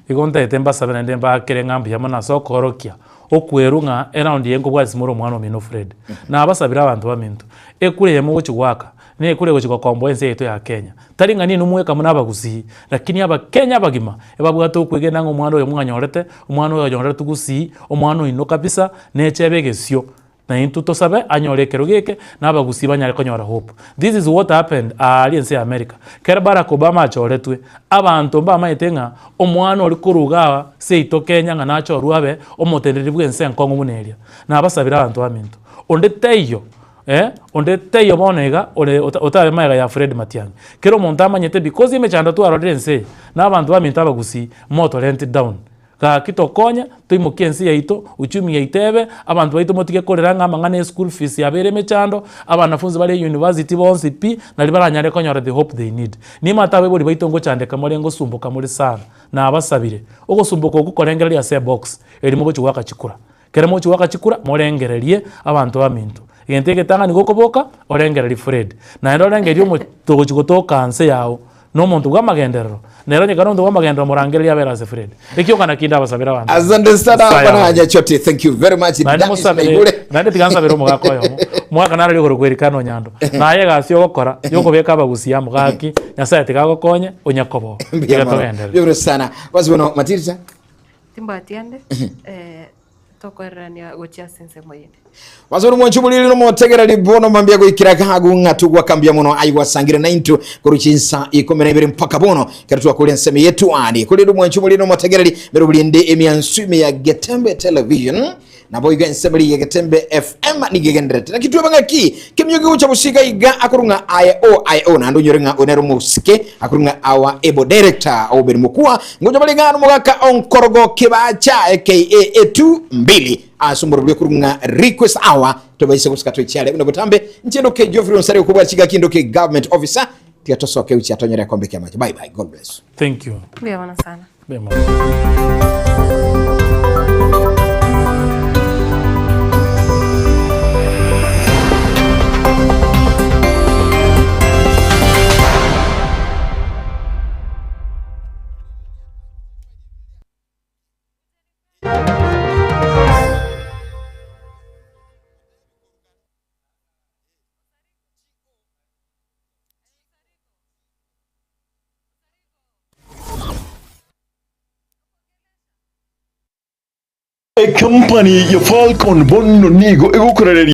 Speaker 8: igo ntaete mbasabe naende mbaakere ng'a mbuya mono ase okoorokia okwerwa ng'a eround eye nkobwatisia more omwana omino Fred. Nabasabire abanto baminto, ekura eye mogochia goaka, na ekura egochia gokomboa ense yaito ya Kenya. Tari ng'a ninwe mweka buna abagusii, lakini abakenya abagima ebabwate okwegena ng'a omwana oyo mwanyorete, omwana oyo onyoreretwe gusii, omwana oino kabisa, nechebe egesio. Na intwe tosabe anyore ekerogo eke, na abagusii banyare konyora hope. This is what happened aaria ense ya America. Kero Barack Obama achoretwe, abanto mbamaete ng'a omwana oria korwa igaa seito Kenya ng'a nachorwe abe omoteneneri bw'ense enkong'u buna eria. Nabasabire abanto baminto, onde taiyo eh, onde taiyo bono iga ore otabe magega ya Fred Matiang'i. Kera omonto amanyete because emechando twarorire ense eye, na abanto baminto abagusii motorent down. Gaki tokonye, toimokie ense yaito, uchumi yaito ebe, abanto baito motige korera ng'a amang'ana ya school fees yabeire emechando, abanafunzi bare university bonsi pi, nari baranyare konyora the hope they need. Nimate abaibori baito ngochandeka more ngosumboka more sana, nabasabire, ogosumboka okwo korengereria ase ebox, eri mogochia goaka chikura. Ekero mogochia goaka chikura, morengererie abanto baminto. Egento egetang'ani gokoboka, orengererie Fred. Naende orengererie omonto ogochia gotoka nse yao, na omonto bw'amagenderero, nere onye kare omonto bw'amagenderero morangererie abere ase Fred. Ekio ng'a naki ndabasabere abanto.
Speaker 1: Asante sana
Speaker 8: Nyasaye
Speaker 1: bwana
Speaker 8: ababariki.
Speaker 1: Nyachoti. Thank you very much.
Speaker 8: Naende
Speaker 1: Dennis
Speaker 8: mosabere,
Speaker 1: Naigure.
Speaker 8: naende tiga nsabere omogaka oyomo, omogaka naro rigoro kwa Elikana Onyando, naye egasi ogokora, yokobeka abagusii amo gaki, Nyasaye tiga agokonye, onya koboo.
Speaker 1: Mbuya
Speaker 8: Tiga
Speaker 1: mono.
Speaker 8: togenderere.
Speaker 1: Mbuya mono sana. Basi bono Matirisa.
Speaker 2: Timbwati ande, tokoererania gochia ase ensemo eyende.
Speaker 1: Basi ore mwanchi omoriri nomotegereri bono mambia goikera gagu ng'a togwaka mbuya mono aye gwasangire naintwe korwa chinsa ikomi na ibere mpaka bono ekero twakoria ensemo eye twani. Korende omwanchi omoriri nomotegereri mbere oborende emiansu ime ya Getembe Television Naboigo ensemo riria Getembe FM nigo egendererete. Naki twebe ng'aki kemiogi gocha bosio iga iga akorwa ng'a aye o aye o naende onyore ng'a oyo nere omosike akorwa ng'a our able director Obed Mokua ngocha bare ng'a nomogaka Onkorogo Kibacha aka Etu Mbili. Ase omorobio korwa ng'a request hour tobaise gosika toichiare buna botambe inche ndoke Geoffrey Onsare okobua chigaki ndoke government officer tiga tosoke gochia tonyore ekombe kia amache bye bye God bless.
Speaker 8: Thank you.
Speaker 2: Mbuya mono sana.
Speaker 8: Mbuya mono.
Speaker 4: Ekampani ya Falcon bono nigo egokorareria.